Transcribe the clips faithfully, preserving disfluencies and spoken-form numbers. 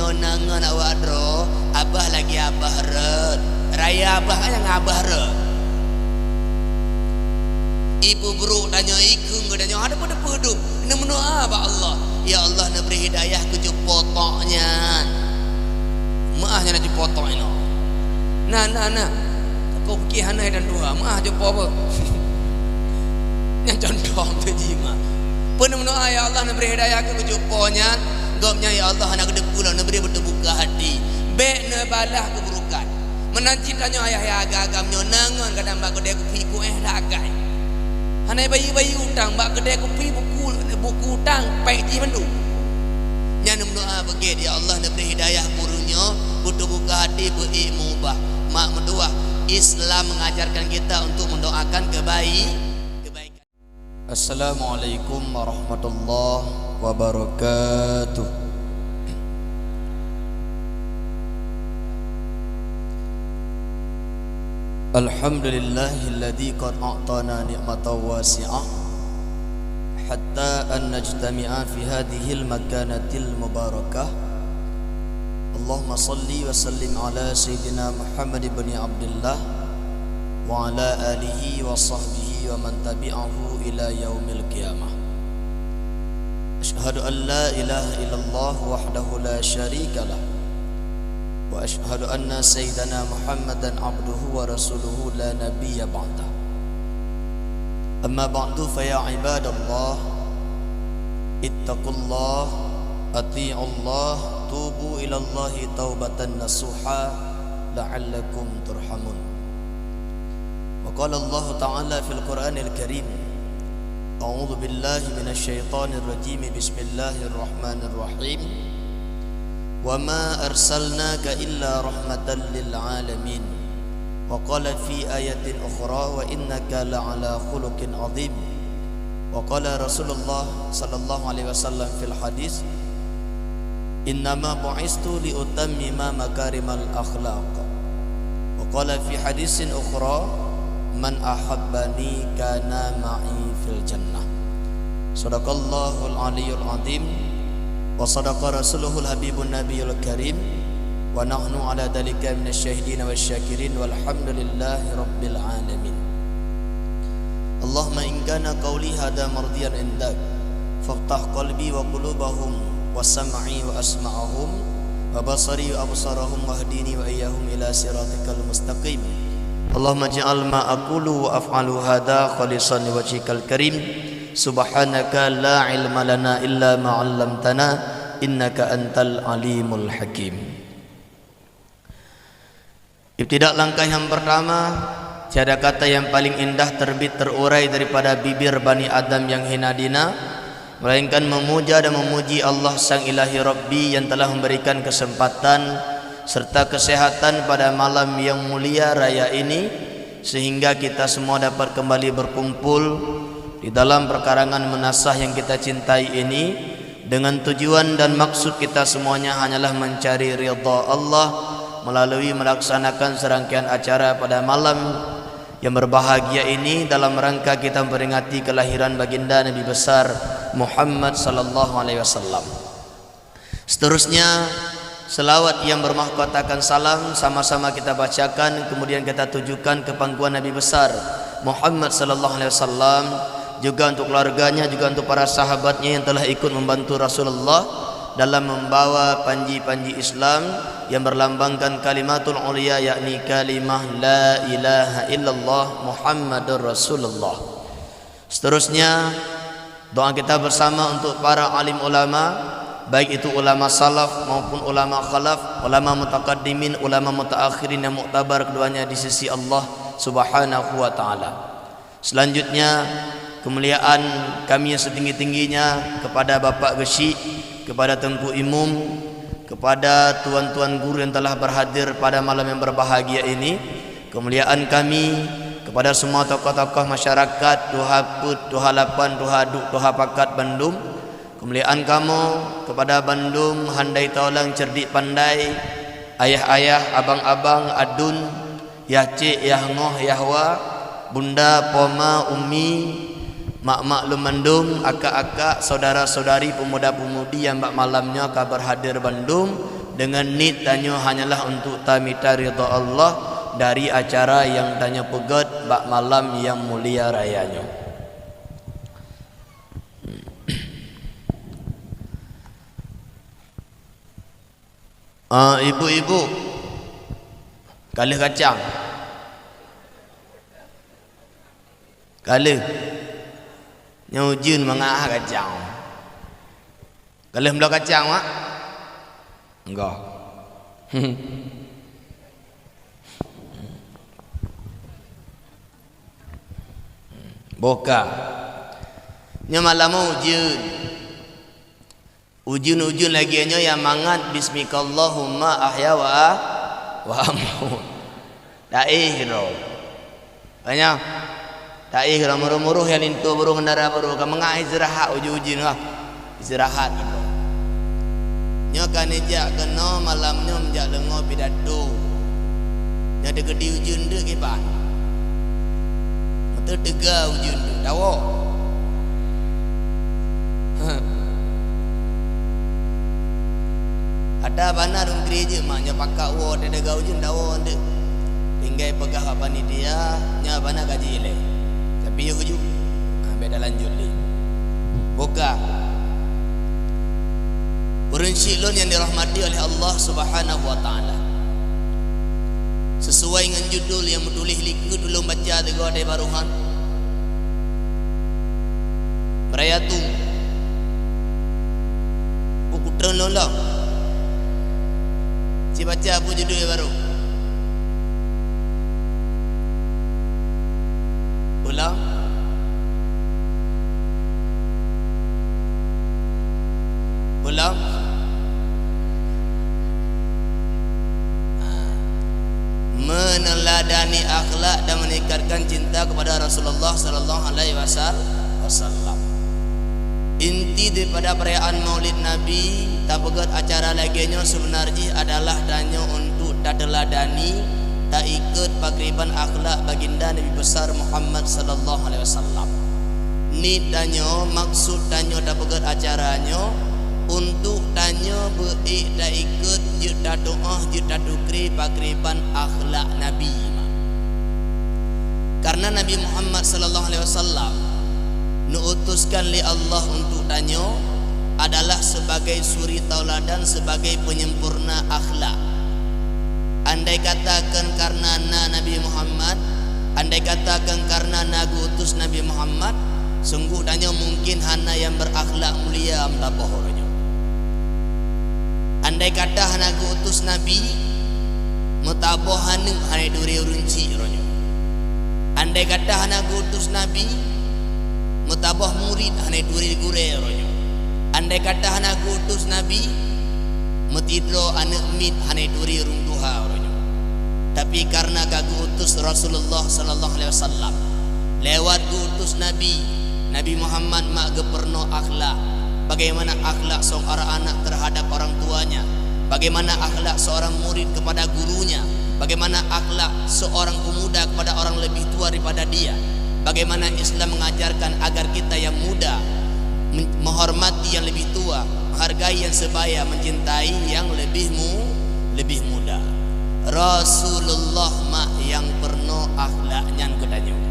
Na ngon awak droe, abah lagèe abah rot. Raya abah nyang abah rot. Ibu brok tanyoe, ikheun keu tanyoe, hana peue-peue dum. Neumeudoa bak Allah, "Ya Allah, neubri hidayah keu cupo tok nyan." Meu'ah nyan cupo tok inoe. Nah, nah, nah. Kau pikir hana dan dua, meu'ah cupo apa? Nyan contoh tu jih mah. Peue neumeudoa, "Ya Allah, neubri hidayah keu cupo nyan." Gobnyan, "Ya Allah, hana keudeupu lom, neubri beuteubuka hati." Bèk neubalah keuburukan. Meunan cit tanyoe ayah-ayah agam-agam nyoe na ngon kadang bak keudè kupi kuéh dak akai. Hana bayeue-bayeue utang bak keudè kupi buku, buku utang pèk jih mandum. Nyan meudoa beugèt, "Ya Allah, neubri hidayah ureueng nyoe, beuteubuka hati beu-ék meubah." Mak meutuah, Islam mengajarkan kita untuk mendoakan kebaik-, kebaikan. Assalamualaikum warahmatullahi wabarakatuh. Alhamdulillahilladzi qad a'tana ni'matan wasi'ah, hatta an najtami'a fi hadhil makanatil mubarakah. Allahumma shalli wa sallim ala Sayyidina Muhammad ibn Abdillah wa ala alihi wa sahbihi wa man tabi'ahu ila yaumil qiyamah. Asyhadu an la ilaha illallah wahdahu la syarika lah. Wa asyhadu anna Sayyidana Muhammadan abduhu wa rasuluhu la nabiyya ba'dah. Amma ba'du, fa ya ibadallah, ittaqullah, ati'ullah, tubu ilallahi taubatan nasuha, la'allakum turhamun. Wa qala Allahu ta'ala fil Qur'anil Karim, a'udzu billahi minasy syaithanir rajim, bismillahirrahmanirrahim. Wa ma arsalnaka illa rahmatan lil alamin. Wa qala fi ayatin ukhra, wa innaka la'ala khuluqin azim. Wa qala Rasulullah sallallahu alaihi wasallam fil hadis, "Innama bu'istu li utammima makarimal akhlaq." Wa qala fi hadisin ukhra, "Man ahabbani kana ma'i fil jannah." Sadaqallahul aliyyul azim, wa sadaqa rasuluhul habibun nabiyul karim, wa nahnu ala dzalika minasy syahidin wasy syakirin, walhamdulillahi rabbil alamin. Allahumma in kana qauli hadza mardiyan indak, faftah qalbi wa qulubahum, wa sam'i wa asma'ahum, wa basari wa absarahum, wahdini wa iyyahum ila siratikal mustaqim. Allahumma ij'al ma aqulu wa af'alu hadza khalisan liwajhikal karim. Subhanaka la ilma lana illa ma 'allamtana, innaka antal alimul hakim. Ibtidak langkah yang pertama, tiada kata yang paling indah terbit terurai daripada bibir Bani Adam yang hina dina, melainkan memuja dan memuji Allah Sang Ilahi Rabbi yang telah memberikan kesempatan serta kesehatan pada malam yang mulia raya ini, sehingga kita semua dapat kembali berkumpul di dalam perkarangan meunasah yang kita cintai ini, dengan tujuan dan maksud kita semuanya hanyalah mencari ridha Allah melalui melaksanakan serangkaian acara pada malam yang berbahagia ini dalam rangka kita memperingati kelahiran Baginda Nabi Besar Muhammad sallallahu alaihi wasallam. Seterusnya, selawat yang bermahkotakan salam sama-sama kita bacakan, kemudian kita tujukan ke pangkuan Nabi Besar Muhammad sallallahu alaihi wasallam, juga untuk keluarganya, juga untuk para sahabatnya yang telah ikut membantu Rasulullah dalam membawa panji-panji Islam yang berlambangkan kalimatul ulia, yakni kalimah la ilaha illallah Muhammadur Rasulullah. Seterusnya, doa kita bersama untuk para alim ulama, baik itu ulama salaf maupun ulama khalaf, ulama mutaqaddimin, ulama mutaakhirin yang muktabar keduanya di sisi Allah Subhanahu wa taala. Selanjutnya, kemuliaan kami yang setinggi-tingginya kepada Bapak Geuchik, kepada Teungku Imum, kepada tuan-tuan guru yang telah berhadir pada malam yang berbahagia ini, kemuliaan kami kepada semua tokoh-tokoh masyarakat, tuha peuet, tuha lapan, tuha duek, tuha pakat bandum, kemuliaan kamoe kepada bandum handai taulang cerdik pandai, ayah-ayah, abang-abang, adun, yah cék, yah ngoh, yah wa, bunda, poma, umi, mak-mak lôn mandum, akak-akak, saudara-saudari, pemuda-pemudi nyang bak malam nyoe ka berhadir bandum, Deungon niet tanyoe hanyalah untuk tamita ridha Allah dari acara nyang tanyoe peugét bak malam nyang mulia raya nyoe. Ah, ibu-ibu, ka lheueh kacang. Ka lheueh. Nyoe ujeuen mangat kacang. Ka lheueh meubloe kacang, mak? Enggak. Boh ka. Nyoe malam ujeuen. Ujeuen-ujeuen lagée nyoe nyang mangat, "Bismikallahumma ahya wa, wa amut." Taéh keudroe. Ka nyan, taéh keudroe, muroh-muroh nyang linto barô, ngon dara barô, ka mangat istirahat ujeuen-ujeuen lah. Istirahat keudroe. Nyoe ka neujak keunoe malam nyoe meujak deungoe pidato. Nyoe teukeudi ujeuen deuk kiban. Meuteuteuga ujeuen deuk, tawoe. Ata bana rhueng gereja mak nyoe pakat woe teudeungoe ujeuen dawoe deuk. Tinggai peugah bak panitia, nyoe bana gaji ilée. Tapi yôh ujeuen. Nah, beda lanjut lé. Boh ka. Ureuëng syik lôn nyang dirahmati oleh Allah Subhanahu wa Taala. Sesuai ngon judul nyang meutuléh likot ulôn baca sigoe dai barohan. Beuraya tu. Buku treun lôn lom. Sibaca peue judul barô. Ulang. Ulang. Ha. Meneladani akhlak dan meningkatkan cinta kepada Rasulullah sallallahu alaihi wasallam. Inti daripada perayaan Maulid Nabi, tapeugét acara lagée nyoe seubeuna jih adalah tanyoe untuk tateuladani, taikot pakriban akhlak Baginda Nabi Besar Muhammad sallallahu alaihi wasallam. Niet tanyoe, maksud tanyoe tapeugét acara nyoe, untuk tanyoe beu-ék taikot, jeuet tatuoh, jeuet tatukri pakriban akhlak Nabi. Karena Nabi Muhammad sallallahu alaihi wasallam neuutuskan lé Allah untuk tanyoe adalah sebagai suri tauladan, sebagai penyempurna akhlak. Andai kata kon karena na Nabi Muhammad, andai kata kon karena na geuutus Nabi Muhammad, sungguh tanyoe mungkin hana nyang berakhlak mulia meusaboh uroe nyoe. Andai kata hana geuutus Nabi, meusaboh aneuk hana turi ureuëng chik uroe nyoe. Andai kata hana geuutus Nabi, meusaboh murit hana turi gurée uroe nyoe. Andai kata hana geuutus Nabi, meusidroe aneuk miet hana turi ureuëng tuha uroe nyoe. Tapi karena ka geuutus Rasulullah sallallahu alaihi wasallam, lewat geuutus Nabi, Nabi Muhammad mak geupeurunoe akhlak. Bagaimana akhlak seorang anak terhadap orang tuanya? Bagaimana akhlak seorang murid kepada gurunya? Bagaimana akhlak seorang pemuda kepada orang lebih tua daripada dia? Bagaimana Islam mengajarkan agar kita yang muda men-, menghormati yang lebih tua, menghargai yang sebaya, mencintai yang lebih mu-, lebih muda? Rasulullah mak nyang peurunoe akhlak nyan keu tanyoe.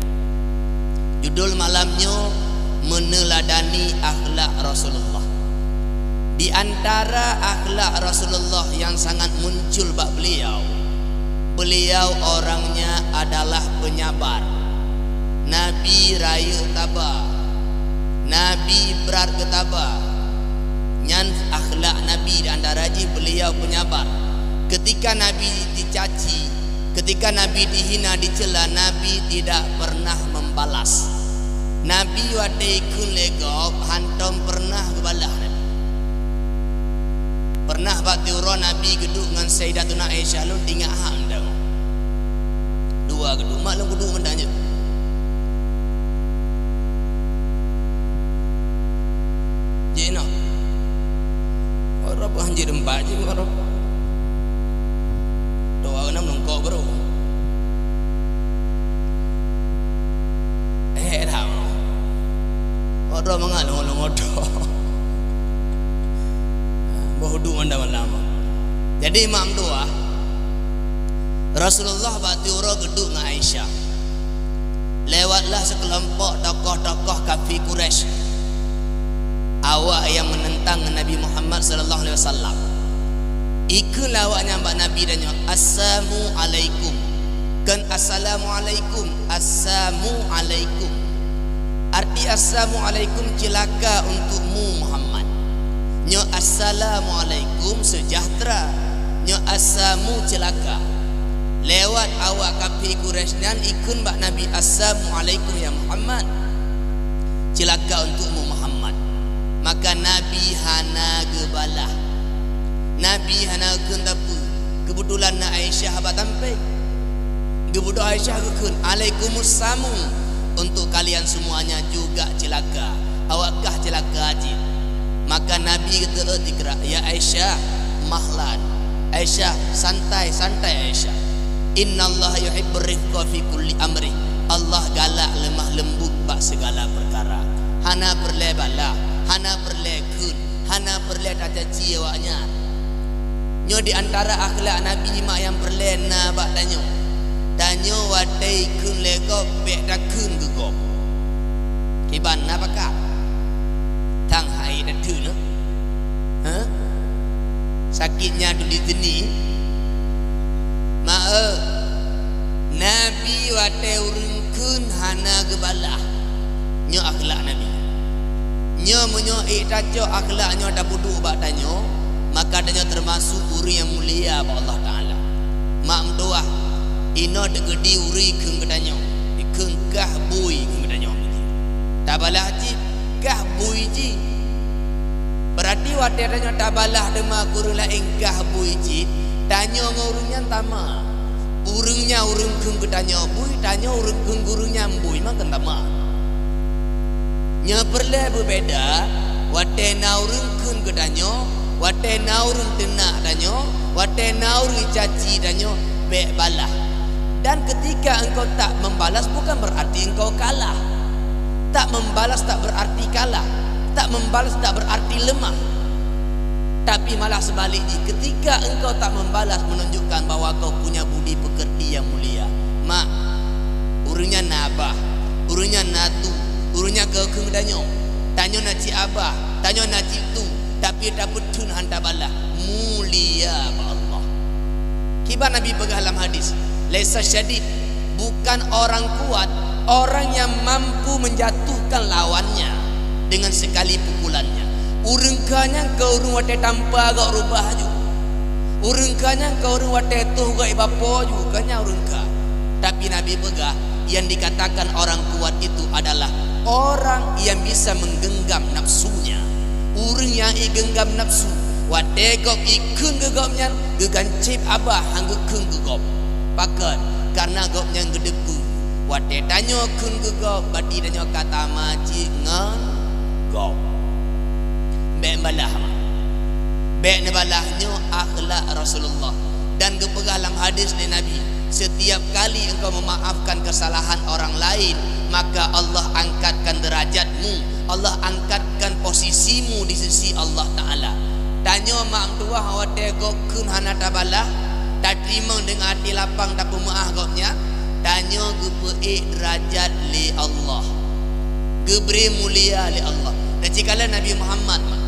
Judul malam nyoe, Meneladani Akhlak Rasulullah. Di antara akhlak Rasulullah nyang sangat muncul bak beliau, beliau orangnya adalah penyabar. Nabi rayeuk taba. Nabi brat geutaba. Nyan akhlak Nabi, di antara jih beliau penyabar. Ketika Nabi dicaci, ketika Nabi dihina, dicela, Nabi tidak pernah membalas. Nabi watée ikheun lé gob, hántom pernah geubalah Nabi. Pernah bak siuroe Nabi geuduek ngon Sayyidatuna Aisyah, lôn teuingat han dong. Dua geuduek, mak lôn geuduek meunan jeuet. Jih noh. Orang bah jih teumpat jih, orang. Toh, orang nam lengkok baru. Eh, dah. Orang mangat lengok-lengok toh. Boh duek mandam malam. Jadi, mak meutuah, Rasulullah bak tiep uroe geuduek ngon Aisyah. Lewatlah seukeulompok tokoh-tokoh kafé Quraisy, awak nyang meunentang ngon Nabi Muhammad sallallahu alaihi wasallam. Ikheun lé awaknyan bak Nabi tanyoe, "Assalamualaikum." Kon "Assalamualaikum", "Assamualaikum". Arti "Assalamualaikum" ceulaka untukmu, Muhammad. Nyoe "Assalamualaikum" seujahteura. Nyoe "Assamu" ceulaka. Lewat awak kafé Quraisy nyan ikheun bak Nabi, "Assamualaikum ya Muhammad." Ceulaka untukmu, Muhammad. Maka Nabi hana geubalah. Nabi hana geukheun sapeue. Keubeutulan na Aisyah bak sampéng. Geubeudôh Aisyah geukheun, "Alaikumus samu, untuk kalian semuanya juga celaka. Awak kah celaka cit." Maka Nabi geuteuôt dikeurah, "Ya Aisyah, mahlan. Aisyah, santai, santai Aisyah. Innallaha yuhibbur rifqa fi kulli amri." Allah galak leumah leumbut bak seugala peukara. Hana peureulée balah, hana peureulée kheun, hana peureulée tacaci awaknyan. Nyoe di antara akhlak Nabi mak nyang peureulée na bak tanyoe. Tanyoe watée ikheun lé gob, bék takheun keu gob. Kiban na pakat? Tang hai takheun, ha? Sakitnya tu di sini. Mak, eh, Nabi watée ureuëng kheun hana geubalah. Nyoe akhlak Nabi. Nyoe meunyoe ék tacok akhlak nyoe tapeuduek bak tanyoe, maka tanyoe teumasok ureuëng nyang mulia bak Allah Taala. Mak meutuah, inoe teukeudi ureuëng kheun keu tanyoe, ikheun kah bui kheun keu tanyoe. Tabalah cit, kah bui cit. Beurati watée tanyoe tabalah teuma keu ureuëng laén kah bui cit, tanyoe ngon ureuëng nyan sama. Ureuëng nyan ureuëng kheun keu tanyoe bui, tanyoe ureuëng kheun keu ureuëng nyan bui, maka sama. Nyoe peureulée beubeda, watée na ureuëng kheun keu tanyoe, watée na ureuëng teunak tanyoe, watée na ureuëng caci tanyoe, bék balah. Dan ketika engkau tak membalas, bukan berarti engkau kalah. Tak membalas tak berarti kalah. Tak membalas tak berarti lemah. Tapi malah seubalik jih, ketika engkau tak membalas menunjukkan bahwa kau punya budi pekerti yang mulia. Mak, ureuëng nyan na abah, ureuëng nyan na tu, ureuëng nyan keu kheun tanyoe. Tanyoe na cit abah, tanyoe na cit tu, tapi tapeutheun hana tabalah. Mulia bak Allah. Kiban Nabi peugah lam hadis, "Laisa syadid, bukan orang kuat, orang yang mampu menjatuhkan lawannya dengan sekali pukulannya." Ureuëng kheun nyan keu ureuëng watée tampa gob rubah ju. Ureuëng kheun nyan keu ureuëng watée toh gob ibapo ju, kheun nyan ureuëng kheun. Tapi Nabi peugah, yang dikatakan orang kuat itu adalah orang yang bisa menggenggam nafsunya. Ureuëng nyang igenggam nafsu, watée gob ikheun keu gobnyan, geuganceb abah han geukheun keu gob. Pakon? Kareuna gobnyan geuteupeue, watée tanyoe kheun keu gob, berarti tanyoe ka tamacit ngon gob. Bék neubalah, mak. Bék neubalah, nyoe akhlak Rasulullah. Dan geupeugah lam hadis lé Nabi, "Setiap kali engkau memaafkan kesalahan orang lain, maka Allah angkatkan derajatmu, Allah angkatkan posisimu di sisi Allah Taala." Tanyoe mak meutuah watée gob kheun hana tabalah, tateurimong deungon até lapang tapeumeuáh gobnyan, tanyoe geupeuék deurajat lé Allah. Geubri mulia lé Allah. Dan cikala Nabi Muhammad, mak.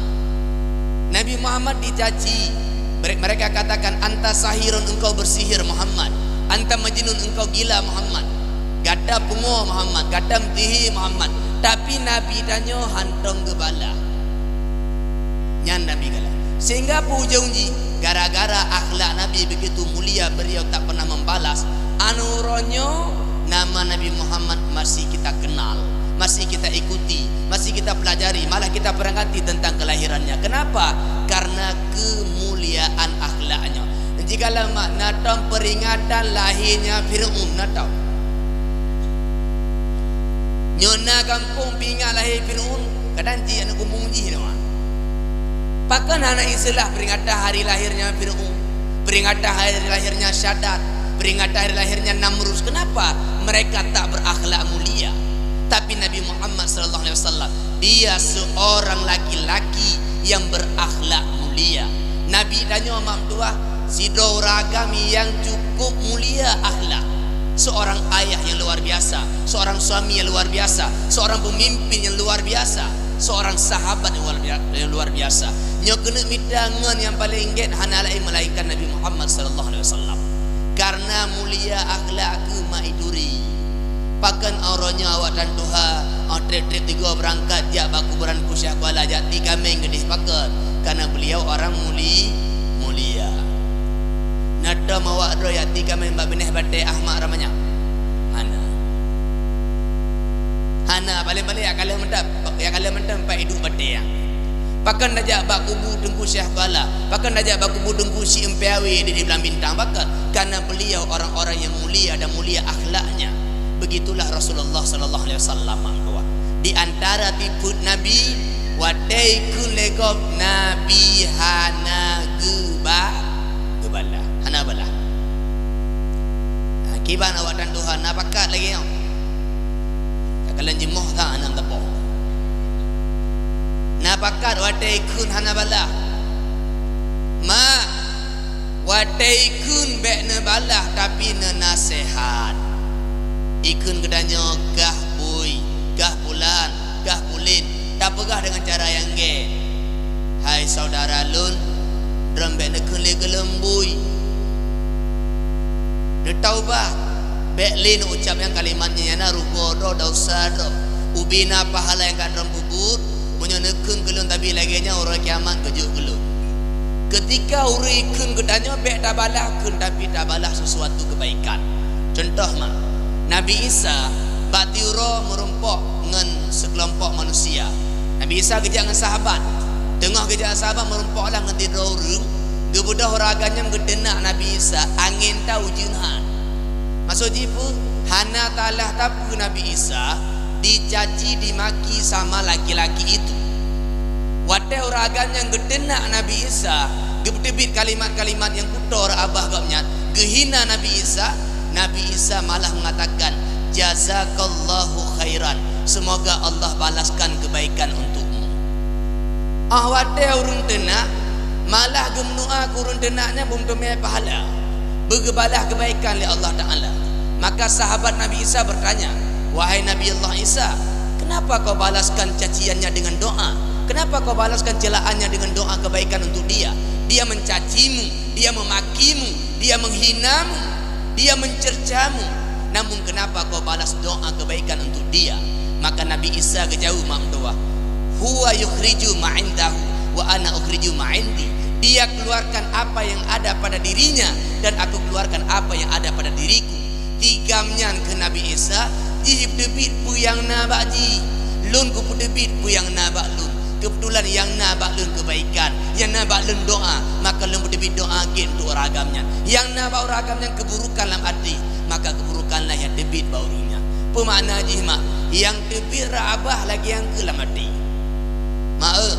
Nabi Muhammad dicaci. Mere-, mereka katakan, "Anta sahirun, engkau bersihir, Muhammad. Anta majnun, engkau gila, Muhammad. Gata pungo, Muhammad. Gata meutihi, Muhammad." Tapi Nabi tanyoe hántom geubalah. Nyan Nabi galak. Sehingga peue ujong jih, gara-gara akhlak Nabi begitu mulia, beliau tak pernah membalas. Anu uroe nyoe, nama Nabi Muhammad masih kita kenal, masih kita ikuti, masih kita pelajari, malah kita peringati tentang kelahirannya. Kenapa? Karena kemuliaan akhlaknya. Jikalau mak na tom peringatan lahirnya Fir'aun, na tom. Nyoe na gampông peuingat lahé Fir'aun, kadang jih aneuk gumung jih nyoe. Pakon hana istilah peringatan hari lahirnya Fir'aun, peringatan hari lahirnya Syaddad, peringatan hari lahirnya Namrus? Kenapa? Mereka tak berakhlak mulia. Tapi Nabi Muhammad sallallahu alaihi wasallam, dia seorang laki-laki yang berakhlak mulia. Nabi tanyoe mak meutuah, sidroe ureueng agam nyang cukup mulia akhlak. Seorang ayah yang luar biasa, seorang suami yang luar biasa, seorang pemimpin yang luar biasa, seorang sahabat yang luar bia-, yang luar biasa. Nyoe keuneuk mita ngon nyang paleng gét hana laén melainkan Nabi Muhammad sallallahu alaihi wasallam. Karena mulia akhlak keu mak ituri. Pakon uroe nyoe awak tan tuha, oh, treb-treb tigo beurangkat jak bak kuburan Teungku Syekh Kuala jak ti kaméng geudeh pakon? Karena beliau orang muli-, mulia. Na tom awak droe jak ti kaméng bak binéh batée Ahmad Ramanyang? Hana. Hana, paléng-paléng jak kaleuh mantong, jak kaleuh mantong pat iduek batée nyan. Pakon tajak bak kubu Teungku Syekh Kuala? Pakon tajak bak kubu Teungku Syik Empeue di, di Blang Bintang? Pakon? Karena beliau orang-orang yang mulia dan mulia akhlaknya. Begitulah Rasulullah sallallahu alaihi wasallam, mak meutuah. Di antara tipe Nabi, watée ikheun lé gob, Nabi hana geuba-, geubalah. Hana balah. Ha, kiban awak tan tuha na pakat lagée nyoe. Takalon jeumöh that hana teupoh. Na pakat watée ikheun hana balah. Mak, watée ikheun bék neubalah, tapi neunaseuhat. Ikheun geutanyoe kah bui, kah bulan, kah buleuen, tapeugah deungon cara nyang gét. Hai saudara lôn, droe bék neukheun lé gohlom bui. Neutaubat, bék lé neuucab nyang kalimat nyan, na rugoe droe, desya droe. Ubé na pahala nyang ka droe peubuet, meunyoe neukheun keu lôn tapi lagée nyan, uroe kiamat geujok keu lôn. Keutika ureueng kheun geutanyoe bék tabalah kheun, tapi tabalah sesuatu kebaikan. Contoh mak, Nabi Isa bak tiuroe meurumpok ngon seukelompok manusia. Nabi Isa geujak ngon sahabat. Teungoh geujak ngon sahabat meurumpok lah ngon sidroe ureueng, geubeudôh ureueng agam nyan geuteunak Nabi Isa, angén ta ujeuen han. Maksud jih peue? Hana talah tapeue Nabi Isa dicaci, dimaki sama laki-laki itu. Watée ureueng agam nyan geuteunak Nabi Isa, geupeuteubiet kalimat-kalimat nyang kuto rot babah gobnyan, geuhina Nabi Isa, Nabi Isa malah mengatakan, "Jazakallahu khairan, semoga Allah balaskan kebaikan untukmu." Ah, watée ureueng teunak, malah geumeudoá keu ureueng teunak nyan beumeuteumé pahala, beugeubalah kebaikan lé Allah Taala. Maka sahabat Nabi Isa bertanya, "Wahai Nabi Allah Isa, kenapa kau balaskan caciannya dengan doa? Kenapa kau balaskan celaannya dengan doa kebaikan untuk dia? Dia mencacimu, dia memakimu, dia menghinamu, dia mencercamu. Namun kenapa kau balas doa kebaikan untuk dia?" Maka Nabi Isa geujaweueb mak meutuah, "Huwa yukhriju ma indahu wa ana ukhriju ma indi." Dia keluarkan apa yang ada pada dirinya dan aku keluarkan apa yang ada pada diriku. Tigam nyan keu Nabi Isa, jih peuteubiet peue nyang na bak jih. Lôn kupeuteubiet peue nyang na bak lôn. Keubeutulan nyang na bak lôn keubaikan, nyang na bak lôn doá, maka lôn peuteubiet doá gét untuk ureueng agam nyan. Nyang na bak ureueng agam nyan keuburukan lam até, maka keuburukan lah nyang teubiet bak ureueng nyan. Peue makna jih mak? Nyang teubiet rot babah lagée nyang keu lam até. Mak eu,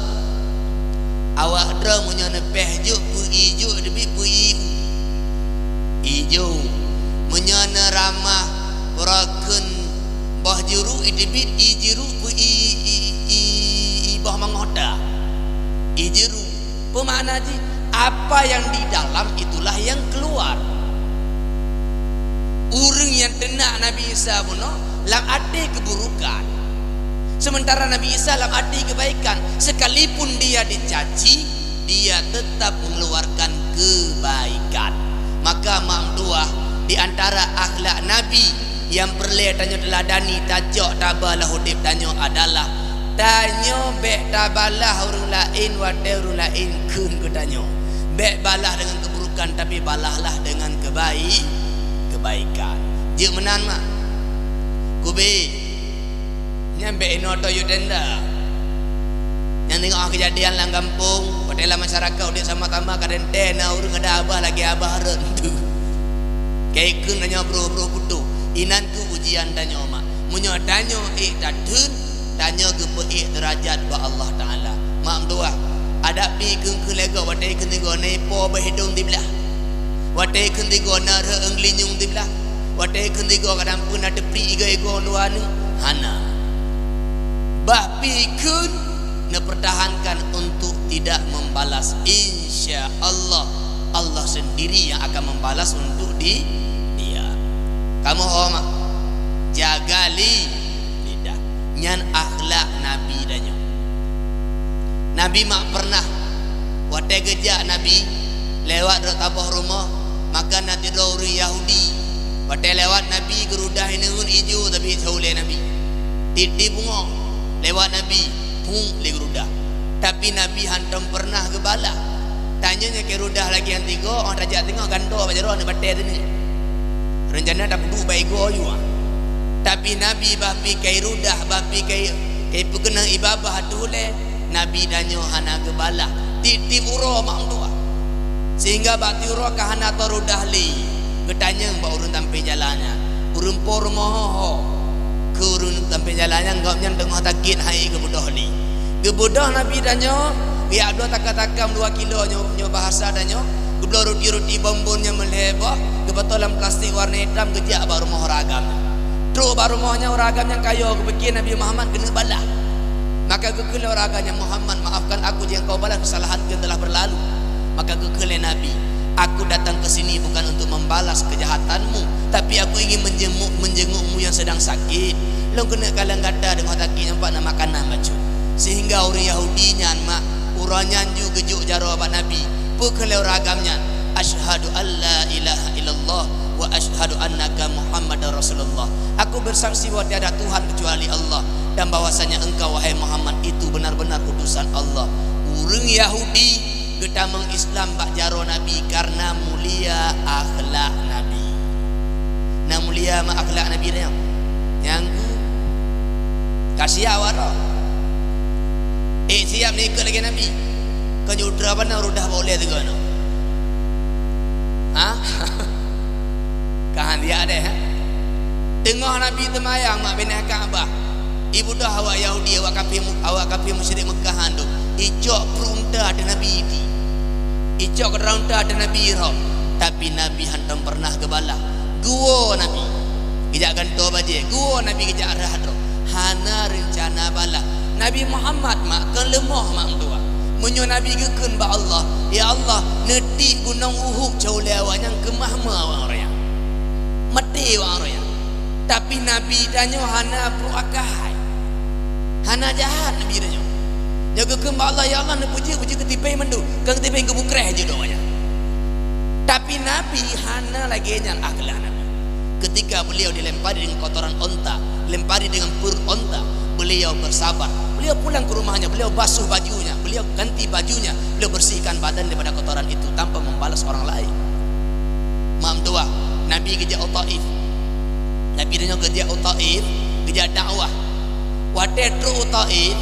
awak droe meunyoe neupéh jok peue ié jok teubiet peue ié u. Ijo. Meunyoe neuramah uroe kheun boh jeuruk iteubiet ié jeuruk peue ié, ié, ié, ié boh mangoh ta. Ié jeuruk. Peue makna jih? Apa yang di dalam itulah yang keluar. Ureueng nyang teunak Nabi Isa bunoe lam até keuburukan. Sementara Nabi Isa lam até keubaikan, sekalipun dia dicaci, dia tetap mengeluarkan kebaikan. Maka mak meutuah, di antara akhlak Nabi nyang peureulée tanyoe teuladani, tacok taba lam udeb tanyoe adalah tanyoe bék tabalah ureueng laén watée ureueng laén kheun keu tanyoe. Bék balah deungon keuburukan, tapi balahlah deungon keubai-, kebaikan. Jeuet meunan mak. Kube. Nyan bék inoe toh yue tenda. Nyang teungoh keujadian lam gampông, watée lam masyarakat udeb sama-sama ka teuntée na ureueng ada abah lagée abah rot tu. Ka ikheun tanyoe broh-broh putôh. Inan keuh ujian tanyoe mak. Meunyoe tanyoe ék tatheun, tanyoe geupeuék deurajat bak Allah Taala. Mak meutuah, adak pi kheun-kheun lé gob watée kheun tigoe na ipo bak hidong diblah. Watée kheun tigoe na rheueh ngon geulinyueng diblah. Watée kheun tigoe kadang peue na teupriek igoe-igoe luwa nyoe. Hana. Bah pi kheun Neupeutahankan untuk tidak membalas. Insya Allah, Allah sendiri yang akan membalas untuk di-, dia. Kamoe ho mak, jaga li-, lidah. Nyan akhlak Nabi tanyoe. Nabi mak pernah, watée geujak Nabi lewat rot saboh rumoh, maka na sidroe ureuëng Yahudi. Watée lewat Nabi, geurudah ineuen ijo teubiet lé Nabi. Tieb-tieb bungong lewat Nabi, phon lé geurudah. Tapi Nabi hantom pernah geubalah. Tanyoe nyang keu rudah lagée nyan tigo, óh tajak teungoh gantoe bak jaroe aneuk batée teuneuk. Reuncana tapeuduek bak igoe yuah. Tapi Nabi bah pi kai rudah, bah pi kai, kai peukeunong ié babah ateueh ulée, Nabi tanyoe hana geubalah. Tieb-tieb uroe mak meutuah. Sehingga bak tieb uroe ka hana tô rudah lé. Geutanyong bak ureuëng tampéng jalan nyan, ureuëng po rumoh ho? Keu ureuëng tampéng jalan nyan, gobnyan teungoh sakét, han ék geubeudôh lé. Geubeudôh Nabi tanyoe, geujak bloe takam-takam dua kilo nyoe, nyoe bahasa tanyoe, geubloe ruti-ruti bonbon nyang meulhèe boh, geupato lam plastik warna itam, geujak bak rumoh ureuëng agam nyan. Trok bak rumoh nyan, ureuëng agam nyan kayo, geupiké Nabi Muhammad keuneuk balah. Maka geukheun lé ureuëng agam nyan, "Muhammad, maafkan aku, jeuet keu balah kesalahanku yang telah berlalu." Maka geukheun lé Nabi, "Aku datang ke sini bukan untuk membalas kejahatanmu, tapi aku ingin menjenguk, menjengukmu yang sedang sakit. Lôn keuneuk kalon gata deungon sakét nyan, pat na makanan bacut." Sehingga ureuëng Yahudi nyan mak, uroe nyan ju geujok jaroe bak Nabi. Peue kheun lé ureuëng agam nyan, "Asyhadu an la ilaha illallah wa asyhadu annaka Muhammadar Rasulullah. Aku bersaksi bahwa tiada Tuhan kecuali Allah dan bahwasanya engkau, wahai Muhammad, itu benar-benar utusan Allah." Ureuëng Yahudi geutamong Islam bak jaroe Nabi karena mulia akhlak Nabi. Na mulia mak akhlak Nabi nyan. Nyang geu-, ka siap awak droe. Eh, siap neuikot lagée Nabi. Kon jeuet utra bana rudah bak ulée tigo nyoe. Ha? Ka han siap deh, ha? Teungoh Nabi teumayang mak binah Ka'bah, ibeudôh awak Yahudi, awak kafé mu-, awak kafé musyrik Meukah nyan, icok pruet unta ateueh Nabi idi. Icok keudroe unta ateueh Nabi irhom, tapi Nabi hantom pernah geubalah. Geuwoe Nabi geujak gantoe bajée, geuwoe Nabi geujak rhah droe. Hana reuncana balah. Nabi Muhammad mak kon leumoh mak meutuah. Meunyoe Nabi geukheun bak Allah, "Ya Allah, neutiek gunong Uhud cot lé awaknyan, keumah meu'ah awaknyan. Maté awaknyan." Tapi Nabi tanyoe hana pruet akai. Hana jahat Nabi tanyoe. Nyoe geukheun bak Allah, "Ya Allah, neupeujeuet, peujeuet keu tipéh mandum, keu tipéh geubukreh jeuet awaknyan." Tapi Nabi hana lagée nyan akhlak Nabi. Ketika beliau dilempari dengan kotoran onta, lempari dengan perut onta, beliau bersabar. Beliau pulang ke rumahnya, beliau basuh bajunya, beliau ganti bajunya, beliau bersihkan badan daripada kotoran itu tanpa membalas orang lain. Mak meutuah, Nabi geujak u Taif. Nabi tanyoe geujak u Taif, geujak dakwah. Watée trok u Taif,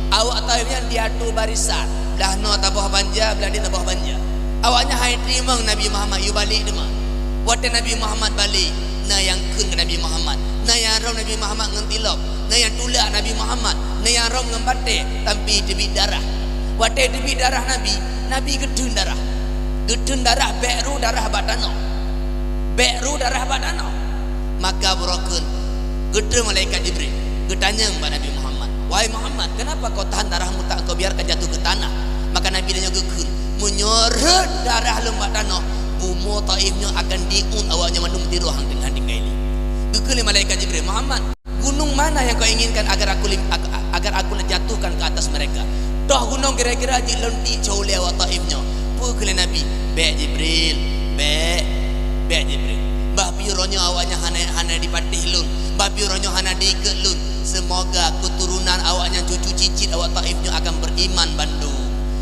awak Taif nyan diatu barisan, blah noe taboh banja, blah di taboh banja. Awaknyan hai teurimong Nabi Muhammad yue balek teuma. Watée Nabi Muhammad balek, na nyang kheun keu Nabi Muhammad, na nyang rhom Nabi Muhammad ngon tilop, na nyang tulak Nabi Muhammad, na nyang rhom ngon batée, tapi teubiet darah. Watée teubiet darah Nabi, Nabi geutheun darah. Geutheun darah bék ru darah bak tanoh. Bék ru darah bak tanoh. Maka beurokon geutreun malaikat Jibril, geutanyong bak Nabi Muhammad, "Wahai Muhammad, kenapa kau tahan darahmu, tak kau biarkan jatuh ke tanah?" Maka Nabi tanyoe geukheun, "Meunyoe rhot darah lôn bak tanoh, bumoe Taif nyoe akan diuet awaknyan mandum tiroh hana tinggai lé." Geukheun lé malaikat Jibril, "Muhammad, gunong mana yang kau inginkan agar aku lim-, ag-, agar aku jatuhkan ke atas mereka? Toh gunong kira-kira jeuet lôn tiek cot lé awak Taif nyoe." Peue kheun lé Nabi, "Bék Jibril, bék, bék Jibril. Bah pi uroe nyoe awaknyan hana, hana dipatéh lôn, bah pi uroe nyoe hana diikot lôn. Seumoga keuturonan awaknyan, cucu cicit awak Taif nyoe akan beriman bandum."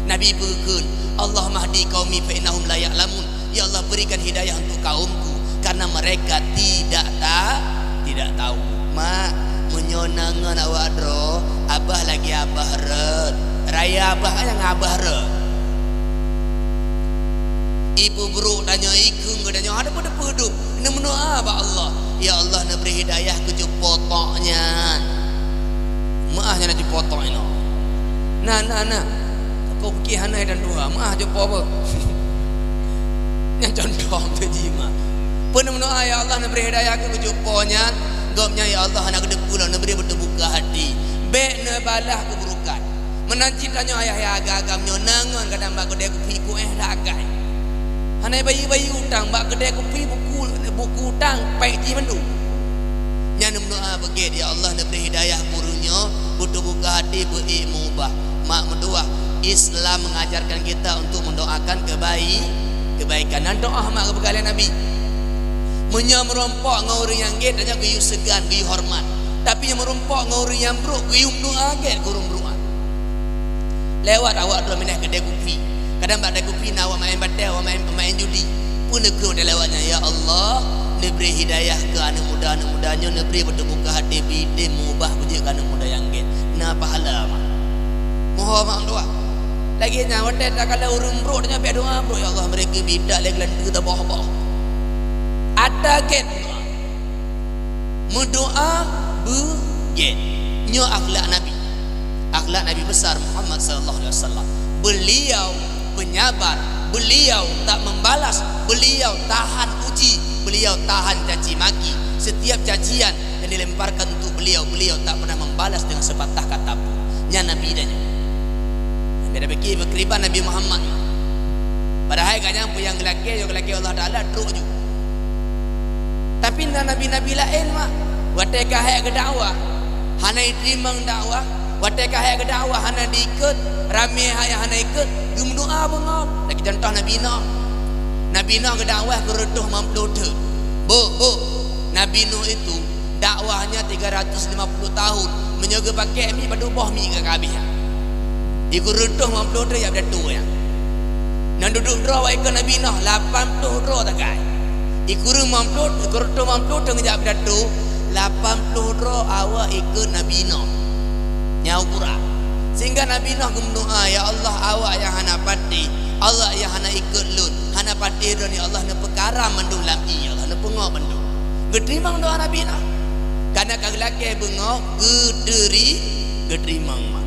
Nabi peue kheun, "Allahumma hdi qaumi fa innahum la ya'lamun." "Ya Allah, berikan hidayah untuk kaumku, karena mereka tidak ta-, tidak tahu." Mak, meunyoe na ngon awak droe, abah lagée abah rot. Raya abah nyang abah rot. Ibu brok tanyoe, ikheun geutanyoe, hana peue-peue dum. Neumeudoá bak Allah, "Ya Allah, neubri hidayah keu cupo tok nyan." Meu'ah nyan cupo tok inoe. Na, na, na. Kau pikir hana dan dua, meu'ah cupo beuh. Nyan contoh tu jih mak. Peue neumeudoá, "Ya Allah, neubri hidayah keu cupo nyan." Gobnyan, "Ya Allah, hana keudeuh pulo, neubri beuteubuka hati." Bék neubalah keuburukan. Meunan cit tanyoe ayah-ayah agam-agam nyoe na ngon kadang bak keudè kupi kuéh that akai. Hana bayeue-bayeue utang, bak keudè kupi buku, buku utang paih jih mandum. Nyan meudoa beugét, "Ya Allah, neubri hidayah gurèe nyoe, beuteubuka hati, beu-ék meubah." Mak meutuwah, Islam mengajarkan kita untuk mendoakan kebai-, kebaikan. Dan doa mak geupeugah lé Nabi. Meunyoe meurumpok ngon ureuëng nyang gét, tanyoe geuyue seugan, geuyue horeumat. Tapi meureumpok ngon ureuëng nyang brok, geuyue meudoa gét keu ureuëng brok. Lewat awak droe minah keudè kupi. Kadang bak keudè kupi na awak maén batèe, awak maén, maén judi. Peue neukheun lewat nyan, "Ya Allah, neubri hidayah keu aneuk muda-aneuk muda nyoe, neubri beuteubuka hati, beutem meubah beujeuet keu aneuk muda nyang gét." Na pahala mak. Mohon mak doa. Lagèe nyan watèe takalon ureuëng brok, tanyoe bèk doa brok, "Ya Allah, meureuki bita lé geulanteue taboh-boh." Ata gét. Meudoa beugét. Nyoe akhlak Nabi. Akhlak Nabi besar Muhammad sallallahu alaihi wasallam. Beliau penyabar, beliau tak membalas, beliau tahan uji, beliau tahan caci maki. Setiap cacian yang dilemparkan untuk beliau, beliau tak pernah membalas dengan sepatah kata pun. Nyan Nabi dah nyoe. Nabi dah pikir pakriban Nabi Muhammad. Padahai gobnyan peue nyang geulakèe, nyang geulakèe Allah Taala trok ju. Tapi na nabi-nabi laén mak, watèe ka hék geudakwah, hana jiteurimong dakwah, watèe ka hék geudakwah hana diikot, ramé hai hana ikot, geumeudoa beungoh. Lagèe contoh Nabi Nuh. Nabi Nuh geudakwah keu reutôh limong ploh thon. Bôh, bôh, Nabi Nuh itu dakwahnya tiga ratus lima puluh tahun. Meunyoe geupakèk mi, padub boh mi ka habéh. Di keu reutôh limong ploh thon jak pidato nyan. Nyan dudoe droe awak ikot Nabi Nuh, lapan ploh droe sagai. Di keu limong ploh, di keu reutôh limong ploh thon jak pidato, lapan ploh droe awak ikot Nabi Nuh. Nyan ukuran. Sehingga Nabi Nuh geumeudoa, "Ya Allah, awak nyang hana patéh, awak nyang hana ikot lôn, hana patéh lôn, ya Allah, neupeukaram mandum lam ié, ya Allah, neupeungok mandum." Geuteurimong doa Nabi Nuh. Karena ka geulakèe beungoh geuteuri-, geuteurimong mak.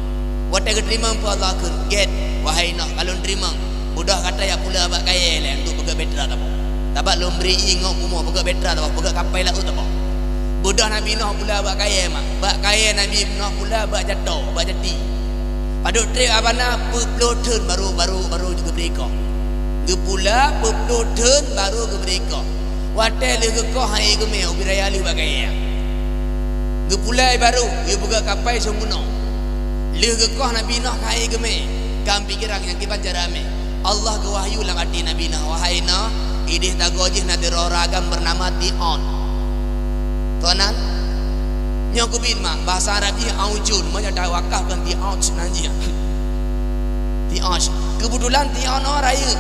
Watèe geuteurimong peue Allah kheun, "Gét, wahai Nuh, ka lôn teurimong. Beudôh gata jak pula bak kayèe lé untuk peugöt bahtera taboh. Sabab lôn bri ié ngon bumoe peugöt bahtera taboh, peugöt kapai laôt taboh." Beudôh Nabi Nuh pula bak kayèe mak. Bak kayèe Nabi Nuh pula bak jato, bak jati. Padub trép abana peuet ploh thon baru, baru, baru geubri koh. Geupula peuet ploh thon baru geubri koh. Watèe lheueh geukoh han ék geumè, ubit raya lheueh bak kayèe. Geupula ié baru, geupeugöt kapai seumeunong. Lheueh geukoh Nabi Nuh han ék geumè, ka meupikéran nyang kiban cara mè. Allah geuwahyu lam até Nabi Nuh, "Wahai Nuh, idéh tagoe jih na sidroe ureueng agam beunama Ti'on." Toh nan? Nyoe keubiet mak, bahasa Arab jih aujun, meunyoe tawakaf kon Ti'on nan jih. Ti'on. Keubeutulan Ti'on nyoe rayeuk.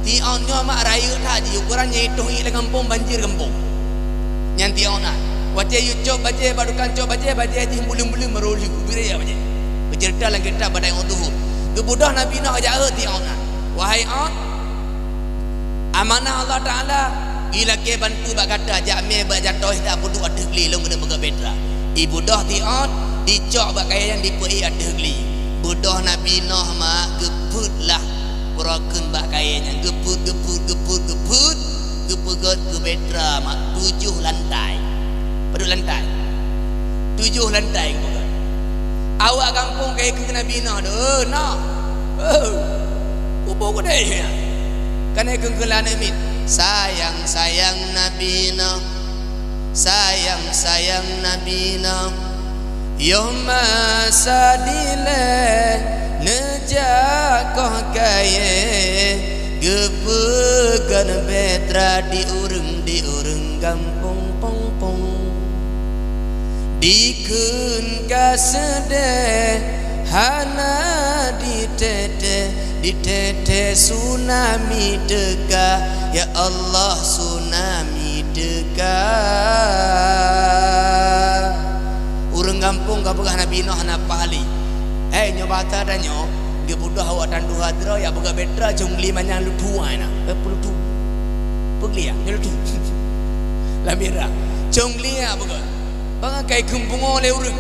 Ti'on nyoe mak rayeuk that jih, ukuran nyang itôh ié lam gampông banjir gampông. Nyan Ti'on nyan. Watèe yue cok bajèe bak tukang cok bajèe, bajèe jih buleuen-buleuen meurôh lheueh, ubit raya bajèe. Geuceurita lam kitab Bada'i'ud Duhur. Geubeudôh Nabi Nuh jak Ti'on nyan. "Wahai 'on, amanah Allah Taala, ilakèe bantu bak gata, jak mè bak jato, dak peuduek ateueh glé, lôn keuneuk peugöt bahtera." Ibeudôh Ti'on, dicok bak kayèe nyan dipeuék ateueh glé. Beudôh Nabi Nuh mak geupeuet lah, peurokon bak kayèe nyan, geupeuet, geupeuet, geupeuet, geupeuet, geupeugöt keu bahtera mak tujoh lantai. Padub lantai? Tujoh lantai geupeugöt. Awak gampông ka ikheun Nabi Nuh, "Deuh, Nuh. Eh, peue-peue keudéh nyan?" Ka na ikheun keu aneuk miet, "Sayang-sayang Nabi Nuh. Sayang-sayang Nabi Nuh. Yoh masa dilèe neujak koh kayèe, geupeugöt bahtera di ureueng, di ureueng gampông pong-pong. Dikheun ka seudeh hana ditètè, ditètè tsunami teuka, ya Allah, tsunami teuka." Ureueng gampông ka peugah Nabi Nuh hana paih lé. Hai, nyoe bak atra tanyoe, geubeudôh awak tan tuha droe, jak peugöt bahtera, cong glé manyang luthu ai na. Eh, peuluthu. Peuglia, nyoe luthu. Lam mira. Cong glé jak peugöt. Bangai ka ikheun pungo lé ureueng.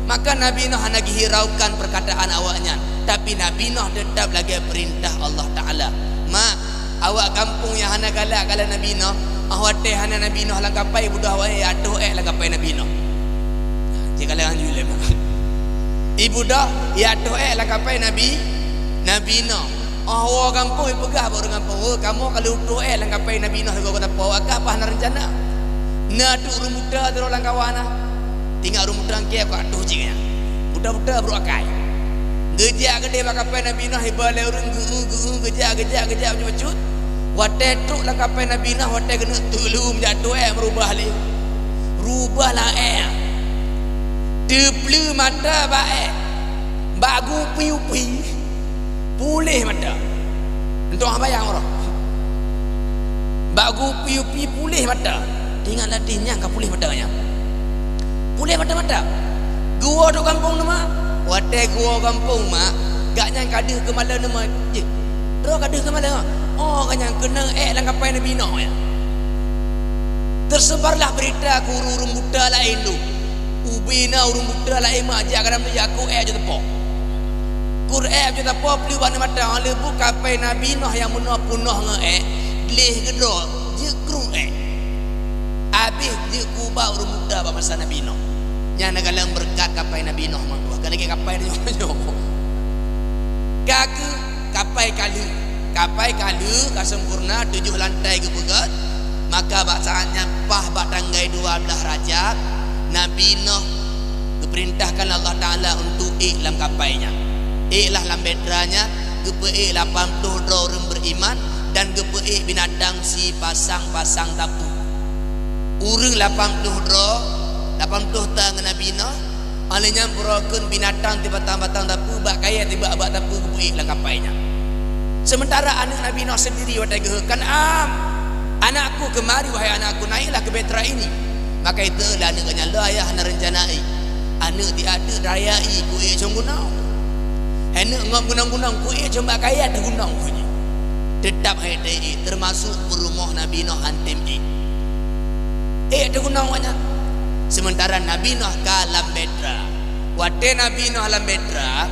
Maka Nabi Nuh hana geuhiraukan perkataan awaknyan, tapi Nabi Nuh teutap lagèe peurintah Allah Taala. Mak, awak gampông nyang hana galak kalon Nabi Nuh, 'oh watèe hana Nabi Nuh lam kapai, beudôh awaknyan ateueh ék lam kapai Nabi Nuh. Cit kalon hanjeuet lé mak. Ibu dah, ya toh ék lam kapai Nabi, Nabi Noh. Oh, woe gampông ipeugah bak ureuëng gampông, "Oh, kamoe ka lheueh toh ék lam kapai Nabi Noh sigoe gata po, ka paih na reuncana." Na teuk ureuëng buta sidroe lam kawan na. Tingat ureuëng buta nyang ka toh jih nyan. Buta-buta brok akai. Geujak keudeh bak kapai Nabi Noh, iba lé ureuëng geu-eu, geu-eu, geujak, geujak, geujak bacut-bacut. Watée trok lam kapai Nabi Noh, watée keuneuk teulom jak toh ék meurubah lé. Rubah lam ék. Teupleue mata bak ék. Bak geupi-upi, puléh mata. Entong bayang uroe. Bak geupi-upi puléh mata. Ingat ladeh nyang ka puléh mata nyan. Puléh mata-mata. Geuwoe trok gampông teuma. Watée geuwoe gampông mak, gak nyan ka deuh keumalon teuma. Jih, droe ka deuh keumalon. Oh, gak nyan keuneuk ék lam kapai Nabi Noh nyan. Tersebarlah berita keu ureuëng buta laén dum. Ubé na ureuëng buta laén mak jak kadang jak ku ék jeuet teupok. Kur ék jeuet teupok, pleue bak mata, lheueh bu kapai Nabi Noh nyang meunoe peunoh ngon ék, gleh keudroe, jeuet krueng ék. Abéh jeuet kubah ureuëng buta bak masa Nabi Noh. Nyan na galak beureukat kapai Nabi Noh meutuah. Ka lagée kapai nyoe-nyoe. Ka keuh kapai ka lheueh. Kapai ka lheueh ka sempurna tujoh lantai geupeugét, maka bak saát nyan paih bak tanggai dua blaih Rajab, Nabi Noh geupeurintahkan Allah Taala untuk ék lam kapai nyan. Ék lah lam bahtera nyan, geupeuék lapan ploh droe ureuëng beriman dan geupeuék binatang sipasang-pasang tapu. Ureuëng lapan ploh droe, lapan ploh ta ngon Nabi Noh, Óh lheueh nyan beurokon binatang di batang-batang tapu bak kayée tibak bak tapu geupeuék lam kapai nyan. Sementara aneuëk Nabi Noh sendiri watée geuheukan, "Am, anakku, kemari, wahai anakku, naiklah ke bahtera ini." Maka itu lé aneuëk nyan, "Lé ayah, hana reuncana ék. Aneuëk di ateueh raya i kuék cong gunong. Aneuëk ngop gunong-gunong kuék cong bak kayée teugunong kuék." Teutap hai teuék, termasuk peurumoh Nabi Noh antem ék. Ék teugunong awaknyan. Sementara Nabi Noh ka lam bahtera. Watée Nabi Noh lam bahtera,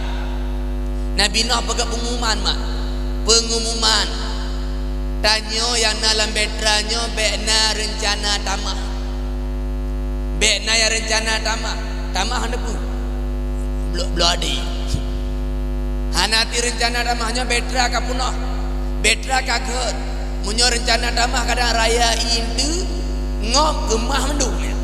Nabi Noh peugah pengumuman mak. Pengumuman. Tanyoe nyang na lam bahtera nyoe bék na reuncana tamah. Bék na nyang reuncana tamah. Tamah hana peue. Blok-blok adi. Hana ti reuncana tamah nyoe bahtera ka peunoh. Bahtera ka gét. Meunyoe reuncana tamah kadang raya i eunteuk, ngop keumah mandum nyan.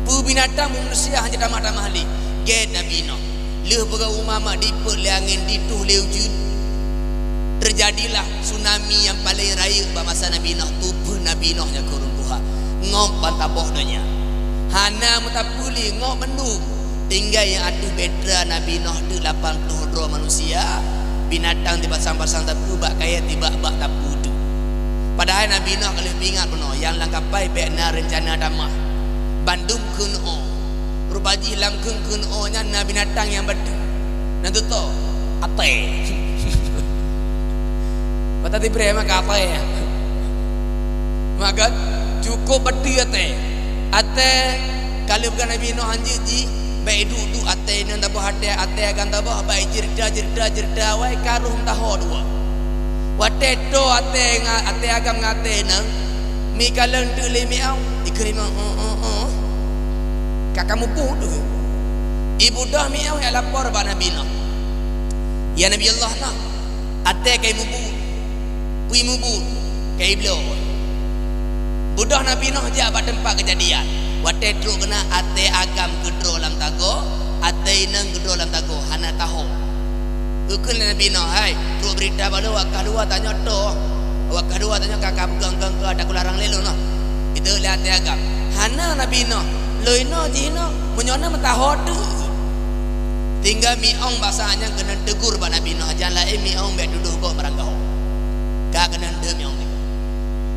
Peue binatang, manusia hana tamah-tamah lé. Gét Nabi Noh. Lheueh peugah uma mak dipeuet lé angén, ditoh lé ujeuen. Teujadilah tsunami nyang paleng rayeuk bak masa Nabi Noh, teupeue Nabi Noh nyang keu ureuëng tuha. Ngop ban taboh donya. Hana meuteupeu lé, ngop mandum. Tinggai nyang ateueh bahtera Nabi Noh teuk lapan ploh droe manusia, binatang di pasang-pasang tapu bak kayée tibak bak tapu teuk. Padahai Nabi Noh ka lheueh peuingat bunoe, nyang lam kapai bék na reuncana tamah. Bandum kheun-o. Rupa jih lam kheun-kheun-o nyan na binatang nyang bateue. Nan tutoe, atée. Mata tibreh maka atée. Maka cukôp bateue atée. Atée, ka lheueh peugah Nabi Noh hanjeuet jih, bék duek-duek atée inong taboh atée, atée agam taboh, bék jeurita-jeurita-jeurita awai ka roh meutuho dua. Watée toe atée nga-, atée agam ngon atée inong, mi kalon teuk lé miong, ikheun miong, "Oh, oh, oh." Ka, ka mubuet tu. Ibu dah miong nyang lapor bak Nabi Noh. "Ya Nabi Allah Noh, atée ka imubuet." Peue mubuet, ka ibloe. Budôh Nabi Noh jak bak teumpat keujadian. Watée trok keunan atée agam keudroe lam tagoe, atée inong keudroe lam tagoe, hana taho. Geukheun lé Nabi Noh, "Hai, trok beurita bak lôn, awak kah dua tanyoe toe. Awak kah dua tanyoe ka, ka peugah-peugah, ka takula rang lé lôn noh." Itu lé atée agam. Hana Nabi Noh, lôn inoe jih inoe, meunyoe na meutuho teuk. Tinggai miong basa nyan keuneuk teugur bak Nabi Noh, jan laén miong bék tudoh gob barang gaho. Ka keuneuk deuh miong teugur.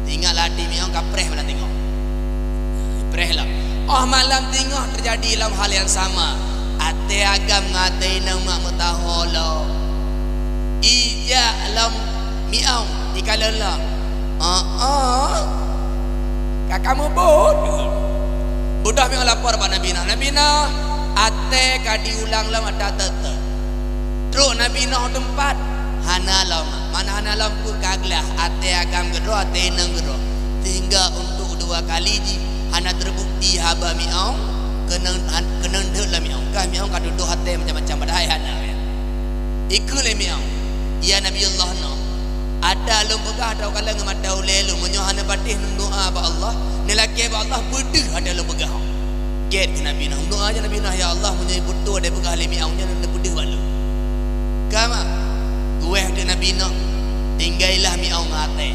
Ingat lah di miong ka preh malam teungoh. Preh lah. Oh malam teungoh teujadi lam hal nyang sama. Atée agam ngon atée inong mak meutuho lom. Ijak lom miong ikalon lom. "Oh, oh. Ka kamu buet?" Budôh miong lapor bak Nabi Noh. "Nabi Noh, atée ka diulang lom ata teuteu." Trok Nabi Noh teumpat, hana lom. Mana hana lom peue ka glah, atée agam keudroe, atée inong keudroe. Sehingga untuk dua kali jih hana teubukti haba miong. Keunong, han-, keunong deuek lé miong. Kah miong ka tudoh até macam-macam, padahai hana, ya. Ikheun lé miong, "Ya Nabi Allah, no. Ata lôn peugah atau kalon ngon mata ulée lôn, meunyoe hana patéh neudoa bak Allah, neulakée bak Allah, peudeuh ata lôn peugah." Gét keu Nabi Nuh. Doa aja Nabi Nuh, "Ya Allah, meunyoe beutôi ada peugah lé miong nyan, neupeudeuh bak lôn." Ka mak, geuwéh teuk Nabi Nuh, "Tinggailah miong ngon até."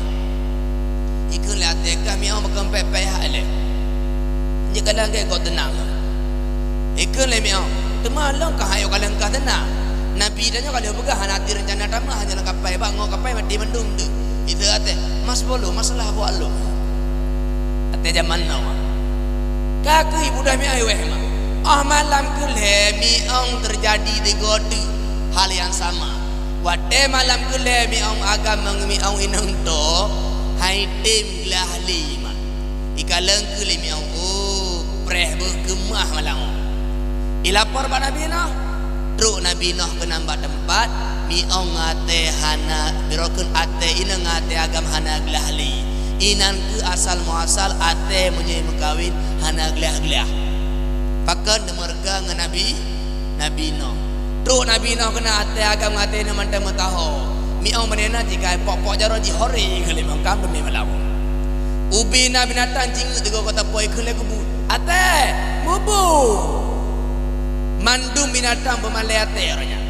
Ikheun lé até, "Kah miong pakon pék-pék hai lé. Nyoe kadang gét kok teunang." Ikheun lé miong, "Teuma lôn ka hayok kalon kah teunang. Nabi tanyoe ka lheueh peugah hana ati reuncana tamah, hanya lam kapai, bak ngon kapai maté mandum deuh." Ikheun até, "Mas bolo, masalah buat lôn." Até jaman now. Ka keuh ibudah miong iwéh mak. Oh malam keu lhée miong teujadi di goe teuk hal nyang sama. Watée malam keu lhée miong agam ngon miong inong toe, hai tem glah lé mak. Ikalon keu lé miong, oh, preh beuh keumah malam. Ilapor bak Nabi Nuh. Trok Nabi Nuh keunan bak teumpat, miong até hana, birokon até inong até agam hana glah lé. Inan keuh asal muasal até meunyoe meukawen hana glah-glah. Pakon neumeureuka ngon Nabi Nabi Nuh. Trok Nabi Nuh keunan até agam ngon até inong mantong meutaho. Miong meunena jih ka pok-pok jaroe jih hore keu lé miong kam deumi malam. Ubé na binatang jingeuet teugok kota poi keu lé kubu. Até, mubu. Mandum binatang peumalée até roh nyan.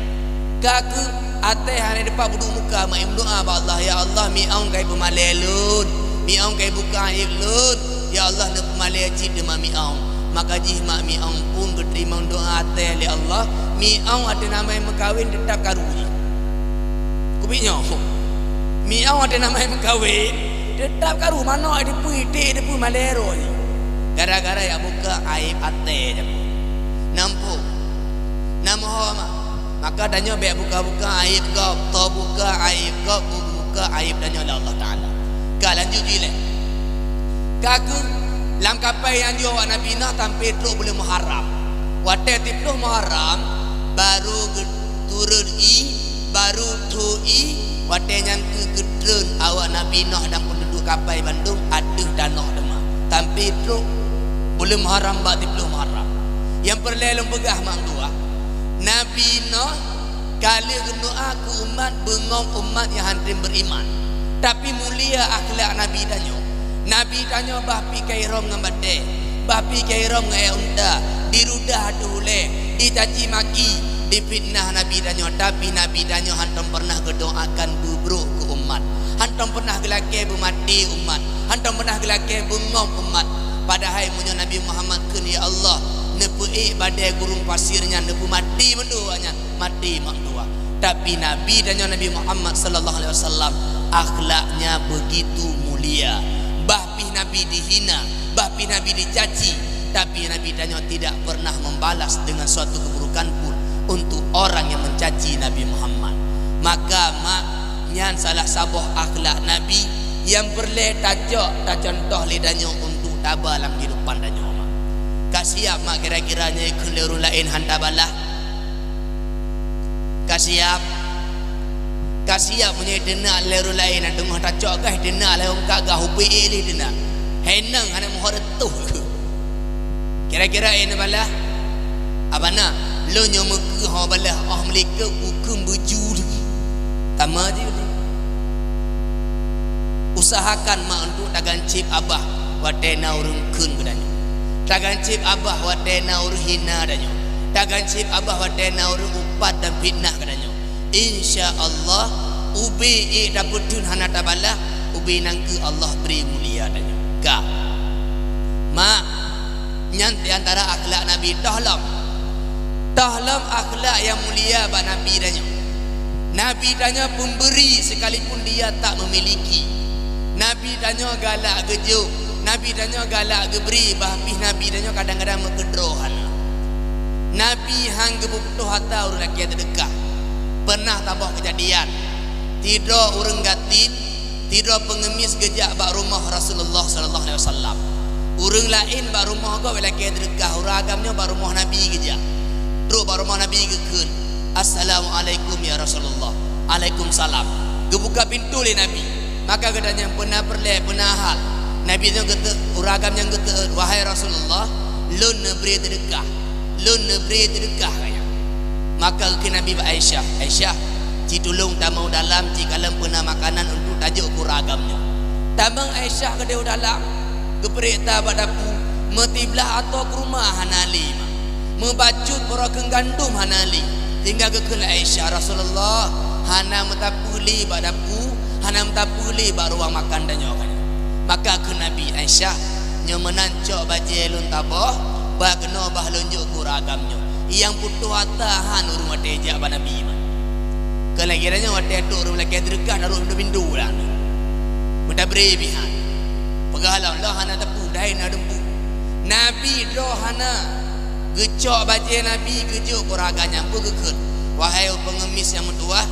Ka keuh até hana dipat buduek muka, mak imeudoa bak Allah, "Ya Allah, miong kai peumalée lôn. Miong kai buka aib lôn." Ya Allah, neupeumalée cit teuma miong. Maka jih mak miong pun geuteurimong doa até lé Allah, miong até nama meukawen teutap karu jih. Kubi nyoe, miong até nama meukawen teutap karu, manok dipui, iték dipui, malée roh jih. Gara-gara ya buka aib até jih. Nampu. Namoho mak. Maka tanyoe bék buka-buka aib gob, toh buka aib gob, buka aib tanyoe lé Allah Taala. Ka lanjut jih lé. Ka keuh lam kapai nyang jok awak Nabi Nuh sampai trok buleuen Muharram. Watée siplôh Muharram baru geuturot ié, baru tho ié, watée nyan keuh geutreun awak Nabi Nuh dan peunduduek kapai bandum ateueh tanoh teuma. Sampai trok buleuen Muharram bak siplôh Muharram. Nyang peureulée lôn peugah mak dua, Nabi Nuh ka lheueh geudoa keu umat beungöm umat nyang hana beriman. Tapi mulia akhlak Nabi tanyoe. Nabi tanyoe bah pih ka iröm ngon batée, bah pih ka iröm ngon ék unta, dirudah ateueh ulée, dicaci maki, difitnah Nabi tanyoe. Tapi Nabi tanyoe hantom pernah geudoakan beubrok keu umat, hantom pernah geulakée beumaté umat, hantom pernah geulakée beungöm umat. Padahai meunyoe Nabi Muhammad kheun, "Ya Allah, neupeuék badée gurung pasier nyan, neupeumaté mandum awak nyan," maté mak dua. Tapi Nabi tanyoe Nabi Muhammad sallallahu alaihi wasallam akhlaknya begitu mulia. Bah pih Nabi dihina, bah pih Nabi dicaci, tapi Nabi tanyoe tidak pernah membalas dengan suatu keburukan pun untuk orang yang mencaci Nabi Muhammad. Maka mak, nyan salah saboh akhlak Nabi nyang peureulée tacok, tacontoh lé tanyoe untuk taba lam kehidupan tanyoe mak. Ka siap mak kira-kira nyoe kheun lé ureuëng laén hana balah? Ka siap? Ka siap meunyoe teunak lé ureuëng laén, na teungoh tacok gah teunak lé ungkat gah ubé ék lé teunak. Hai nang hana meuhot reutôh. Kira-kira ék neubalah? Abana, lôn nyoe meukeue ho balah, oh meulikot bukeueng beuju lé. Tama jih lé. Usahakan mak untuk taganceb abah watée na ureuëng kheun geutanyoe. Taganceb abah watée na ureuëng hina tanyoe. Taganceb abah watée na ureuëng upat dan fitnah geutanyoe. Insya Allah, ubé ék tapeutheun hana tabalah, ubé nyan keuh Allah bri mulia tanyoe. Ka. Mak, nyan di antara akhlak Nabi. Toh lom. Toh lom akhlak nyang mulia bak Nabi tanyoe. Nabi tanyoe pemberi sekalipun dia tak memiliki. Nabi tanyoe galak geujok, Nabi tanyoe galak geubri, bah pih Nabi tanyoe kadang-kadang meukeudroe hana. Nabi han geupeutoh ata ureuëng lakée teudeukah. Pernah saboh keujadian, sidroe ureuëng gasien, sidroe peungemis geujak bak rumoh Rasulullah sallallahu alaihi wasallam. Ureuëng laén bak rumoh gob lakée teudeukah, ureuëng agam nyoe bak rumoh Nabi geujak. Trok bak rumoh Nabi geukheun, "Assalamualaikum ya Rasulullah." "Alaikumsalam." Geubuka pintoe lé Nabi. Maka geutanyong, "Peue na peureulée, peue na hal?" Nabi nyoe geute-, ureuëng agam nyan geuteuôt, "Wahai Rasulullah, "Lôn neubri seudeukah, lôn neubri seudeukah," kheun nyan. Maka geukheun Nabi bak Aisyah, "Aisyah, ci tulông tamong dalam, ci kalon peuna makanan untuk tajok keu ureueng agam nyoe." Tamong Aisyah keudeh u dalam, geuprek that bak dapu, meusiblah atô keureuma hana lé mak, meubacut baroe kheun gandom hana lé, sehingga geukheun lé Aisyah, "Rasulullah, hana meusapeue lé bak dapu, hana meusapeue lé bak ruang makan tanyoe." Maka kheun Nabi, "Aisyah, nyoe meunan cok bajée lôn saboh, bah keunoe bah lôn jok keu ureueng agam nyoe." Nyang putôh asa han ureueng watée jak bak Nabi mak. Keu lagée nyan watée trok ureueng lakée seudeukah, na rhot pintoe-pintoe lah. Meutabri pih han. Peugah lom, "Lôn hana teupeu, dahé na dumpeue." Nabi droe hana. Geucok bajée Nabi geujok keu ureueng agam nyan, peue geukheun, "Wahai pengemis nyang meutuwah,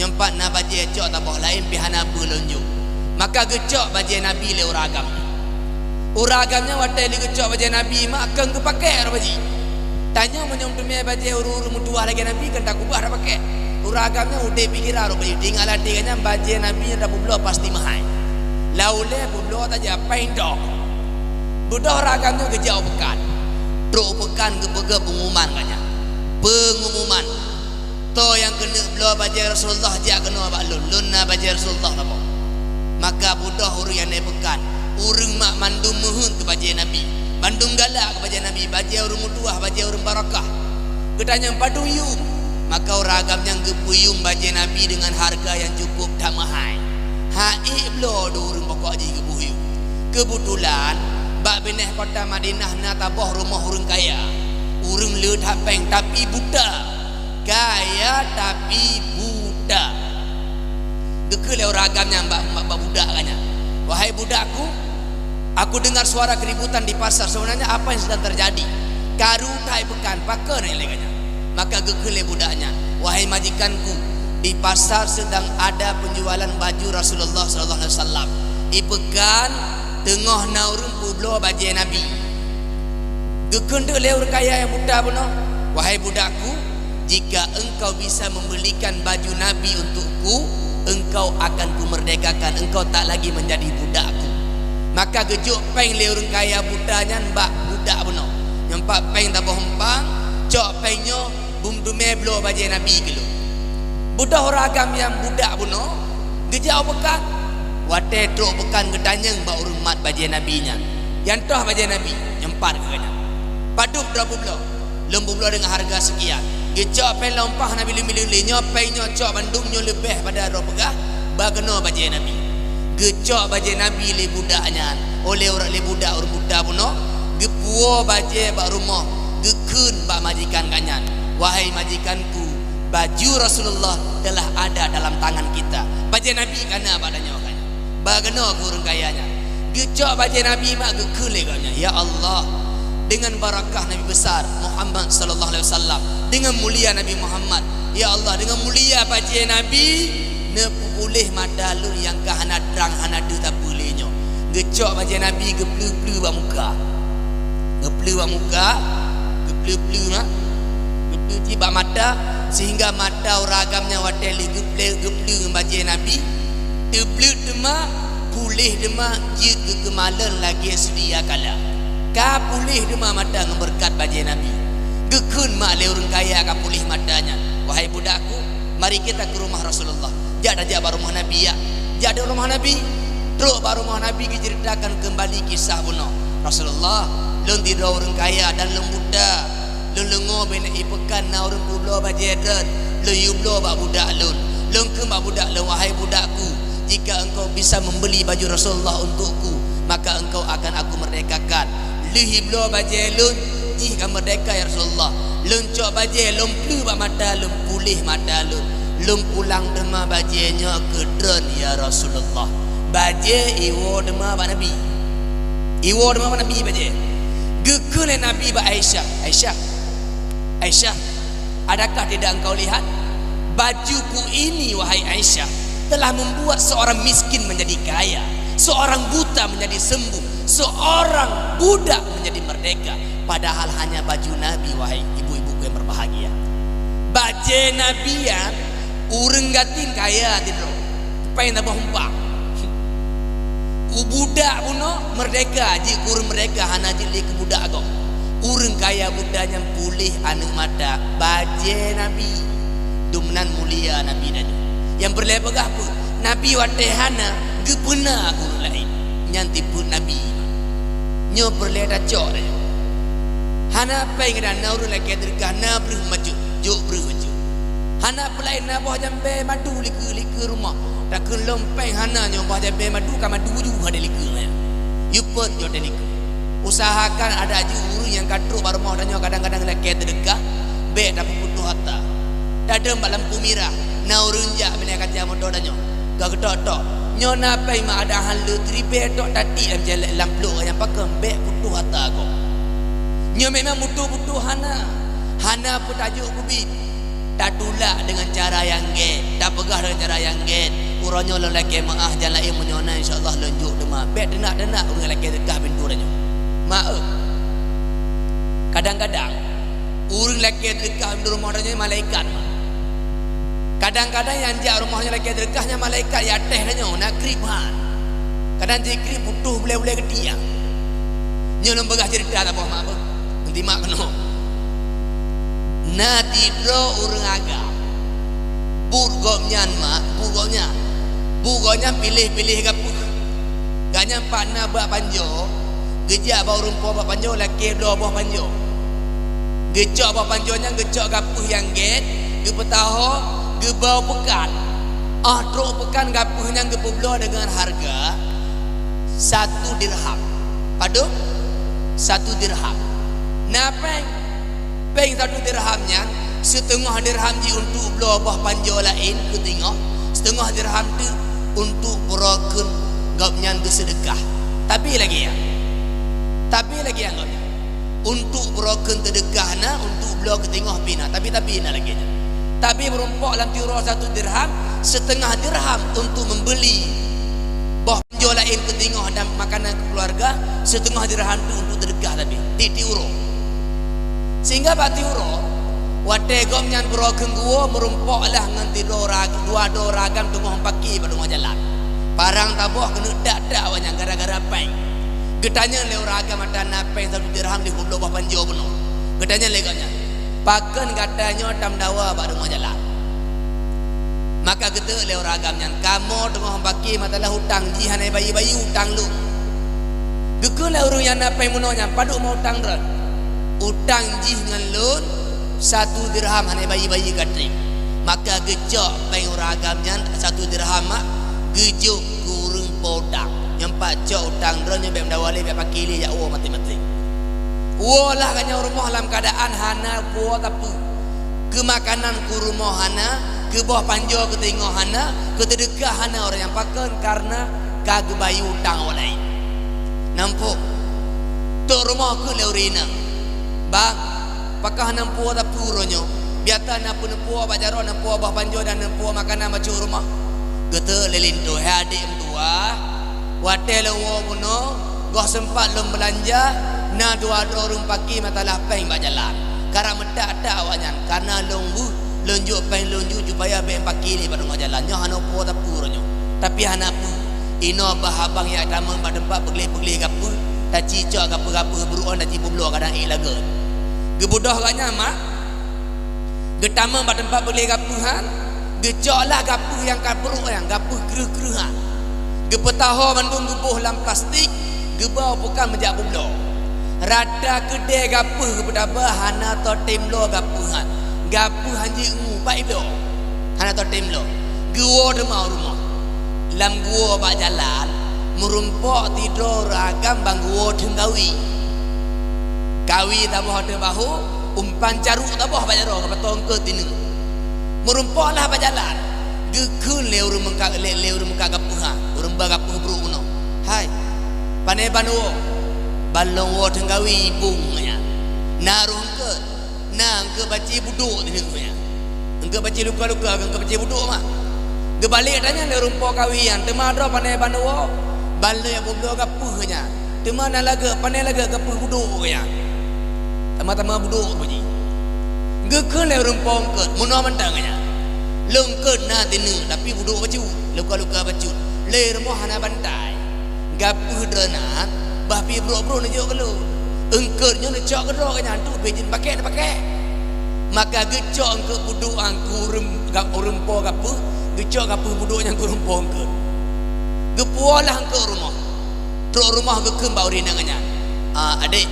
nyoe pat na bajée, cok saboh laén pih hana peue lôn jok." Maka geucok bajée Nabi lé ureueng agam nyan. Ureueng agam nyan watée lé geucok bajée Nabi mak, kheun geupakék rot bajée. Tanyoe meunyoe teumé bajée ureueng-ureueng meutuwah lagée Nabi, kheun takeubah tapakék. Ureueng agam nyan udeb pikiran rot bajée, teuingat lam até geuh nyan bajée Nabi nyang tapeubloe pasti meuhai. Lam ulée peubloe tajak péng dong. Beudôh ureueng agam nyan geujak u peukan. Trok u peukan geupeugah peungumuman geuh nyan. Peungumuman. "Toh nyang keuneuk bloe bajée Rasulullah jak keunoe bak lôn, lôn na bajée Rasulullah saboh." Maka beudôh ureueng nyang na i peukan, ureueng mak mandum meuheuet keu bajée Nabi, mandum galak keu bajée Nabi, bajée ureueng meutuwah, bajée ureueng barakah. Geutanyong padum yuem, maka ureueng agam nyan geupeuyuem bajée Nabi deungon hareuga nyang cukup that meuhai. Hana ék bloe di ureueng, pokok jih geupeuyuem. Keubeutulan, bak binéh kota Madinah na saboh rumoh ureueng kaya. Ureueng le that péng, tapi buta. Kaya tapi buta. Geukheun lé ureueng agam nyan bak, bak, bak budak geuh nyan, "Wahai budakku, aku dengar suara keributan di pasar. Sebenarnya apa yang sedang terjadi?" Karu that i peukan, pakon lé geuh nyan. Maka geukheun lé budak nyan, "Wahai majikanku, di pasar sedang ada penjualan baju Rasulullah sallallahu alaihi wasallam. I peukan teungoh na ureueng peubloe bajée Nabi." Geukheun teuk lé ureueng kaya nyang buta bunoe, "Wahai budakku, jika engkau bisa membelikan baju Nabi untukku, engkau akan kumerdekakan, engkau tak lagi menjadi budakku." Maka geujok péng lé ureueng kaya buta nyan bak budak bunoe, "Nyoe pat péng saboh umpang, cok péng nyoe, bum teumé bloe bajée Nabi keu lôn." Beudôh ureueng agam nyang budak bunoe geujak u peukan. Watée trok peukan geutanyong bak ureueng mat bajée Nabi nyan, "Nyan toh bajée Nabi?" "Nyoe pat," kheun geuh nyan. "Padum droe peubloe?" "Lôn peubloe deungon hareuga seukian." Geucok péng lam umpang hana bileueng-bileueng lé, "Nyoe péng nyoe, cok bandum nyoe leubeh pada droe peugah, bah keunoe bajée Nabi." Geucok bajée Nabi lé budak nyan, óh lé ureueng, lé budak ureueng buta bunoe, geupuwoe bajée bak rumoh, geukheun bak majikan geuh nyan, "Wahai majikanku, baju Rasulullah telah ada dalam tangan kita." Bajée Nabi ka na bak tanyoe geuh nyan. Bah keunoe keu ureueng kaya nyan. Geucok bajée Nabi mak, geukheun lé geuh nyan, "Ya Allah, dengan barakah Nabi besar Muhammad sallallahu alaihi wasallam, dengan mulia Nabi Muhammad, ya Allah, dengan mulia bajée Nabi, neupeupuléh mata lôn nyang ka hana trang, hana deuh sapeue lé nyoe." Geucok bajée Nabi, geupleue-pleue bak muka. Geupleue bak muka, geupleue-pleue mak, geupleue cit bak mata, sehingga mata ureueng agam nyan watée lheueh geupleue, geupleue ngon bajée Nabi, teubleut teuma, puléh teuma, jeuet geukeumalon lagée seudia kala. Ka puléh teuma mata ngon beureukat bajée Nabi. Geukheun mak lé ureueng kaya ka puléh mata nyan, "Wahai budakku, mari kita ke rumah Rasulullah." Jak tajak bak rumoh Nabi, jak. Jak di rumoh Nabi. Trok bak rumoh Nabi geuceuritakan keumbali kisah bunoe. "Rasulullah, lôn sidroe ureueng kaya dan lôn buta. Lôn deungoe binéh i peukan na ureueng peubloe bajée treun. Lôn yue bloe bak budak lôn. Lôn kheun bak budak lôn, 'Wahai budakku, jika engkau bisa membeli baju Rasulullah untukku, maka engkau akan aku merdekakan.' Lheueh ibloe bajée lôn, jih ka meurdeka, ya Rasulullah. Lôn cok bajée, lôn pleue bak mata lôn, puléh mata lôn. Lôn pulang teuma bajée nyoe keu droen, ya Rasulullah." Bajée iwoe teuma bak Nabi. Iwoe teuma bak Nabi bajée. Geukheun lé Nabi bak Aisyah, "Aisyah, Aisyah, adakah tidak engkau lihat? Bajuku ini, wahai Aisyah, telah membuat seorang miskin menjadi kaya, seorang buta menjadi sembuh, seorang budak menjadi merdeka, padahal hanya baju Nabi, wahai ibu-ibuku yang berbahagia." Bajée Nabi nyan, ureueng gasien kaya sidroe, péng saboh umpang. Budak bunoe meurdeka, jeuet keu ureueng meurdeka, hana jeuet lé keu budak gob. Ureuëng kaya buta nyang puléh aneuëk mata bajée Nabi. Dumnan mulia Nabi tanyoe. Nyang peureulée peugah peue? Nabi watée hana geupeuna ureuëng laén, nyan tipeuet Nabi. Nyoe peureulée tacok tanyoe. Hana péng dan na ureuëng lakée teudeukah na breuh maju, jok breuh maju. Hana peulaén na boh jambée madu likeue-likeue rumoh. Takheun lom péng hana nyoe boh jambée madu ka madu ju hana likeue nyan. Yue peuet nyoe teuh likeue. Usahakan adak jih ureuëng nyang ka trok bak rumoh tanyoe kadang-kadang lakée teudeukah, bék tapeuputôh ata. Tadong bak lampu mirah, na ureuëng jak meunyoe ka jak moto tanyoe. Ka geutok-tok. Nyoe na péng ma ada hal le tribée tok tati lam jalan lam plôk nyang pakon bék putôh ata gob. Nyoe memang mutu-mutu hana. Hana peutajok keubiet. Tatulak deungon cara nyang gét, tapeugah deungon cara nyang gét, "Uroe nyoe lôn lakée meuáh, jan laén meunyoe na insya Allah lôn jok teuma." Bék teunak-teunak ureuëng lakée teudeukah pintoe tanyoe. Maaf. Kadang-kadang ureuëng lakée teudeukah pintoe rumoh tanyoe malaikat mah. Kadang-kadang nyang jak rumoh nyoe lakée teudeukah nyan malaikat jak teh tanyoe na kriban. Kadang jikrib putôh bulée-bulée geutiang. Nyoe lôn peugah ceurita saboh mak beuh. Meusimak keunoe. Na sidroe ureuëng agam. Buet gobnyan mak, buet gobnyan. Buet gobnyan piléh-piléh gapeuh. Gobnyan pat na bak panjoe, geujak bak ureuëng po bak panjoe lakée bloe boh panjoe. Geucok boh panjoe nyan geucok gapeuh nyang gét, geupeutaho, geubloe peukan. Óh trok peukan gapeuh nyan geupeubloe deungon hareuga satu dirham. Padub? Satu dirham. Na péng. Péng satu dirham nyan, siteungoh dirham jih untuk bloe boh panjoe laén keu teungoh, siteungoh dirham teuk untuk peuroe kheun gobnyan geuseudeukah. Tapi lagée nyan. Tapi lagée nyan gobnyan. Untuk peuroe kheun teudeukah na, untuk bloe keu teungoh pih na. Tapi-tapi na lagée nyan. Tapi meurumpok lam tiuroe satu dirham, siteungoh dirham untuk membeli boh panjoe laén keu teungoh dan makanan keu keuluwarga, siteungoh dirham teuk untuk teudeukah tapi tieb-tieb uroe. Sehingga bak tieb uroe, watée gobnyan peuroe kheun geuwoe meurumpok lah ngon sidroe ureuëng, dua droe ureuëng agam teungoh meupaké bak teungoh jalan. Parang saboh keuneuk dak-dak awaknyan gara-gara péng. Geutanyong lé ureuëng agam ata na péng satu dirham dikeubloe boh panjoe bunoe. Geutanyong lé gobnyan, "Pakon gata nyoe tameudawa bak teungoh jalan?" Maka geuteuek lé ureuëng agam nyan, "Kamoe teungoh meupaké masalah utang jih hana bayeue-bayeue utang lôn." Geukheun lé ureuëng nyang na péng bunoe nyan, "Padub meu utang droen?" "Utang jih ngon lôn satu dirham hana bayeue-bayeue ka treb." Maka geucok péng ureuëng agam nyan satu dirham mak, geujok keu ureuëng po utang. "Nyoe pat cok utang droen nyoe bék meudawa lé, bék paké lé, jak woe maté-maté." Woe lah gobnyan u rumoh lam keuadaan hana po sapeue. Keu makanan keu rumoh hana, keu boh panjoe keu teungoh hana, keu teudeukah hana ureuëng nyang pakon, kareuna ka geubayeue utang awak laén. Nampak? Trok rumoh kheun lé ureuëng inong, "Bang, pakon hana po sapeue uroe nyoe? Biasa na peue neupo bak jaroe, neupo boh panjoe dan neupo makanan bacut u rumoh." Geuteuek lé linto, "Hai adék meutuwah, watée lôn woe bunoe, goh seumpat lôn beulanja, na dua droe ureuëng paké masalah péng bak jalan. Karap meutak-tak awaknyan, kareuna lôn weueh, lôn jok péng lôn ju supaya bék paké lé bak teungoh jalan. Nyoe hana po sapeue uroe nyoe. Tapi hana peue, inoe bah abang jak tamong bak teumpat peugleh-peugleh gapeuh, tacicok gapeuh-gapeuh brok nyan tacipeubloe kadang ék lagée." Geubeudôh gobnyan mak. Geutamong bak teumpat peugleh gapeuh nyan, geucok lah gapeuh nyang ka brok nyan, gapeuh kreueh-kreueh nyan. Geupeutaho mandum geuboh lam plastik, geuba u peukan meujak peubloe. Rata keudée gapeuh geupeutaba hana tô tem bloe gapeuh nyan. Gapeuh hanjeuet ngu bak ibloe. Hana tô tem bloe. Geuwoe teuma u rumoh. Lam geuwoe bak jalan, meurumpok sidroe ureuëng agam ban geuwoe theun kawi. Kawi saboh ateueh bahô, umpan carok saboh bak jaroe, ka patong keu tineuk. Meurumpok lah bak jalan, geukheun lé ureuëng meungka-, lé, lé ureuëng meungka gapeuh nyan, ureuëng ba gapeuh brok bunoe, "Hai, pane ban woe?" "Ban lôn woe theun kawi, bung," nyan. "Na roh eungkôt?" "Na, eungkôt baci budok," tineuk nyan. "Eungkôt baci luka-luka, eungkôt baci budok mah." Geubalek tanyong lé ureuëng po kawi nyan, "Teuma droe pane ban woe?" "Ban lôn jak peubloe gapeuh," nyan. "Teuma na lagée, pane lagée gapeuh budok," nyan. "Teuma-teuma budok," bunyi. Geukheun lé ureuëng po eungkôt, "Meunoe mantong," nyan. "Lôn eungkôt na tineuk, tapi budok bacut, luka-luka bacut. Lé rumoh hana bantai. Gapeuh droeneuh bah pih brok-brok neujok keu lôn. Eungkôt nyoe neucok keudroe nyan tu, bèk jeuet pakèk, neupakék. Maka geucok eungkôt budok nyan keu ureueng, ureueng po gapeuh, geucok gapeuh budok nyan keu ureueng po eungkôt. Geupuwoe lah eungkôt rumoh. Trok rumoh geukheun bak ureueng inong nyan, "Ah, adék,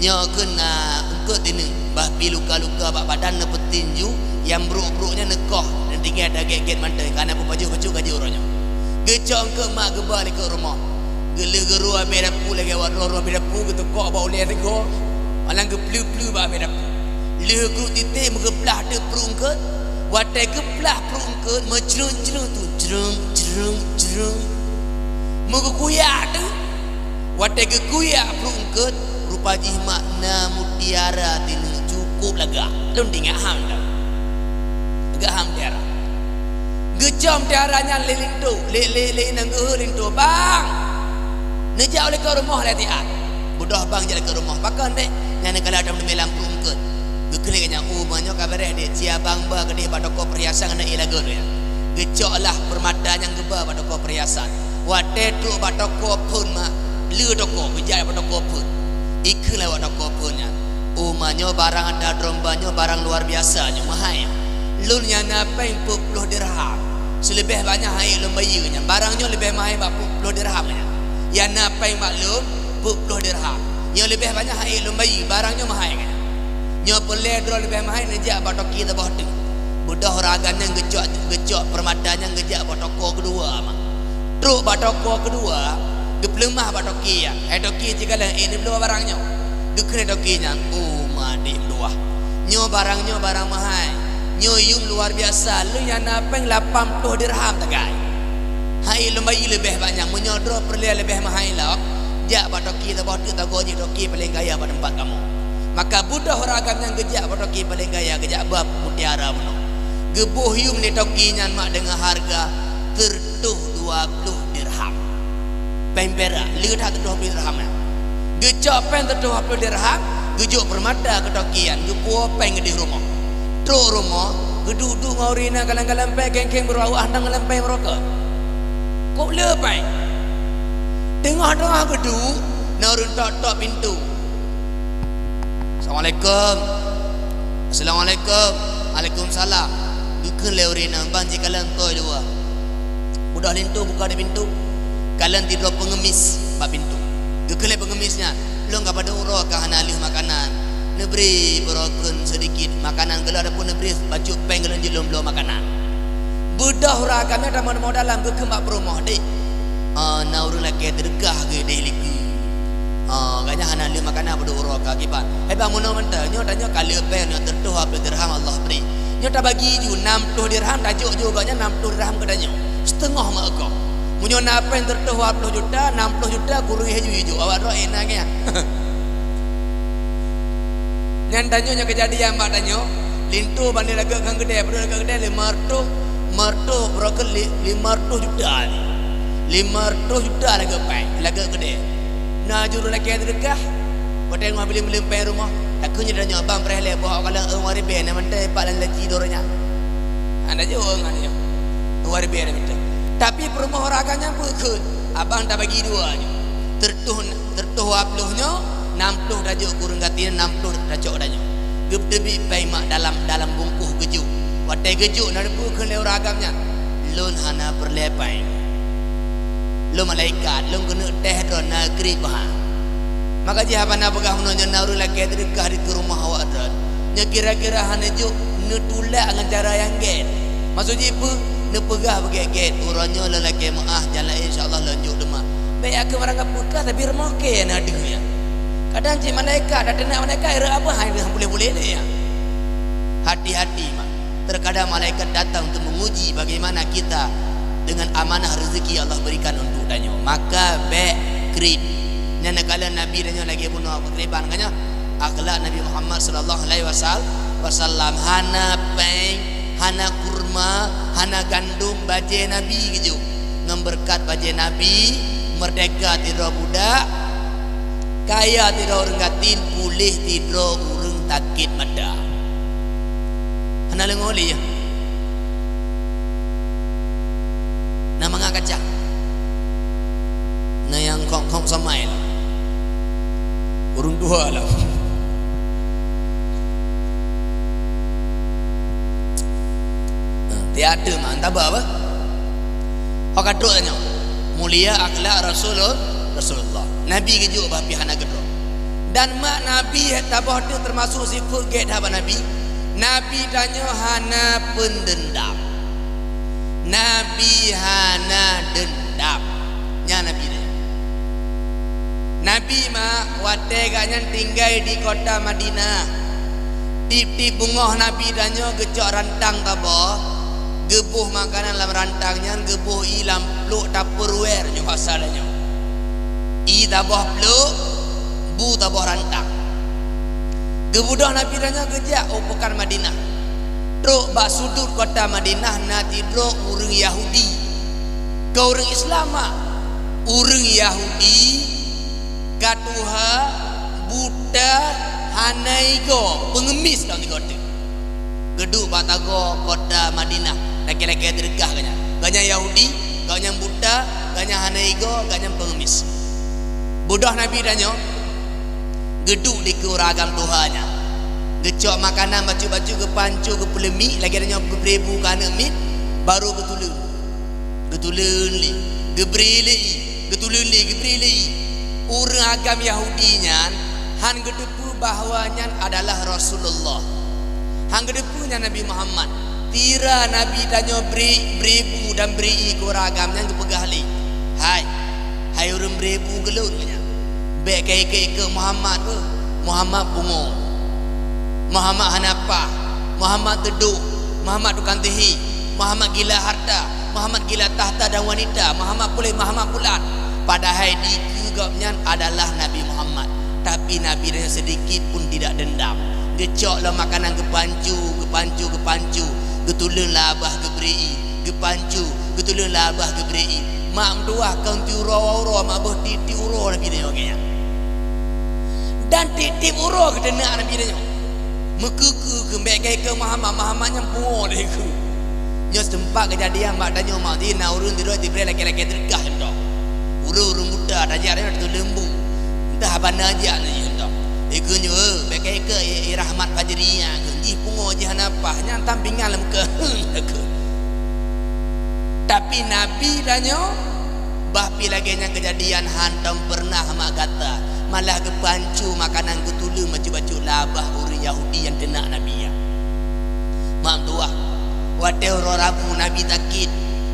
nyoe kheun na eungkôt tineuk, bah pih luka-luka bak badan neupeutin ju, nyang brôk-brôk nyan neukoh, neutinggai dagét-gét mantong, ka na peupajoh bacut gaji uroe nyoe." Geucok eungkôt mak geuba likôt rumoh. Geuleuh geurô abéh dapu lagèe awak droe rô abéh dapu, geuteukok bak ulèe sigoe, malang geupleu-pleu bak abéh dapu. Lheueh geukruet titék meugeuplah teuk pruet eungkôt, watèe geuplah pruet eungkôt, meujreueng-jreueng tu, jreueng, jreueng, jreueng. Meugeukuyak teuk. Watèe geukuyak pruet eungkôt, rupa jih mak na mutiara tineuk cukôp lagak. Lôn tingat ham tau. Lagak ham mutiara. Geucok mutiara nyan lé linto, lé, lé, lé inong geuhôi linto, "Bang! Neujak u likôt rumoh lé tiat." Beudôh bang jak likôt rumoh. "Pakon, Dék?" "Nyan neukalon ata meuteumé lam pruet eungkôt." Geukheun lé geuh nyan, "Oh, meunyoe ka beureh, Dék, cia bang ba keudéh bak toko perhiasan keuneuk ié lagot nyan." Geucok lah peurmata nyang geuba bak toko perhiasan. Watèe trok bak toko phôn mak, le toko, geujak bak toko phôn. Ikheun lé awak toko phôn nyan, "Oh, ma, nyoe barang ata droe ba nyoe barang luar biasa nyoe, meuhai. Lôn nyang na péng peuet ploh dirham. Seuleubeh bak nyan han ék lôn bayeue nyan. Barang nyoe leubeh meuhai bak peuet ploh dirham nyan. Nyang na péng bak lôn peuet ploh dirham. Nyoe leubeh bak nyan han ék lôn bayeue, barang nyoe meuhai nyan. Nyoe peureulèe droe leubeh meuhai neujak bak toke saboh teuk." Beudôh ureueng agam nyan geucok, geucok peurmata nyan geujak bak toko keudua mak. Trok bak toko keudua, geupeuleumah bak toke nyan. "Hai toke, cikalon ék neubloe barang nyoe." Geukheun lé toke nyan, "Oh, ma, dék meutuah. Nyoe barang nyoe barang meuhai. Nyoe yuem luar biasa. Lôn nyang na péng lapan ploh dirham tagai. Han ék lôn bayeue leubeh bak nyan. Meunyoe droe peureulèe leubeh meuhai lom, jak bak toke saboh teuk, tagoe jih toke paleng kaya bak teumpat kamoe." Maka beudôh ureueng agam nyan geujak bak toke paleng kaya, geujak ba mutiara bunoe. Geuboh yuem lé toke nyan mak deungon hareuga sireutoh dua ploh dirham. Péng pirak, le that sireutoh dua ploh dirham nyan. Geucok péng sireutoh dua ploh dirham, geujok peurmata keu toke nyan, geupuwoe péng geudéh rumoh. Trok rumoh, geuduek-duek ngon ureueng inong kalon-kalon péng, khéng-khéng beurawah ngon kalon péng meurokok. Kok le péng. Teungoh-teungoh geuduek, na ureueng tok-tok pintoe. "Assalamualaikum." "Assalamualaikum." "Waalaikumsalam." Geukheun lé ureueng inong, "Bang, cikalon toe luwa." Beudôh linto buka di pintoe. Kalon sidroe peungemis bak pintoe. Geukheun lé peungemis nyan, "Lôn ka padub uroe ka hana lheueh makanan. Neubri barokon seudikit makanan, gohlom ataupun neubri bacut péng gohlom jeuet lôn bloe makanan." Beudôh ureueng agam nyan tamong-tamong dalam, geukheun bak peurumoh, "Dék, ah, na ureueng lakèe teudeukah geudéh likôt. Ah, gobnyan hana lheueh makanan padub uroe ka kiban. Hai bang, meunoe mantong, nyoe tanyoe ka le péng, nyoe sireutoh dua ploh dirham Allah bri. Nyoe tabagi ju, nam ploh dirham tajok ju gobnyan, nam ploh dirham keu tanyoe. Siteungoh meu'oh gob. Meunyoe na péng sireutoh dua ploh juta, nam ploh juta kureueng laju ijok, awak droe ék na nyan." Nyan tanyoe nyang keujadian bak tanyoe, linto bandéng lagèe ngon keudè, padub lagèe keudè, lima reutôh, lima reutôh, barokon li-, lima reutôh juta. Lima reutôh juta lagèe péng, lagèe keudè. Na ju ureueng lakèe teudeukah, watèe ngon bileueng-bileueng péng rumoh, takheun nyan tanyoe, "Bang, preh lé, boh awak kalon, eh, dua ribèe na mantong pat lam laci droe nyan." Hana jeuet ngon nyoe. Dua ribèe na mantong. Tapi peurumoh ureueng agam nyan peue kheun, "Abang, tabagi dua nyoe. Sireutoh, sireutoh dua ploh nyoe, nam ploh tajok keu ureueng gasien, nam ploh tacok tanyoe." Geuteubiet péng mak dalam, dalam bungkôh geujok. Watèe geujok na peue kheun lé ureueng agam nyan, "Lôn hana peureulèe péng. Lôn malaikat, lôn keuneuk teh droe na kriet bah." Maka jih haba na peugah meunoe, nyoe na ureueng lakèe teudeukah dikeue rumoh awak droe. Nyoe kira-kira hana jok neutulak ngon cara nyang gèt. Maksud jih peue? Neupeugah beugèt-gèt, "Uroe nyoe lôn lakèe meu'ah, jalan insya Allah lôn jok teuma." Bèk akeuh barang kapeugah, tapi rumoh kèe na deuh nyan. Kadang cit malaikat, dak teunak malaikat, rot abah hai deuh puléh-puléh lé nyan. Hati-hati mak. Terkadang malaikat datang untuk menguji bagaimana kita dengan amanah rezeki Allah berikan untuk tanyoe. Maka bèk kriet. Nyan neukalon Nabi tanyoe lagèe bunoe pakriban, kan nyoe? Akhlak Nabi Muhammad sallallahu alaihi wasal-, wasallam. Hana péng, hana kurma, hana gandom, bajèe Nabi geujok. Ngon beureukat bajèe Nabi, meurdeka sidroe budak, kaya sidroe ureueng gasien, puléh sidroe ureueng sakét mata. Hana leungoe lé, ya. Na mangat kaca. Na nyang khong-khong somai. Ureuëng tuha lah. Teuma, taba apa? Ho ka trok nyoe. Mulia akhlak Rasulul-, Rasulullah. Nabi geujok bah pih hana geudroe. Dan mak Nabi taboh teuh teumasuk sifeuet gét haba Nabi. Nabi tanyoe hana peundendam. Nabi hana dendam. Nyan Nabi nyoe. Nabi mak watée gobnyan tinggai di kota Madinah. Tieb-tieb beungoh Nabi tanyoe geucok rantang taboh, geuboh makanan lam rantang nyan, geuboh ié lam pluek Tupperware nyoe asai nyoe. Ié taboh pluek, bu taboh rantang. Geubeudôh Nabi tanyoe geujak u peukan Madinah. Trok bak sudut kota Madinah na sidroe ureuëng Yahudi. Keu ureuëng Islam mak, ureuëng Yahudi ka tuha, buta, hana igoe, peungemis lom di kota. Geuduek bak tagoe kota Madinah, lakée-lakée teudeugah gobnyan. Gobnyan Yahudi, gobnyan buta, gobnyan hana igoe, gobnyan peungemis. Beudôh Nabi tanyoe geuduek dikeue ureuëng agam tuha nyan. Geucok makanan bacut-bacut, geupancu, geupeuleumiek lagée tanyoe geubri bu keu aneuëk miet, barô geutuleueng. Geutuleueng lé, geubri lé ié, geutuleueng lé, geubri lé ié. Ureuëng agam Yahudi nyan hán geuteupeue bahwa nyan adalah Rasulullah. Hán geuteupeue nyan Nabi Muhammad. Sira Nabi tanyoe bri, bri bu dan bri ié keu ureuëng agam nyan geupeugah lé, "Hai, hai ureuëng bri bu keu lôn," nyan. "Bék ka ikeu-ikeu Muhammad beuh. Muhammad pungo. Muhammad hana paih. Muhammad teudôk. Muhammad tukang sihé. Muhammad gila harta. Muhammad gila tahta dan wanita. Muhammad puléh, Muhammad pulan." Padahai dikeue gobnyan adalah Nabi Muhammad. Tapi Nabi nyan seudikit pun tidak dendam. Geucok lom makanan geupancu, geupancu, geupancu. Geutuleueng lam babah geubri ié. Geupancu, geutuleueng lam babah geubri ié. Mak meutuah keu tiep uroe-uroe mak beuh tiep-tiep uroe Nabi tanyoe lagée nyan. Dan tiep-tiep uroe geuteunak Nabi tanyoe. Meukeue-keue keu bék ka ikeu Muhammad, Muhammad nyan pungo lé keu. Nyoe seumpat keujadian bak tanyoe mak di na ureuëng sidroe jibrée lakée-lakée teudeugah contoh. Ureuëng-ureuëng buta tajak nyan teuleueng bu. Entah haba na jak nyan contoh. Ikeu nyoe, bék ka ikeu, i, i Rahmat Fajri nyan keu. Jih pungo jih hana paih, nyan tam pingan lam keu. Tapi Nabi tanyoe, bah pih lagée nyan keujadian hántom peureunah mak gata, malah geupancu makanan geutuleueng bacut-bacut lam babah ureuëng Yahudi nyang teunak Nabi nyan. Mak meutuah, watée uroe Rabu Nabi sakét,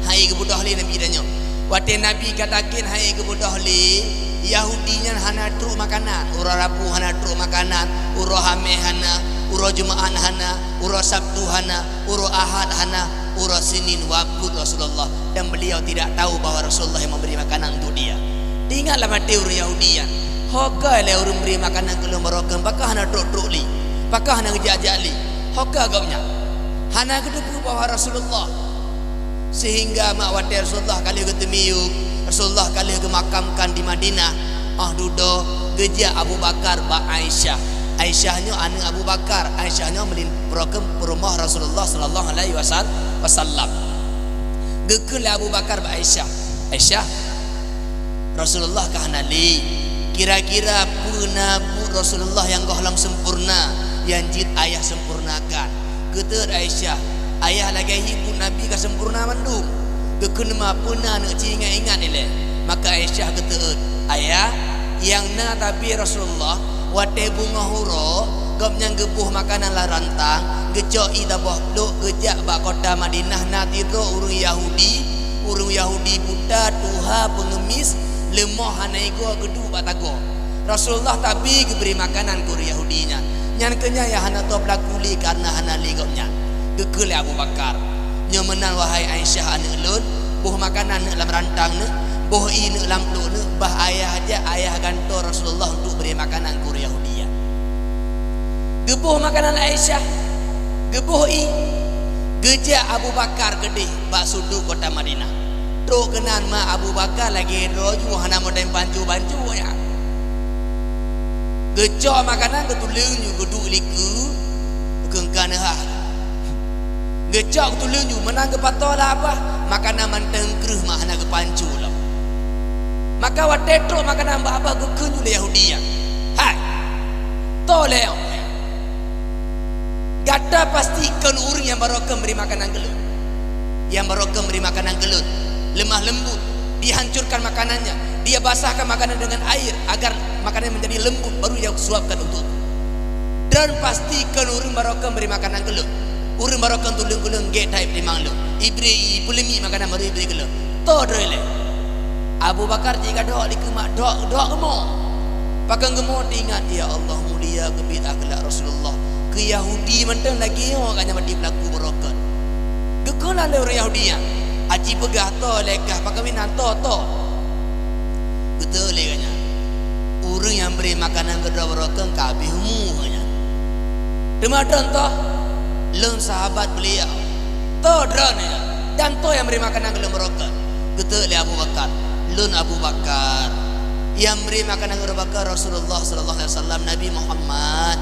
han ék geubeudôh lé Nabi tanyoe. Watée Nabi ka sakét han ék geubeudôh lé, Yahudi nyan hana trok makanan. Uroe Rabu hana trok makanan, uroe Hamèh hana, uroe Jumaat hana, uroe Sabtu hana, uroe Ahad hana, uroe Senin wafeuet Rasulullah dan beliau tidak tahu bahwa Rasulullah yang memberi makanan untuk dia. Teuingat lam até ureuëng Yahudi nyan, "Ho keuh lé ureuëng bri makanan keu lôn baroe keuh, pakon hana trok-trok lé? Pakon hana geujak-jak lé? Ho keuh gobnyan?" Hana geuteupeue bahwa Rasulullah. Sehingga mak watée Rasulullah ka lheueh geuteumiyueb, Rasulullah ka lheueh geumakamkan di Madinah, óh dudoe geujak Abu Bakar bak Aisyah. Aisyah nyoe aneuëk Abu Bakar. Aisyah nyoe meulin-, peurumoh Rasulullah sallallahu alaihi wasal-, wasallam. Geukheun lé Abu Bakar bak Aisyah, "Aisyah, Rasulullah ka hana lé. Kira-kira peue na buet Rasulullah nyang gohlom sempurna, nyang jeuet ayah sempurnakan?" Geuteuôt Aisyah, "Ayah lagée hi buet Nabi ka sempurna mandum." Geukheun, "Ma peue na aneuk ci ingat-ingat ilée?" Maka Aisyah geuteuôt, "Ayah, nyang na tabé Rasulullah, watée beungoh uroe, gobnyan geuboh makanan lam rantang, geucok ié taboh pluek, geujak bak kota Madinah, na sidroe ureuëng Yahudi, ureuëng Yahudi buta, tuha, peungemis, leumoh, hana igoe, geuduek bak tagoe. Rasulullah tabé geubri makanan keu ureuëng Yahudi nyan. Nyan keuh nyang hana teupeulaku lé kareuna hana lé gobnyan." Geukheun lé Abu Bakar, "Nyoe meunan, wahai Aisyah aneuk lôn, boh makanan neuk lam rantang neuk, boh ié neuk lam pluek neuk, bah ayah jak, ayah gantoe Rasulullah untuk bri makanan keu ureuëng Yahudi nyan." Geuboh makanan lé Aisyah, geuboh ié, geujak Abu Bakar keudeh bak sudut kota Madinah. Trok keunan mak Abu Bakar lagée droe ju hana modai bancu-bancu nyan. Geucok makanan geutuleueng ju geuduek likeu, beukeungka neuhah. Geucok geutuleueng ju meunan geupato lam babah, makanan mantong kreueh mak hana geupancu lom. Maka watée trok makanan bak babah geukheun ju lé Yahudi nyan, "Hai, Toh lé, gata pasti kon ureuëng nyang baroe keu bri makanan keu lôn. Nyang baroe keu bri makanan keu lôn, lemah lembut, dihancurkan makanannya, dia basahkan makanan dengan air agar makanan menjadi lembut, baru dia suapkan untukku. Droen pasti kon ureuëng baroe keu bri makanan keu lôn. Ureuëng baroe keu tuleueng keu lôn gét that ipeutimang lôn. Ibri, ipeuleumiek makanan baru ibri keu lôn. Toh droe lé. Abu Bakar jigadôk dikeue mak dok-dok geumo. Pakon geumo teuingat, "Ya Allah, mulia keubiet akhlak Rasulullah. Keu Yahudi mantong lagée nyoe gobnyan mati peulaku baroe keu." Geukheun lé ureuëng Yahudi nyan, "Aji peugah toh lé kah, pakon meunan toh, toh?" Geuteu lé gobnyan, ureuëng nyang bri makanan keu droe baroe keu ka habéh umu gobnyan. Teuma droen toh, lôn sahabat beliau. Toh droen nyan, dan toh nyang bri makanan keu lôn baroe keu. Geuteu lé Abu Bakar, "Lôn Abu Bakar." Nyang bri makanan keu Abu Bakar Rasulullah sallallahu alaihi wasallam, Nabi Muhammad.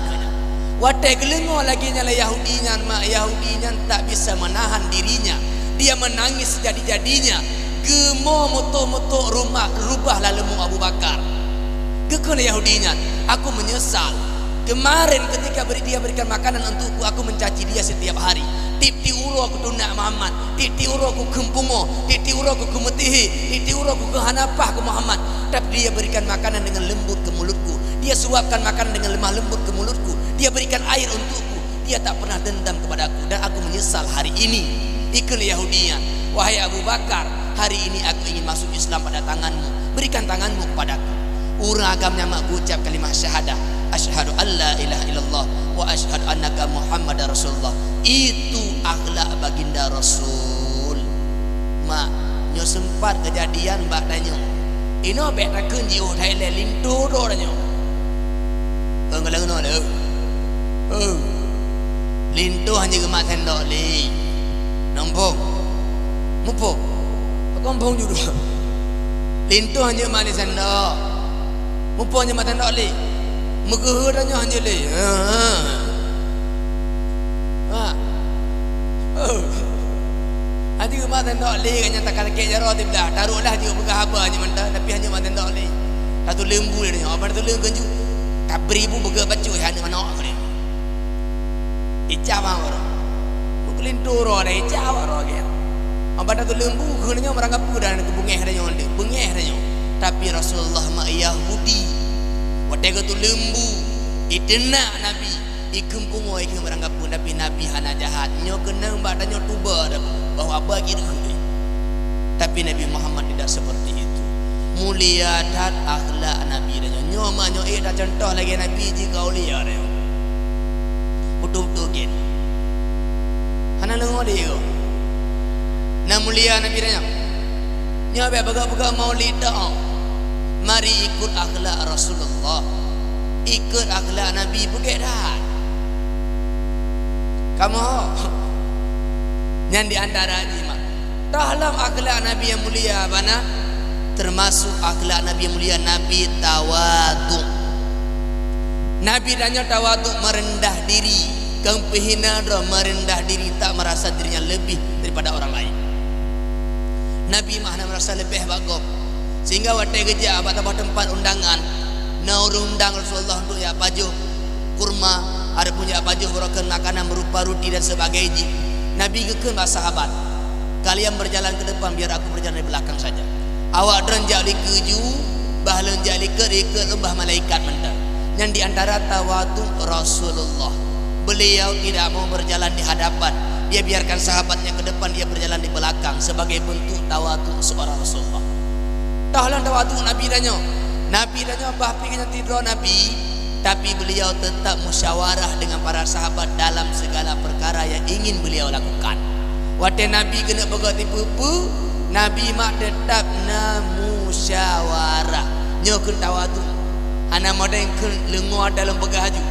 Watée geuleungoe lagée nyan lé Yahudi nyan, mak Yahudi nyan tak bisa menahan dirinya. Dia menangis jadi-jadinya. Geumo meutok-meutok rumah, rubah lam leumô Abu Bakar. Geukheun lé Yahudi nyan, "Aku menyesal. Kemarin ketika beri, dia berikan makanan untukku, aku mencaci dia setiap hari. Tiep-tiep uroe kutunak Muhammad, tiep-tiep uroe kukheun pungo, tiep-tiep uroe kukheun meutihi, tiep-tiep uroe kukheun hana paih keu Muhammad. Tapi dia berikan makanan dengan lembut ke mulutku. Dia suapkan makanan dengan lemah lembut ke mulutku. Dia berikan air untukku. Dia tak pernah dendam kepadaku dan aku menyesal hari ini." Ikheun lé Yahudi nyan, "Wahai Abu Bakar, hari ini aku ingin masuk Islam pada tanganmu. Berikan tanganmu kepadaku." Ureuëng agam nyan mak geucab kalimah syahadah, "Asyhadu an la ilaha illallah wa asyhadu annaka Muhammadar Rasulullah." Itu akhlak baginda Rasul. Mak, nyoe sempat kejadian bak tanyoe. Inoe bék takheun jiôh that ilée linto droe tanyoe. Ong keuleungoe lé. Oh. Linto hana geumat sendok lé. Nang phon. Muphom. Pakon phon judul. Linto hana geumat lé sendok. Muphom hana geumat sendok lé. Meugeuheuet tanyoe hana lé. Ha. Ha. Oh. Hana geumat sendok lé, gobnyan takalkét jaroe siblah. Tarôh lah jeuet peugah haba nyoe mantong, tapi hana geumat sendok lé. Tatuleueng bu lé nyoe, abang tatuleueng keunjut. Tabri bu beugeuh bacut hana manok lé. Ica bang baroe. Meukeulin turo dah ica baroe gét. Abang tatuleueng bu keu nyoe meurangkapeue dan keu beungéh dah nyoe, beungéh dah nyoe. Tapi Rasulullah mak Yahudi. Watée geutuleueng bu, iteunak Nabi. Ikheun pungo, ikheun barang gapeue, tapi Nabi hana jahat. Nyoe keunong bak tanyoe tuba dah bahwa bagi deuh. Tapi Nabi Muhammad tidak seperti itu. Mulia that akhlak Nabi tanyoe. Nyoe ma nyoe ék tacontoh lagée Nabi jih keu aulia tanyoe. Beutôi-beutôi gen. Hana leungoe lé. Na mulia Nabi tanyoe. Nyoe bék peugah-peugah maulid dak. Mari ikut akhlak Rasulullah. Ikut akhlak Nabi beugét that. Kamoe nyan di antara jih mak. Toh lom akhlak Nabi nyang mulia bana, termasuk akhlak Nabi nyang mulia, Nabi tawadhu. Nabi tanyoe tawadhu, merendah diri, kon peuhina droe, merendah diri, tak merasa dirinya lebih daripada orang lain. Nabi mah hana merasa leubeh bak gob. Sehingga watée geujak bak saboh teumpat undangan, na ureuëng undang Rasulullah untuk jak pajoh kurma, ataupun jak pajoh barokon makanan berupa ruti dan sebagainya. Nabi geukheun bak sahabat, "Kalian berjalan ke depan, biar aku berjalan di belakang saja." Awak droen jak likot ju, bah lôn jak likot, likot lôn bah malaikat mantong. Nyan di antara tawadhu Rasulullah. Beliau tidak mau berjalan di hadapan. Dia biarkan sahabatnya ke depan, dia berjalan di belakang sebagai bentuk tawadhu seorang Rasulullah. Toh lom tawadhu Nabi tanyoe. Nabi tanyoe bah pih nyan tidroe Nabi, tapi beliau tetap musyawarah dengan para sahabat dalam segala perkara yang ingin beliau lakukan. Watée Nabi keuneuk peugah tipeue-peue, Nabi mak teutap na musyawarah. Nyoe kheun tawadhu. Hana model kheun leungoe ata lôn peugah aju.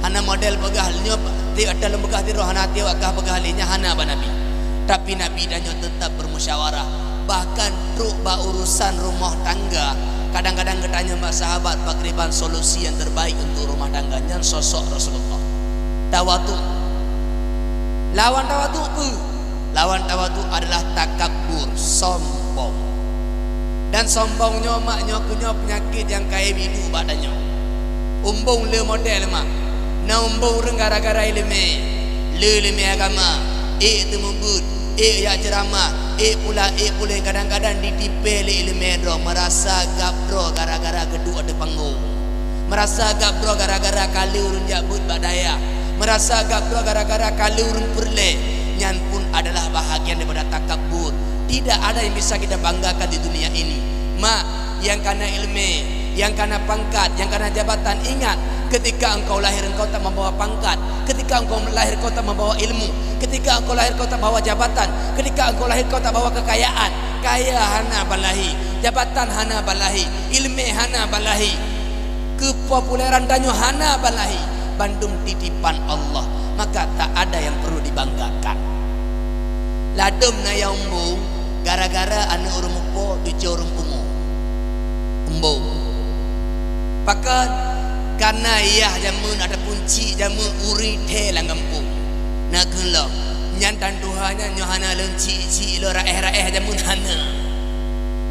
Hana model peugah nyoe tiep ata lôn peugah tiroe, hana tiep kah peugah lé nyan, hana bak Nabi. Tapi Nabi tanyoe teutap bermusyawarah. Bahkan trok bak urusan rumoh tangga, kadang-kadang geutanyong bak sahabat pakriban solusi nyang terbaik untuk rumah tangga. Nyan sosok Rasulullah. Tawadhu. Lawan tawadhu peue? Lawan tawadhu adalah takabur, sombong. Dan sombong nyoe mak nyoe keuh nyoe peunyakét nyang kayém iduek bak tanyoe. Umbong le model mak. Na umbong ureuëng gara-gara iéleumé, le iéleumé agama, ék teumeubeuet, ék jak ceuramah, ék pula ék puléh, kadang-kadang jitipée lé iéleumé droe, meurasa gab droe gara-gara geuduek ateueh panggong. Meurasa gab droe gara-gara ka le ureuëng jak beuet bak dayah. Meurasa gab droe gara-gara ka le ureuëng peureulée. Nyan pun adalah bahagian daripada takabur. Tidak ada yang bisa kita banggakan di dunia ini. Mak, nyang kana iéleumé, nyang kana pangkat, nyang kana jabatan, ingat, ketika engkau lahir engkau tak membawa pangkat, ketika engkau lahir engkau tak membawa ilmu, ketika engkau lahir engkau tak bawa jabatan, ketika engkau lahir engkau tak bawa kekayaan. Kaya hana balahi, jabatan hana balahi, iéleumé hana balahi, keupopuleran tanyoe hana balahi, bandum titipan Allah, maka tak ada yang perlu dibanggakan. Ladôm na nyang umbong gara-gara aneuëk ureuëng mupo ducue ureuëng pungo. Umbong. Pakon? Kareuna yah jameun ataupun cik jameun ureuëng thée lam gampông. Na keuh lom, nyan tan tuha nyan nyoe hana lôn cik-cik lôn raéh-raéh jameun hana.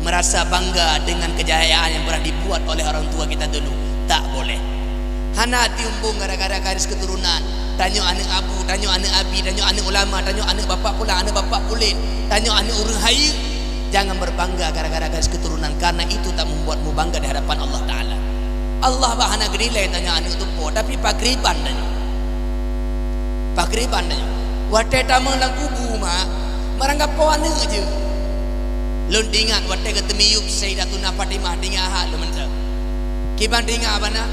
Merasa bangga dengan kejayaan yang pernah dibuat oleh orang tua kita dulu. Tak boleh. Hana tiumbong gara-gara garis keturunan. Tanyoe aneuëk abu, tanyoe aneuëk abi, tanyoe aneuëk ulama, tanyoe aneuëk bapak pulang, aneuëk bapak pulen, tanyoe aneuëk ureuëng hayeue. Jangan berbangga gara-gara garis keturunan, karena itu tak membuatmu bangga di hadapan Allah Taala. Allah bah hana geunilai tanyoe aneuëk tupo, tapi pakriban tanyoe. Pakriban tanyoe. Watée tamong lam kubu, mak, meuranggapo aneuëk jeuet. Lôn teuingat watée geuteumiyueb Sayyidatuna Fatimah, teuingat that lôn mantong. Kiban teuingat bana,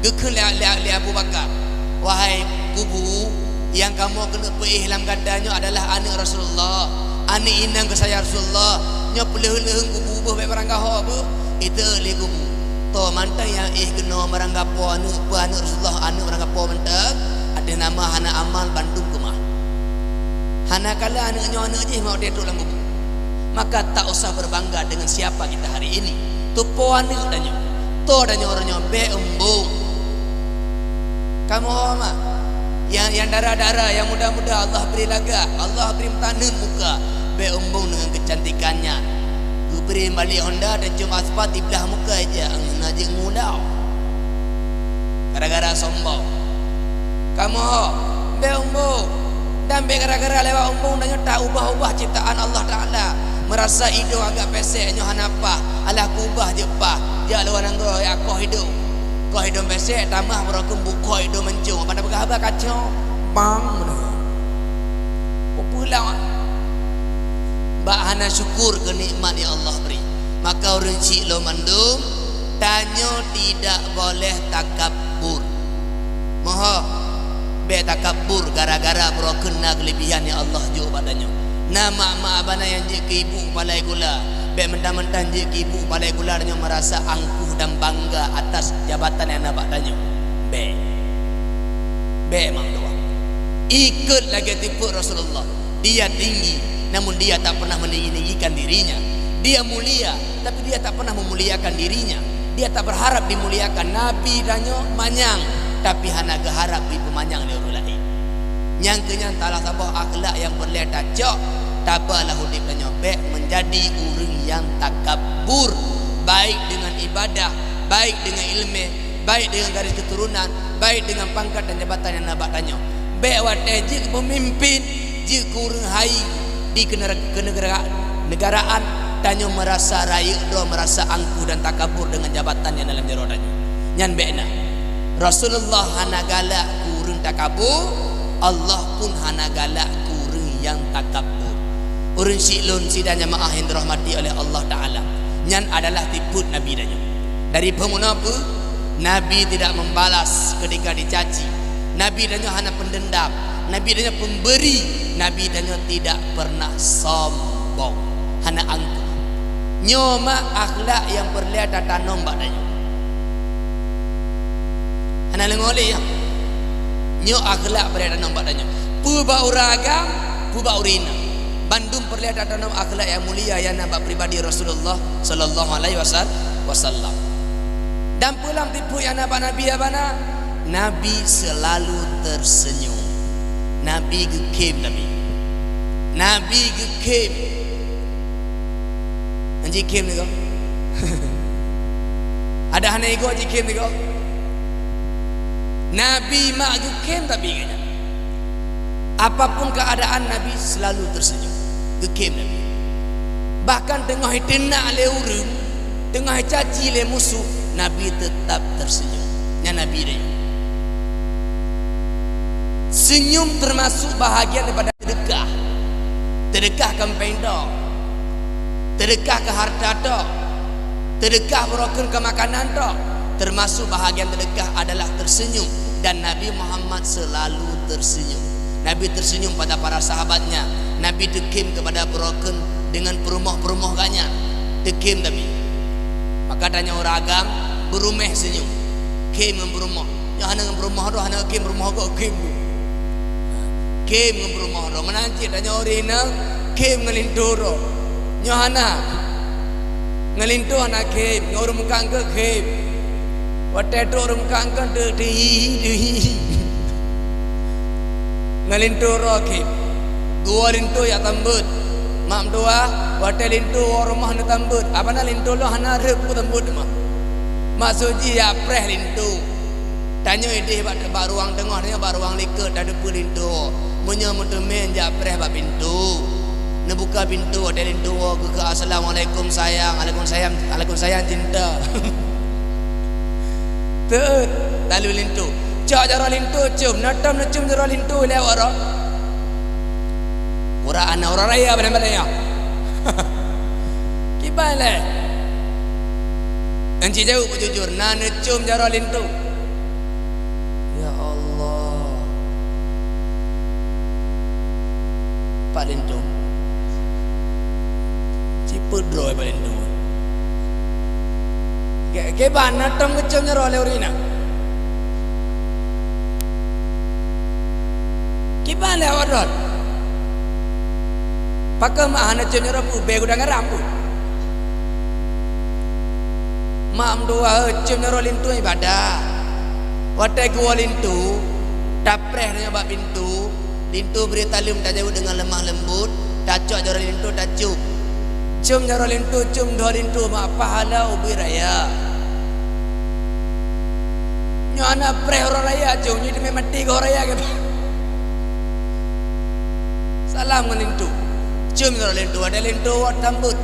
geukheun lé, lé, lé Abu Bakar, "Wahai kubu, nyang kamoe keuneuk peuéh lam gata nyoe adalah aneuëk Rasulullah, aneuëk inong keusayang Rasulullah. Nyoe peuleuheun-leuheun kubu beuh, bék barangkaho beuh." Iteuek lé kubu, "Toh mantong nyang éh keunoe meuranggapo aneuëk, peue aneuëk Rasulullah, aneuëk meuranggapo mantong, ateueh nama hana amal bandum keumah. Hana kala aneuëk nyoe aneuëk jih, mak, watée trok lam kubu." Maka tak usah berbangga dengan siapa kita hari ini. Tupo aneuëk tanyoe, toh tanyoe uroe nyoe, bék umbong. Kamoe mak, nyang, nyang dara-dara, nyang muda-muda, Allah bri lagak, Allah bri meutaneuem muka, bék umbong deungon keucantikan nyan. Geubri balik Honda, tacom aspal, tiblah muka ija, na jeuet ngu dau. Gara-gara sombong. Kamoe, bék umbong. Dan bék gara-gara lewat umbong tanyoe taubah-ubah ciptaan Allah Taala. Meurasa idong agak pesek nyoe hana paih, alah kuubah jeuet paih. Jak luwa nanggroe, jak koh idong. Koh idong pesek, tamah baroe keumbuk koh idong mancong. Pada peugah haba kacau, bang meunan. Peue lam? Bak hana syukur keu nikmat nyang Allah bri. Maka ureuëng chik lôn mandum, tanyoe tidak boleh takabur. Moho, bék takabur gara-gara baroe keuh na keulebihan nyang Allah jok bak tanyoe. Na mak-mak bana nyang jeuet keu ibu palai gula, bék mentang-mentang jeuet keu ibu palai gula tanyoe meurasa angkuh dan bangga atas jabatan nyang na bak tanyoe. Bék. Bék mandua. Ikot lagée tipeue Rasulullah. Dia tinggi, namun dia tak pernah meninggi-ninggikan dirinya. Dia mulia, tapi dia tak pernah memuliakan dirinya. Dia tak berharap dimuliakan. Nabi tanyoe manyang, tapi hana geuharap jipeumanyang lé ureuëng laén. Nyang keu nyan salah saboh akhlak nyang peureulée tacok, tabalah udeb tanyoe bék menjadi ureuëng nyang takabur, baik dengan ibadah, baik dengan iéleumé, baik dengan garis keturunan, baik dengan pangkat dan jabatan nyang na bak tanyoe. Bék watée jeuet keu peumimpin, jeuet keu ureuëng hai di keunera-, keuneugaraan, tanyoe meurasa rayeuk droe, meurasa angkuh dan takabur deungon jabatan nyang na lam jaroe tanyoe. Nyan bék na. Rasulullah hana galak keu ureuëng takabur, Allah pun hana galak keu ureuëng nyang takabur. Ureuëng chik lôn sidang jamaah nyang dirahmati oleh Allah Taala, nyan adalah tipeue Nabi tanyoe. Dari peue meunoe peue, Nabi tidak membalas ketika dicaci. Nabi tanyoe hana pendendam. Nabi tanyoe pemberi. Nabi tanyoe tidak pernah sombong. Hana angkuh. Nyoe mak akhlak nyang peureulée tatanom bak tanyoe. Hana leungoe lé nyan. Nyoe akhlak peureulée tatanom bak tanyoe. Peue bak ureuëng agam, peue bak ureuëng inong. Bandum peureulée tatanom akhlak nyang mulia nyang na bak pribadi Rasulullah sallallahu alaihi wasal-, wasallam. Dan peue lam tipeue nyang na bak Nabi haba na, Nabi selalu tersenyum. Nabi geukhem Nabi. Nabi geukhem. Nyan jikhem sigoe. Ada hana igoe jikhem sigoe. Nabi mak geukhém tapi geuh nyan. Apapun keadaan Nabi selalu tersenyum. Geukhém Nabi. Bahkan teungoh jiteunak lé ureuëng, teungoh jicaci lé musuh, Nabi tetap tersenyum. Nyan Nabi deh. Senyum termasuk bahagian daripada teudeukah. Teudeukah keu pèng tok. Teudeukah keu hareuta tok. Teudeukah barokon keu makanan tok. Termasuk bahagian teudeukah adalah tersenyum, dan Nabi Muhammad selalu tersenyum. Nabi tersenyum pada para sahabatnya. Nabi teukhém kepada barokon dengan peurumoh-peurumoh geuh nyan. Teukhém Nabi. Maka tanyoe ureuëng agam, beurumoh senyum. Khém ngon peurumoh. Nyoe hana ngon peurumoh droe, hana khém peurumoh gob, khém. Khém ngon peurumoh droe. Meunan cit tanyoe ureuëng inong khém ngon linto droe. Nyoe hana. Ngon linto hana khém, ngon ureuëng meukat keu khém. Watèe trok ureuëng meukat keu deuek dihi-dihi. Ngon linto droe khém. Geuwoe linto jak tambot. Mak meutuah, watèe linto woe rumoh hana tambot. Apana linto lôn hana rhöp ku tambot mah. Maksud jih jak preh linto. Tanyoe idéh bak, bak ruang teungoh, tanyoe bak ruang likot, tateupeue linto. Meunyoe meuteumèe jak preh bak pintoe. Neubuka pintoe, watèe linto woe geukheun, "Assalamualaikum sayang." "Alaikum sayang, alaikum sayang cinta." Teuôt, lalu linto. Cok jaroe linto cium, na tom neucium jaroe linto lé awak droe. Urat aneuk ureuëng raya balèe-balèe nyoe. Kiban lé. Nyan cit jaweueb beujujur, na neucium jaroe linto. Ya Allah. Pat linto. Cipet droe pat linto. Ke-, kiban na tom geucium jaroe lé ureuëng inong. Kiban lé awak droe. Pakon mak hana cium jaroe peue, bèe gudang garam peue. Mak meutuah, cium jaroe linto ibadah. Watèe geuwoe linto, tapreh nyan bak pintoe, linto bri taleuem tajaweueb deungon lemah lembut, tacok jaroe linto tacium. Cium jaroe linto, cium dhoe linto, mak pahala ubé raya. Nyoe hana preh uroe raya, cium nyoe teumé maté keu uroe raya keuh. Salam ngon linto. Cium ngon linto, watèe linto woe tambot.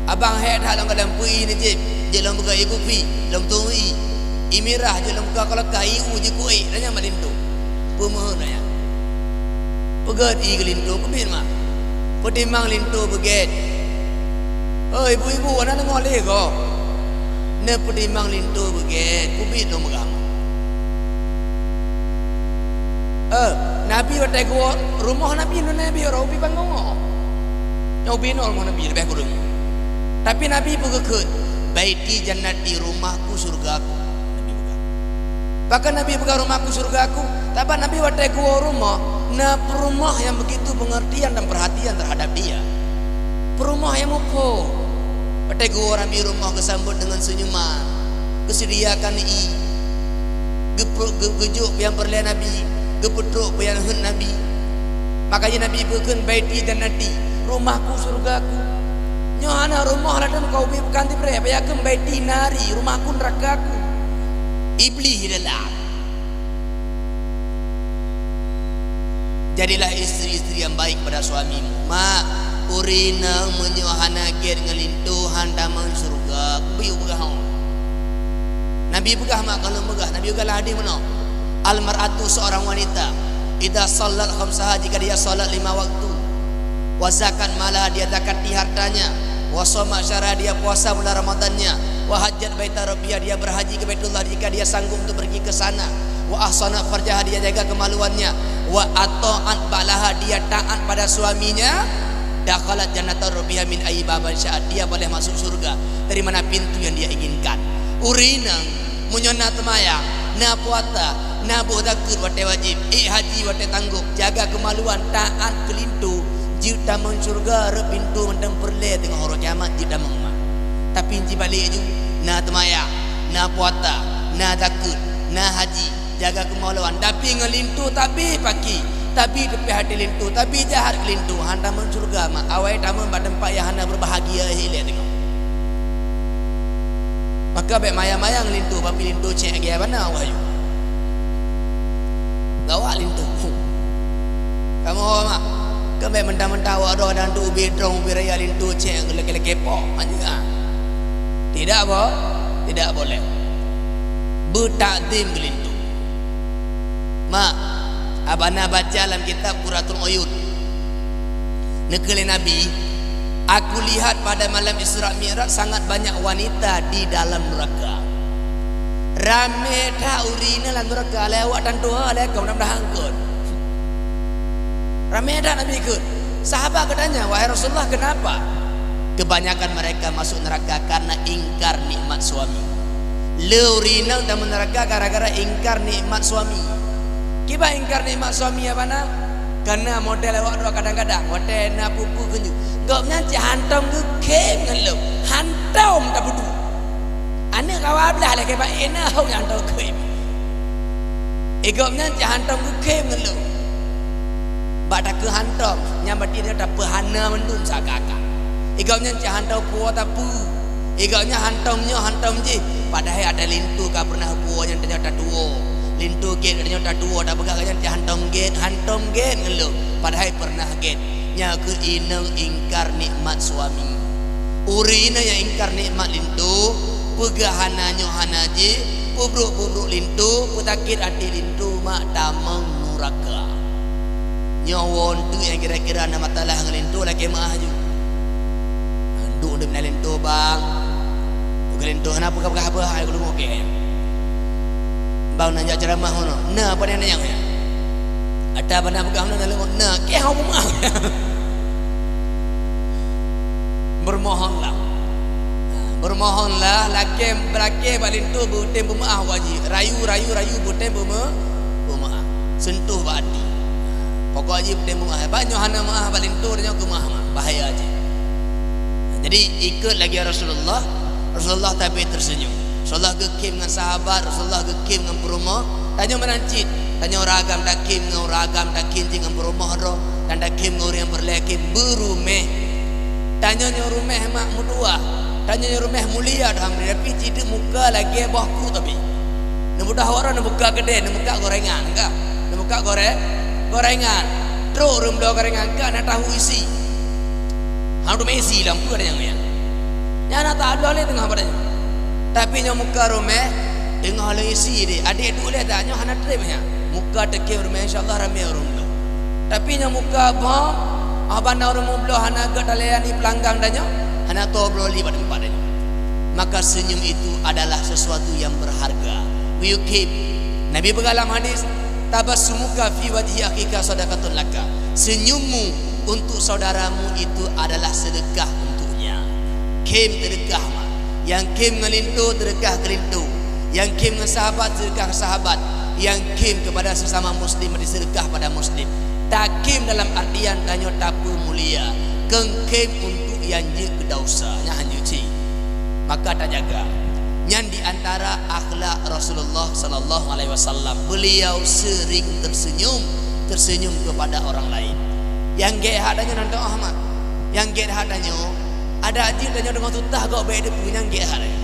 Abang hék that lôn kalon peu-i neujép, jeuet lôn peugah i kupi, lôn tueng i. I mirah jeuet lôn peugah keuleukah, i u jeuet kuék, dan nyan bak linto. Peumeuheuet nyan. Peugét i keu linto, keubiet mak. Peutimang linto beugét. Oh, ibu-ibu, hana deungoe lé goe. Neupeutimang linto beugét, keubiet lôn peugah. Eh, Nabi watèe geuwoe rumoh Nabi, ngon Nabi ora ubi banggong. Nyang ubi nol rumoh Nabi leubeh kureueng. Tapi Nabi peugeukeut, "Baiti jannati, rumahku surgaku." Nabi peugah. Pakon Nabi peugah, "Rumahku surgaku"? Sabab Nabi watèe geuwoe rumoh, na peurumoh nyang begitu pengertian dan perhatian terhadap dia. Peurumoh nyang muphom. Watèe geuwoe Nabi rumoh geusambot deungon seunyuman, geuseudiakan ie, geupeu-, geu-, geujok peue nyang peureulèe Nabi, geupeutrok peue nyang heuet Nabi. Makajih Nabi peugah, "Baiti jannati, rumahku surgaku." Nyoe hana rumoh ladôm ka ubé bukan tipreh, bak yakheun, "Baiti nari, rumahku neurakaku." Iblih di dalam. Jadilah istri-istri yang baik kepada suamimu. Mak, ureueng inong meunyoe hana gét ngon linto, han tamong syeuruga. Kubi peugah, ho. Nabi peugah, mak, ka lôn peugah. Nabi peugah lam hadis meunoe, "Al-mar'atu, seorang wanita, idza shallat khamsaha, jika dia salat lima waktu, wa zakat malaha, dia zakati hartanya, wa shamat syahraha, dia puasa bulan Ramadannya, wa hajjat baita rabbiha, dia berhaji ke Baitullah jika dia sanggup untuk pergi ke sana, wa ahsanat farjaha, dia jaga kemaluannya, wa ata'at ba'laha, dia taat pada suaminya, dakhalat jannata rabbiha min ayyi babin sya'at, dia boleh masuk syurga dari mana pintu yang dia inginkan." Ureueng inong meunyoe na teumayang, na puasa, na boh zakeuet watèe wajéb, ék haji watèe tanggong, jaga keumaluan, taát keu linto, jeuet tamong syeuruga rot pintoe mantong peureulèe teungoh uroe kiamat jeuet tamong mak. Tapi jibalek ju, na teumayang, na puasa, na zakeuet, na haji, jaga keumaluan, tapi ngon linto tabi paki, tabi teupèh até linto, tabi jahat keu linto, han tamong syeuruga mak, awai tamong bak teumpat nyang hana beureubahagia ilèe teungoh. Maka bèk maya-maya ngon linto, bapi linto cèk gaya bana wahyu. Gawat linto. Kamoe ho mak. Keumbet mentah-mentah awak droe dan tu ubé drong, ubé raya linto cek leke-leke pok. Anjing ah. Tidak bo-, tidak boleh. Beutakzim keu linto. Mak, abana baca lam kitab Qurratul Uyun. Neukheun lé Nabi, "Aku lihat pada malam Isra Mi'raj sangat banyak wanita di dalam neraka." Ramé that ureueng inong lam nuraka, lé awak tantu ha, lé kaum mudah-mudahan kon. Ramé that Nabi ikot. Sahabat geutanya, "Wahai Rasulullah, kenapa?" "Kebanyakan mereka masuk neraka karena ingkar nikmat suami." Le ureueng inong tamong nuraka gara-gara ingkar nikmat suami. Kiban ingkar nikmat suami abana? Kana model awak droe kadang-kadang, watée na peue-peue geunyoe, gobnyan cit hantom geukhém ngon lôn, hantom tapeuduek. Aneuk kawa blaih lagée bak inong nyang teukhém. Igobnyan cit hantom geukhém ngon lôn. Bak takeu hantom, nyan berarti dia tapeuhana mandum seakan-akan. Igobnyan cit hantom puwoe tapeue. Igobnyan hantom nyoe, hantom jih. Padahai ada linto ka pernah puwoe nyan tanyoe tatuwoe. Linto gét tanyoe tatuwoe, tapeugah nyan cit hantom gét, hantom gét ngon lôn. Padahai pernah gét. Nyan keuh inong ingkar nikmat suami. Ureueng inong nyang ingkar nikmat linto, peugah hana nyoe hana jih, peubrok-peubrok linto, peusakét até linto mak tamong nuraka. Nyoe woe eunteuk nyang kira-kira na masalah ngon linto lakée meu'ah ju. Duek-duek meunan linto bang. Bukan linto hana peugah-peugah haba, hai gulong oke. Bang na jak ceramah ngono. Na apa nyang nanya? Ata bana peugah ngono na, na keh hau meu'ah. Bermohonlah. Ha, bermohonlah, lakée, beulakée bak linto beutem beumeu'ah wajéb. Rayu, rayu, rayu beutem beumeu-, beumeu'ah. Seuntuh bak até. Pokok jih beutem beumeu'ah. Bak nyoe hana meu'ah bak linto, nyoe keumeu'ah mak. Bahaya jih. Jadi, ikot lagée Rasulullah. Rasulullah tapi tersenyum. Rasulullah geukhém ngon sahabat, Rasulullah geukhém ngon peurumoh. Tanyoe meunan cit, tanyoe ureueng agam takhém ngon ureueng agam, takhém cit ngon peurumoh droe, dan takhém ngon ureueng nyang peureulée khém beuruméh. Tanyoe nyoe ruméh mak meutuwah, tanyoe nyoe ruméh mulia, alhamdulillah, tapi cit muka lagée boh kruet tapi. Neumudah awak droe neumuka keudée, neumuka gorengan, ka? Neumuka gore-, gorengan. Trok ureueng bloe gorengan, ka na tahu isi. Hana teumé isi lam peue nyang nyan. Nyan na tabloe lé teungoh padahai. Tapi nyoe muka ruméh, teungoh lé isi deh. Adék duek lé dak nyoe hana treb nyan. Muka teukhém ruméh, insya Allah ramé ureueng bloe. Tapi nyoe muka bom, abana ureueng meubloe hana gét talayani peulanggang tanyoe, hana toe bloe li bak teumpat tanyoe. Maka senyum itu adalah sesuatu yang berharga. Miyukhém. Nabi peugah lam hadis, "Tabassumuka fi wajhi akhika sadaqatun laka." Senyummu untuk saudaramu itu adalah sedekah untuknya. Khém teudeukah mak. Nyang khém ngon linto teudeukah keu linto. Nyang khém ngon sahabat teudeukah keu sahabat. Nyang khém kepada sesama muslim berarti sedekah pada muslim. Takhém dalam artian tanyoe tapeumulia. Keu khém untuk nyang jeuet keu desya. Nyan hanjeuet cit. Maka tajaga. Nyan di antara akhlak Rasulullah sallallahu alaihi wasallam. Beliau sering tersenyum, tersenyum kepada orang lain. Nyang gét that tanyoe nan teu'oh mak. Nyang gét that tanyoe, adak jih tanyoe teungoh tutah gob bék teupeue nyang gét that tanyoe.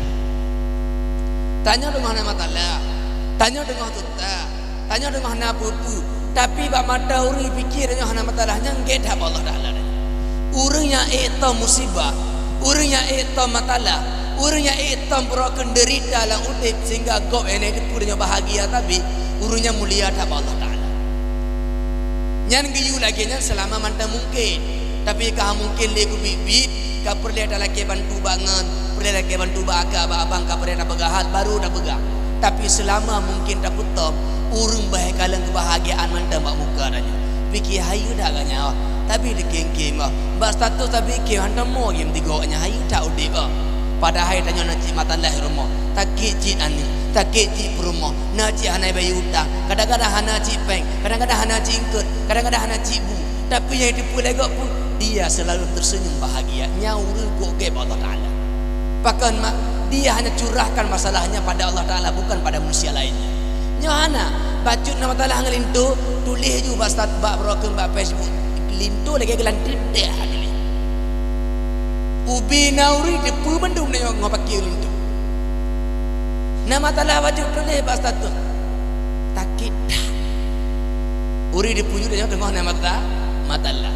Tanyoe teungoh na masalah, tanyoe teungoh tutah, tanyoe teungoh na peue-peue. Tapi bak mata ureueng pike tanyoe hana masalah, nyang gét that bak Allah Taala. Ureueng nyang ék tom musibah, ureueng nyang ék tom masalah, ureueng nyang ék tom peurunoe deurita lam udeb sehingga gob hana teupeue tanyoe bahagia, tapi ureueng nyan mulia that bak Allah Taala. Nyan geuyue lagée nyan seulama mantong mungken. Tapi ka mungken lé keubiet-biet, ka peureulée talakée bantu bak ngon, peureulée lakée bantu bak akak, bak abang, ka peureulée tapeugah hal, baru tapeugah. Tapi seulama mungken tapeutop, ureueng bahé kalon keubahagiaan mantong bak muka tanyoe. Pike hayeue that gata nyoe, tapi teukhém-khém bah. Bak status tapi khém hantom mo gém tigo nyan hayeue that udeb bah. Padahai tanyoe na cit masalah rumoh, sakét cit aneuk, sakét cit peurumoh, na cit hana bayeue utang, kadang-kadang hana cit péng, kadang-kadang hana cit eungkot, kadang-kadang hana cit bu. Tapi nyang jiteupeue lé gob peue? Dia selalu tersenyum bahagia. Nyan ureueng kok gét bak Allah Taala. Pakon mak, dia hanya curahkan masalahnya pada Allah Taala, bukan pada manusia lainnya. Nyoe hana, bacut na masalah ngon linto, tuléh ju bak stat-, bak broken, bak Facebook. Linto lagée geulanteue deh tuléh. Ubé na ureueng teupeue mandum nyoe ngon paké linto. Na masalah bacut tuléh bak status. Sakét that. Ureuëng dipujoe tanyoe teungoh na mata, mata Allah.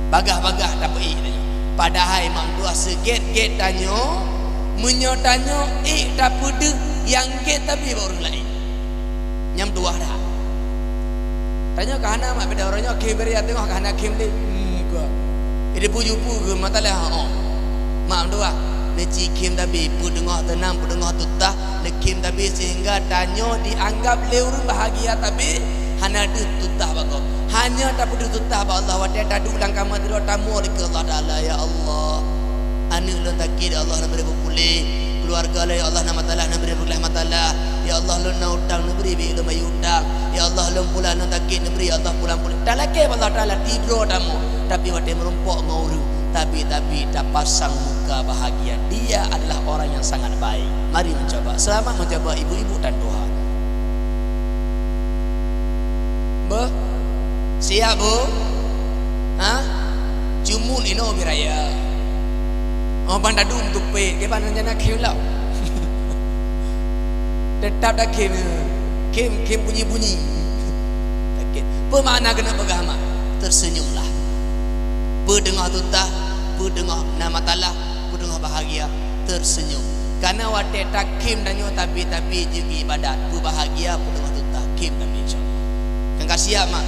Bagaih-bagaih tapeuék tanyoe. Padahai mak meutuah seugét-gét tanyoe, meunyoe tanyoe ék tapeudeuh nyang gét tabi bak ureuëng laén. Nyang meutuah dah. Tanyoe ka hana mak beda uroe nyoe khém bri teungoh ka hana khém deh. Hmm, ka. Jadi puju pu ke mata Allah. Oh. Mak meutuah, neuci khém tabi, peudeungoh teunang, peudeungoh tutah, neukhém tabi sehingga tanyoe dianggap lé ureuëng bahagia tabi hana deuh tutah bak gob. Hanya tapeudeuh tutah bak Allah watée taduek lam kama tiroe tamoe dikeue Allah Taala, "Ya Allah, aneuëk lôn sakét, ya Allah, neubri beupuléh. Keuluwarga lôn, ya Allah, na mata Allah, neubri beuglah mata Allah. Ya Allah, lôn na utang, neubri bri lôn bayeue utang. Ya Allah, lôn pulan, lôn sakét, neubri, ya Allah, pulan puléh." Talakée bak Allah Taala, tidroe tamoe. Tapi watée meurumpok ngon ureuëng, tabi-tabi tapasang muka bahagia. Dia adalah orang yang sangat baik. Mari mencoba. Selamat mencoba ibu-ibu dan tuha. Beuh? Siap, Bu? Ha? Cumut inoe biraya. Oh, ban tadum tupet. Kiban rencana khém lom. Teutap takhém. Khém, khém bunyi-bunyi. Takhém. Peue makna keuneuk peugah mak? Tersenyumlah. Peudeungoh tutah, peudeungoh na mata Allah, peudeungoh bahagia, tersenyum. Karena watée takhém tanyoe tabi-tabi jeuet ibadat, peubahagia, peudeungoh tutah, khém tabi insya Allah. Kan ka siap mak?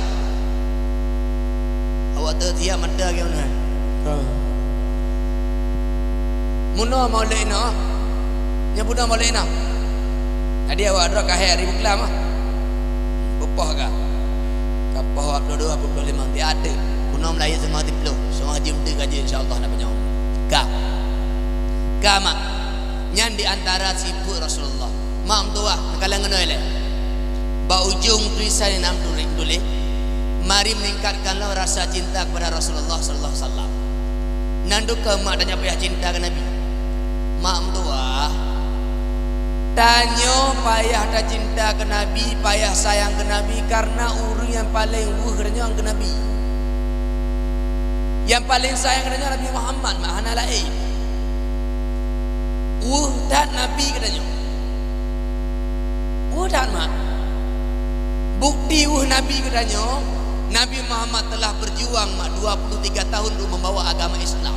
Awak tu siap mata ke mana? Ka. Meunoe maulid inoe. Nyang bunoe maulid inoe. Jadi awak droe ka hék ribu kelam ah. Beupoh ka. Ka poh dua puluh dua, dua puluh lima, tiada. Kuno meulayeue seungoh tiplôh, seungoh jeuem teuk gaji insya Allah na panyang. Ka. Ka mak. Nyan di antara sifat Rasulullah. Mak meutuah, neukalon keunoe lé. Bak ujong tulisan nyang tuléh, tuléh, "Mari meningkatkanlah rasa cinta kepada Rasulullah sallallahu alaihi wasallam." Nan dukon mak tanyoe payah cinta keu Nabi. Mak meutuah, tanyoe payah tacinta keu Nabi, payah sayang keu Nabi karena ureuëng nyang paleng weueh tanyoe keu Nabi. Nyang paleng sayang keu tanyoe Nabi Muhammad mak, hana laén. Weueh that Nabi keu tanyoe. Weueh that mak. Bukti weueh Nabi keu tanyoe, Nabi Muhammad telah berjuang mak dua puluh tiga tahun untuk membawa agama Islam.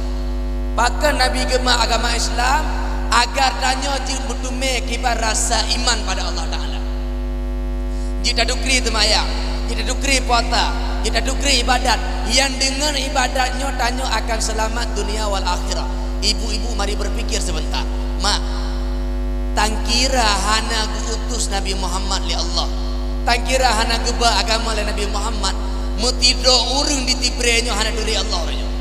Pakon Nabi geuma agama Islam? Agar tanyoe jeuet meuteumé kiban rasa iman pada Allah Taala. Jeuet tatukri teumayang, jeuet tatukri puasa, jeuet tatukri ibadat. Nyang deungon ibadat nyoe tanyoe akan seulamat dunia wal akhirah. Ibu-ibu, mari berpikir sebentar. Mak, tangkira hana geuutus Nabi Muhammad lé Allah. Tangkira hana geuba agama lé Nabi Muhammad. Meutidroe ureuëng di Tibré nyoe hana turi Allah uroe nyoe.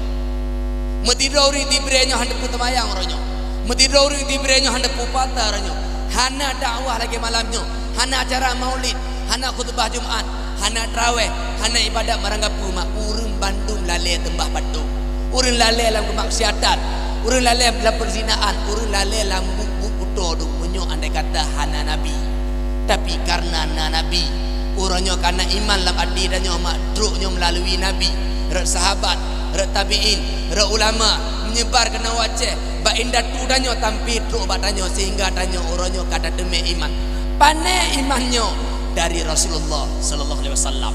Meutidroe ureuëng di Tibré nyoe hana peuteumbayang uroe nyoe. Meutidroe ureuëng di Tibré nyoe hana peupata uroe nyoe. Hana dakwah lagée malam nyoe. Hana acara maulid. Hana khutbah Jumat. Hana traweh. Hana ibadat marang gapu mak. Ureuëng bandum lalée teumbah patong. Ureuëng lalée lam keumaksiatan, ureuëng lalée lam peuzinaan, ureuëng lalée lam buet-buet buto dum meunyoe andai kata hana Nabi. Tapi kareuna na Nabi, uroe nyoe kana iman lam até tanyoe mak trok nyoe meulalu Nabi, rot sahabat, rot tabiin, rot ulama, meunyebar keunoe u Aceh, bak indatu tanyoe tampé trok bak tanyoe sehingga tanyoe uroe nyoe ka tateumé iman. Pané iman nyoe? Dari Rasulullah sallallahu alaihi wasallam.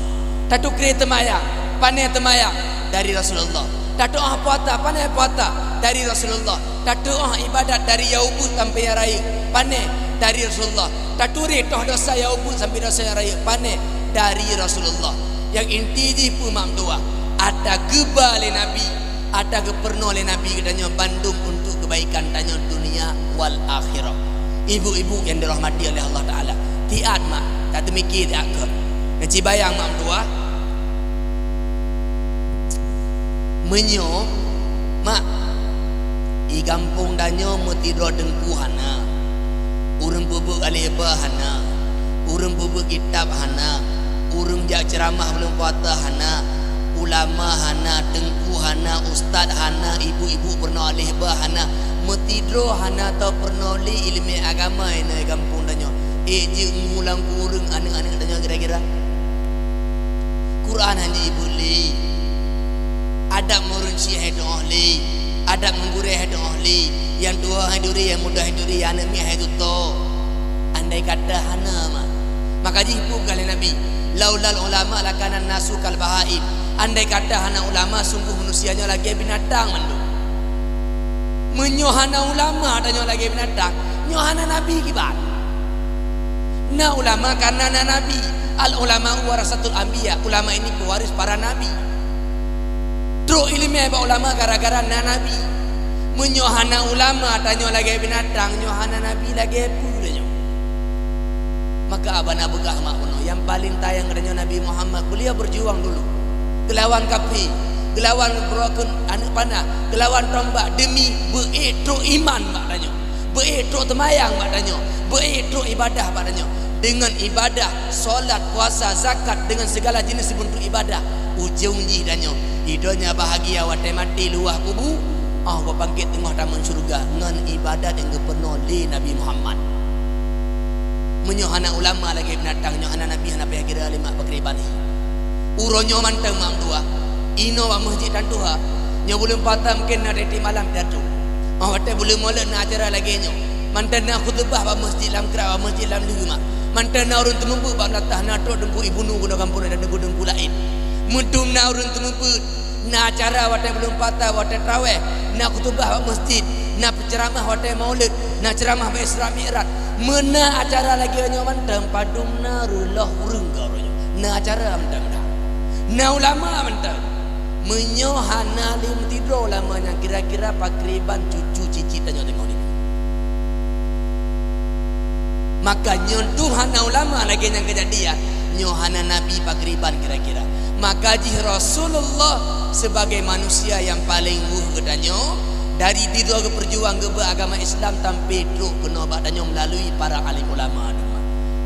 Tatukri teumayang, pané teumayang? Dari Rasulullah. Tatu'oh puasa, pané puasa? Dari Rasulullah. Tatu'oh ibadat dari nyang ubit sampai nyang rayeuk, pané? Dari Rasulullah. Taturi toh dosa nyang ubit sampai dosa nyang rayeuk, pané? Dari Rasulullah. Nyang inti jih peue mak meutuah? Ata geuba lé Nabi, ata geupeurunoe lé Nabi geutanyoe bandum untuk keubaikan tanyoe dunia wal akhirah. Ibu-ibu nyang dirahmati oleh Allah Taala, tiat mak, tateumiki tiat keu. Neuci bayang mak meutuah. Meunyoe, mak, i gampông tanyoe meutidroe teungku hana, ureuëng peubuet aleh ba hana, ureuëng peubuet kitab hana, ureuëng jak ceuramah buleuen puasa hana, ulama hana, teungku hana, ustaz hana, ibu-ibu peurunoe aleh ba hana, meutidroe hana tao peurunoe lé iéleumé agama inoe i gampông tanyoe. Ék jeuet meungulang keu ureuëng aneuëk-aneuëk tanyoe kira-kira? Quran han jeuet ibuet lé. Adab ngon ureuëng chik han jiteu'oh lé. Adab ngon gurée han jiteu'oh lé. Nyang tuha han jituri, nyang muda han jituri, nyang aneuëk miet han jitutoe. Andai kata hana mak. Maka jih peugah lé Nabi, "Laulal ulama lakanan nasu kal bahaim." Andai kata hana ulama, sungguh manusia nyoe lagée binatang mandum. Meunyoe hana ulama tanyoe lagée binatang, nyoe hana nabi kiban. Na ulama karena na nabi. Al ulama warasatul anbiya. Ulama ini pewaris para nabi. Trok iéleumé bak ulama gara-gara na nabi. Meunyoe hana ulama tanyoe lagée binatang, nyoe hana nabi lagée peue tanyoe. Maka haba na peugah mak bunoe, nyang paleng sayang geutanyoe Nabi Muhammad, beliau berjuang dulu. Geulawan kafé, geulawan geukeurok aneuëk panah, geulawan tombak demi beu-ék trok iman bak tanyoe, beu-ék trok teumayang bak tanyoe, beu-ék trok ibadah bak tanyoe. Dengan ibadah, salat, puasa, zakat, dengan segala jenis bentuk ibadah, ujong jih tanyoe, di donya bahagia watée maté luwah kubu, oh, bak bangkét teungoh tamong syeuruga ngon ibadah nyang geupeurunoe lé Nabi Muhammad. Meunyoe hana ulama lagée binatang, nyoe hana nabi, hana payah kira lé mak pakriban hi. Uroe nyoe mantong mak meutuah, inoe bak meuseujid tan tuha. Nyoe buleuen puasa mungken na tieb-tieb malam pidato. Oh, watée buleuen Maulid na acara lagée nyoe. Mantong na khutubah bak meuseujid lam Krak, bak meuseujid lam Lheueh mak. Mantong na ureuëng teumeubeuet bak meulatah, na trok teungku ibunu keunoe gampông dan teungku-teungku laén. Meudum na ureuëng teumeubeuet. Na acara watée buleuen puasa, watée traweh, na khutubah bak meuseujid, na peuceuramah watée Maulid, na ceuramah bak Isra Mi'raj. Meuna acara lagée nyoe mantong, padum na reuloh ureuëng keu uroe nyoe. Na acara mantong na. Na ulama mantong. Meunyoe hana lé meutidroe ulama nyan, kira-kira pakriban cucu cicit tanyoe teungoh nibak. Maka nyoe tuh hana ulama lagée nyang keujadian, nyoe hana nabi pakriban kira-kira. Maka jih Rasulullah sebagai manusia nyang paleng weueh geutanyoe, dari tidoe geupeujuang geubeuet agama Islam sampai trok keunoe bak tanyoe melalui para alim ulama agama.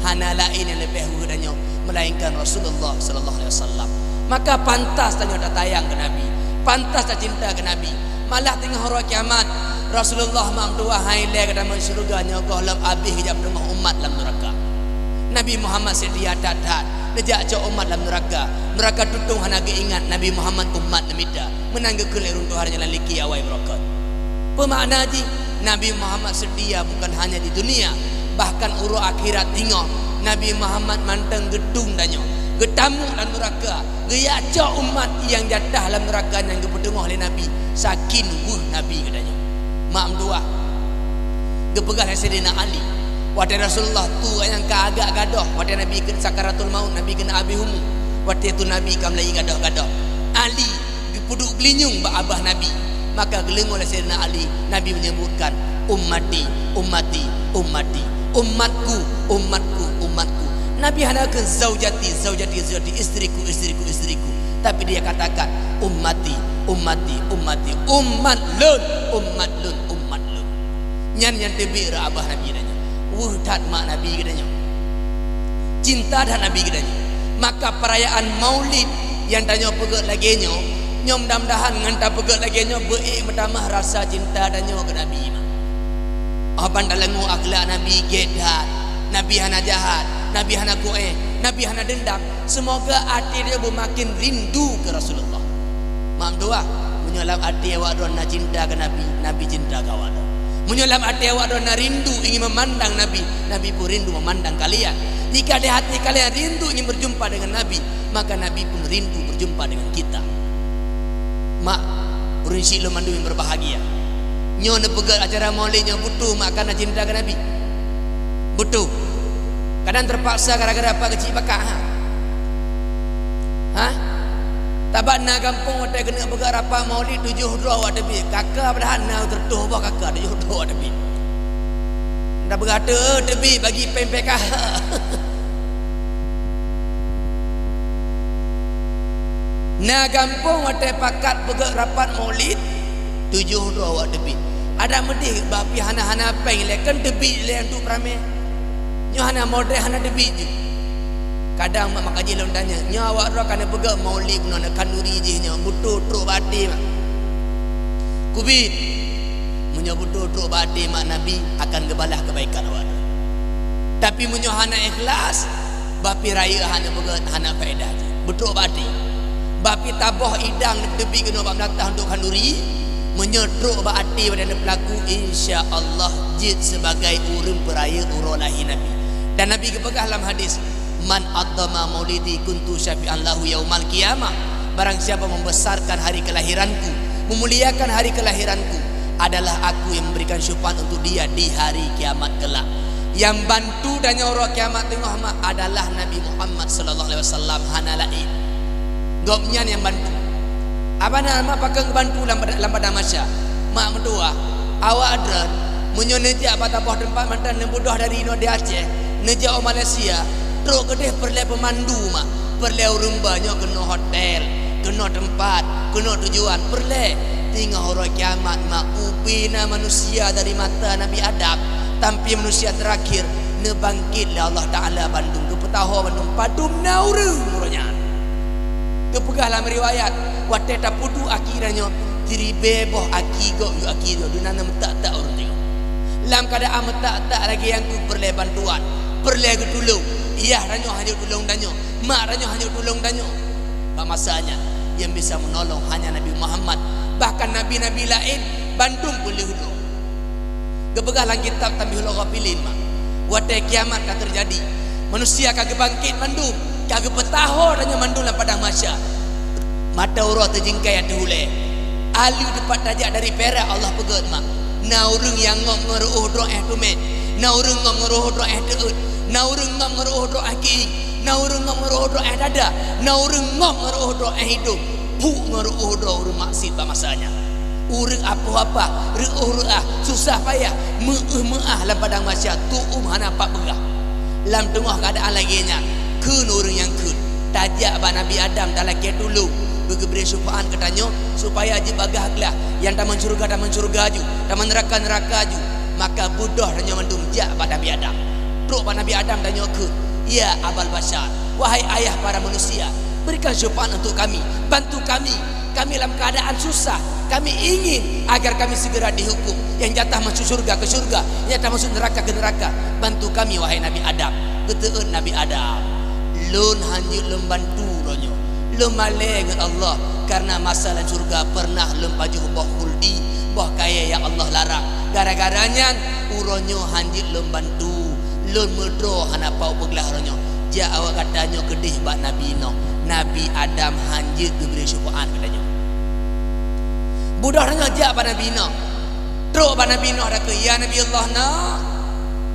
Hana laén nyang leubeh weueh tanyoe melainkan Rasulullah sallallahu alaihi wasallam. Maka pantas tanyoe tatayang keu Nabi, pantas tacinta keu Nabi. Malah teungoh uroe kiamat, Rasulullah mak meutuah hai lé geutamong syeuruga nyoe gohlom abéh geujak peuteungoh umat lam nuraka. Nabi Muhammad seutia that-that, neujak cok umat lam nuraka. Nuraka tutong hana geuingat Nabi Muhammad umat neumita. Meunan geukheun lé ureuëng tuha nyan lam liki awai beurokot. Peumakna jih, Nabi Muhammad seutia bukan hanya di dunia, bahkan uroe akhirat teungoh Nabi Muhammad mantong geutung tanyoe, geutamong lam nuraka. Geujak cok umat nyang jatah lam nuraka nyang geupeuteungoh lé Nabi, saking weueh Nabi geutanyoe. Mak meutuah, geupeugah lé Saidina Ali, watée Rasulullah tu nyang ka agak gadôh, watée Nabi keu sakaratul maut, Nabi keuneuk abéh umu, watée tu Nabi ka meulayeue gadôh-gadôh. Ali geupeuduek geulinyueng bak abah Nabi. Maka geuleungoe lé Saidina Ali, Nabi menyebutkan, "Ummati, ummati, ummati, umatku, umatku, umatku." Nabi hana kheun, "Zaujati, zaujati, zaujati, istriku, istriku, istriku." Tapi dia katakan, "Ummati, ummati, ummati, umat lôn, umat lôn, umat lôn." Nyan nyang teubiet rot abah Nabi geutanyoe. Weueh that mak Nabi geutanyoe. Cinta that Nabi geutanyoe. Maka perayaan Maulid nyang tanyoe peugét lagée nyoe, nyoe mudah-mudahan ngon tapeugét lagée nyoe beu-ék meutamah rasa cinta tanyoe keu Nabi. Mak, oh ban tadeungoe akhlak Nabi gét that, Nabi hana jahat, Nabi hana kuéh, Nabi hana deundam. Seumoga até tanyoe beumaken rindu keu Rasulullah. Mak meutuah, meunyoe lam até awak droe na cinta keu Nabi, Nabi cinta keu awak droe. Meunyoe lam até awak droe na rindu ingin memandang Nabi, Nabi pun rindu memandang kalian. Jika di hati kalian rindu ingin berjumpa dengan Nabi, maka Nabi pun rindu berjumpa dengan kita. Mak, ureuëng syik lôn mandum nyang berbahagia. Nyoe neupeugét acara Maulid nyoe beutôi mak kana cinta keu Nabi? Beutôi. Kadang terpaksa gara-gara apa keuchik bakak, ha? Ha? Tabat na gampông watée keuneuk peugét rapat Maulid tujoh droe awak teubiet. Kaka padahai na teureutôh boh kaka, tujoh droe awak teubiet. Tapeugah teu-, teubiet bagi péng P K H. Na gampông watée pakat peugét rapat Maulid, tujoh droe awak teubiet. Adak meudeh bak pih hana-hana péng lé, kan teubiet lé untuk ramé. Nyoe hana modéh, hana teubiet ju. Kadang mak, maka jih lôn tanyong, nyoe awak droe ka neupeugét Maulid bunoe, khanduri jih nyoe, beutôi trok bak até mak? Kubiet. Meunyoe beutôi trok bak até mak, Nabi akan geubalah keubaikan awak droe. Tapi meunyoe hana ikhlas, bah pih rayeuk hana peugét, hana faedah jih. Beutrok bak até. Bah pih taboh idang teubiet keunoe bak meulatah untuk khanduri, meunyoe trok bak até watée neupeulaku, insya Allah jeuet sibagai ureuëng peurayeuk uroe lahé Nabi. Dan Nabi geupeugah lam hadis, "Man 'azzama maulidi kuntu syafi'an lahu yaumal qiyamah." Barang siapa membesarkan hari kelahiranku, memuliakan hari kelahiranku, adalah aku yang memberikan syafaat untuk dia di hari kiamat kelak. Yang bantu tanyoe uroe kiamat teungoh mak adalah Nabi Muhammad sallallahu alaihi wasallam, hana laén. Gobnyan nyang bantu. Abana mak pakon geubantu lam, lam padang mahsyar. Mak meutuah, awak droen, meunyoe neujak bak saboh teumpat mantong neubeudôh dari inoe di Aceh, neujak u Malaysia, trok keudeh peureulée peumandu mak, peureulée ureuëng ba nyoe keunoe hotel, keunoe teumpat, keunoe tujuan, peureulée. Teungoh uroe kiamat mak, ubé na manusia dari masa Nabi Adam sampai manusia terakhir, neubangkét lé Allah Taala bandum, geupeutaho bandum padum na ureuëng uroe nyan. Geupeugah lam riwayat, watée tapeuduek aki tanyoe, siribée boh aki gob yue aki droe, duna na meutak-tak ureuëng tanyoe. Lam keuadaan meutak-tak lagée nyan kheueh peureulée bantuan, peureulée geutulông. Yah tanyoe hana tulông tanyoe, mak tanyoe hana tulông tanyoe. Bak masa nyan, nyang bisa meunolong hanya Nabi Muhammad, bahkan nabi-nabi laén bandum peuleueh droe. Geupeugah lam kitab Tanbihul Ghafilin mak, watée kiamat ka teujadi, manusia ka geubangkét mandum, ka geupeutaho tanyoe mandum lam padang mahsyar. Mata uroe teujingkai ateueh ulée. Aleue teupat tajak dari pirak Allah peugét mak. Na ureuëng nyang ngom ngon reuôh droe éh teumé, na ureuëng ngom ngon reuôh droe éh teuôt, na ureuëng ngom ngon reuôh droe éh kiéng, na ureuëng ngom ngon reuôh droe éh dada, na ureuëng ngom ngon reuôh droe éh idong. Puk ngon reuôh droe ureuëng maksiet bak masa nyan. Ureuëng apoh-apah, reuôh reuah, susah payah, meuéh meuáh lam padang mahsyar, tuum hana pat peugah. Lam teungoh keuadaan lagée nyan, kheun ureuëng nyang kheun, tajak bak Nabi Adam talakée tulông, geugeubri syafaat keu tanyoe, supaya jeuet bagaih glah, nyang tamong syeuruga tamong syeuruga ju, tamong neuraka neuraka ju. Maka beudôh tanyoe mandum jak bak Nabi Adam. Trok bak Nabi Adam tanyoe kheun, "Ya Abal Basyar, wahai ayah para manusia, berikan syafaat untuk kami, bantu kami. Kami lam keadaan susah. Kami ingin agar kami segera dihukum. Nyang jatah masuk syurga ke syurga, nyang jatah masuk neraka ke neraka. Bantu kami, wahai Nabi Adam." Geuteuôt Nabi Adam, "Lôn hanjeuet lôn bantu uroe nyoe. Lôn malée ngon Allah, kareuna masa lam syurga pernah lôn pajoh boh khuldi, boh kayée nyang Allah larang. Gara-gara nyan, uroe nyoe hanjeuet lôn bantu. Lôn meudroe hana pat peuglah uroe nyoe. Jak awak gata nyoe keudeh bak Nabi Nuh. Nabi Adam hanjeuet geubri syafaat keu tanyoe." Beudôh tanyoe jak bak Nabi Nuh. Trok bak Nabi Nuh takheun, "Ya Nabi Allah Nuh,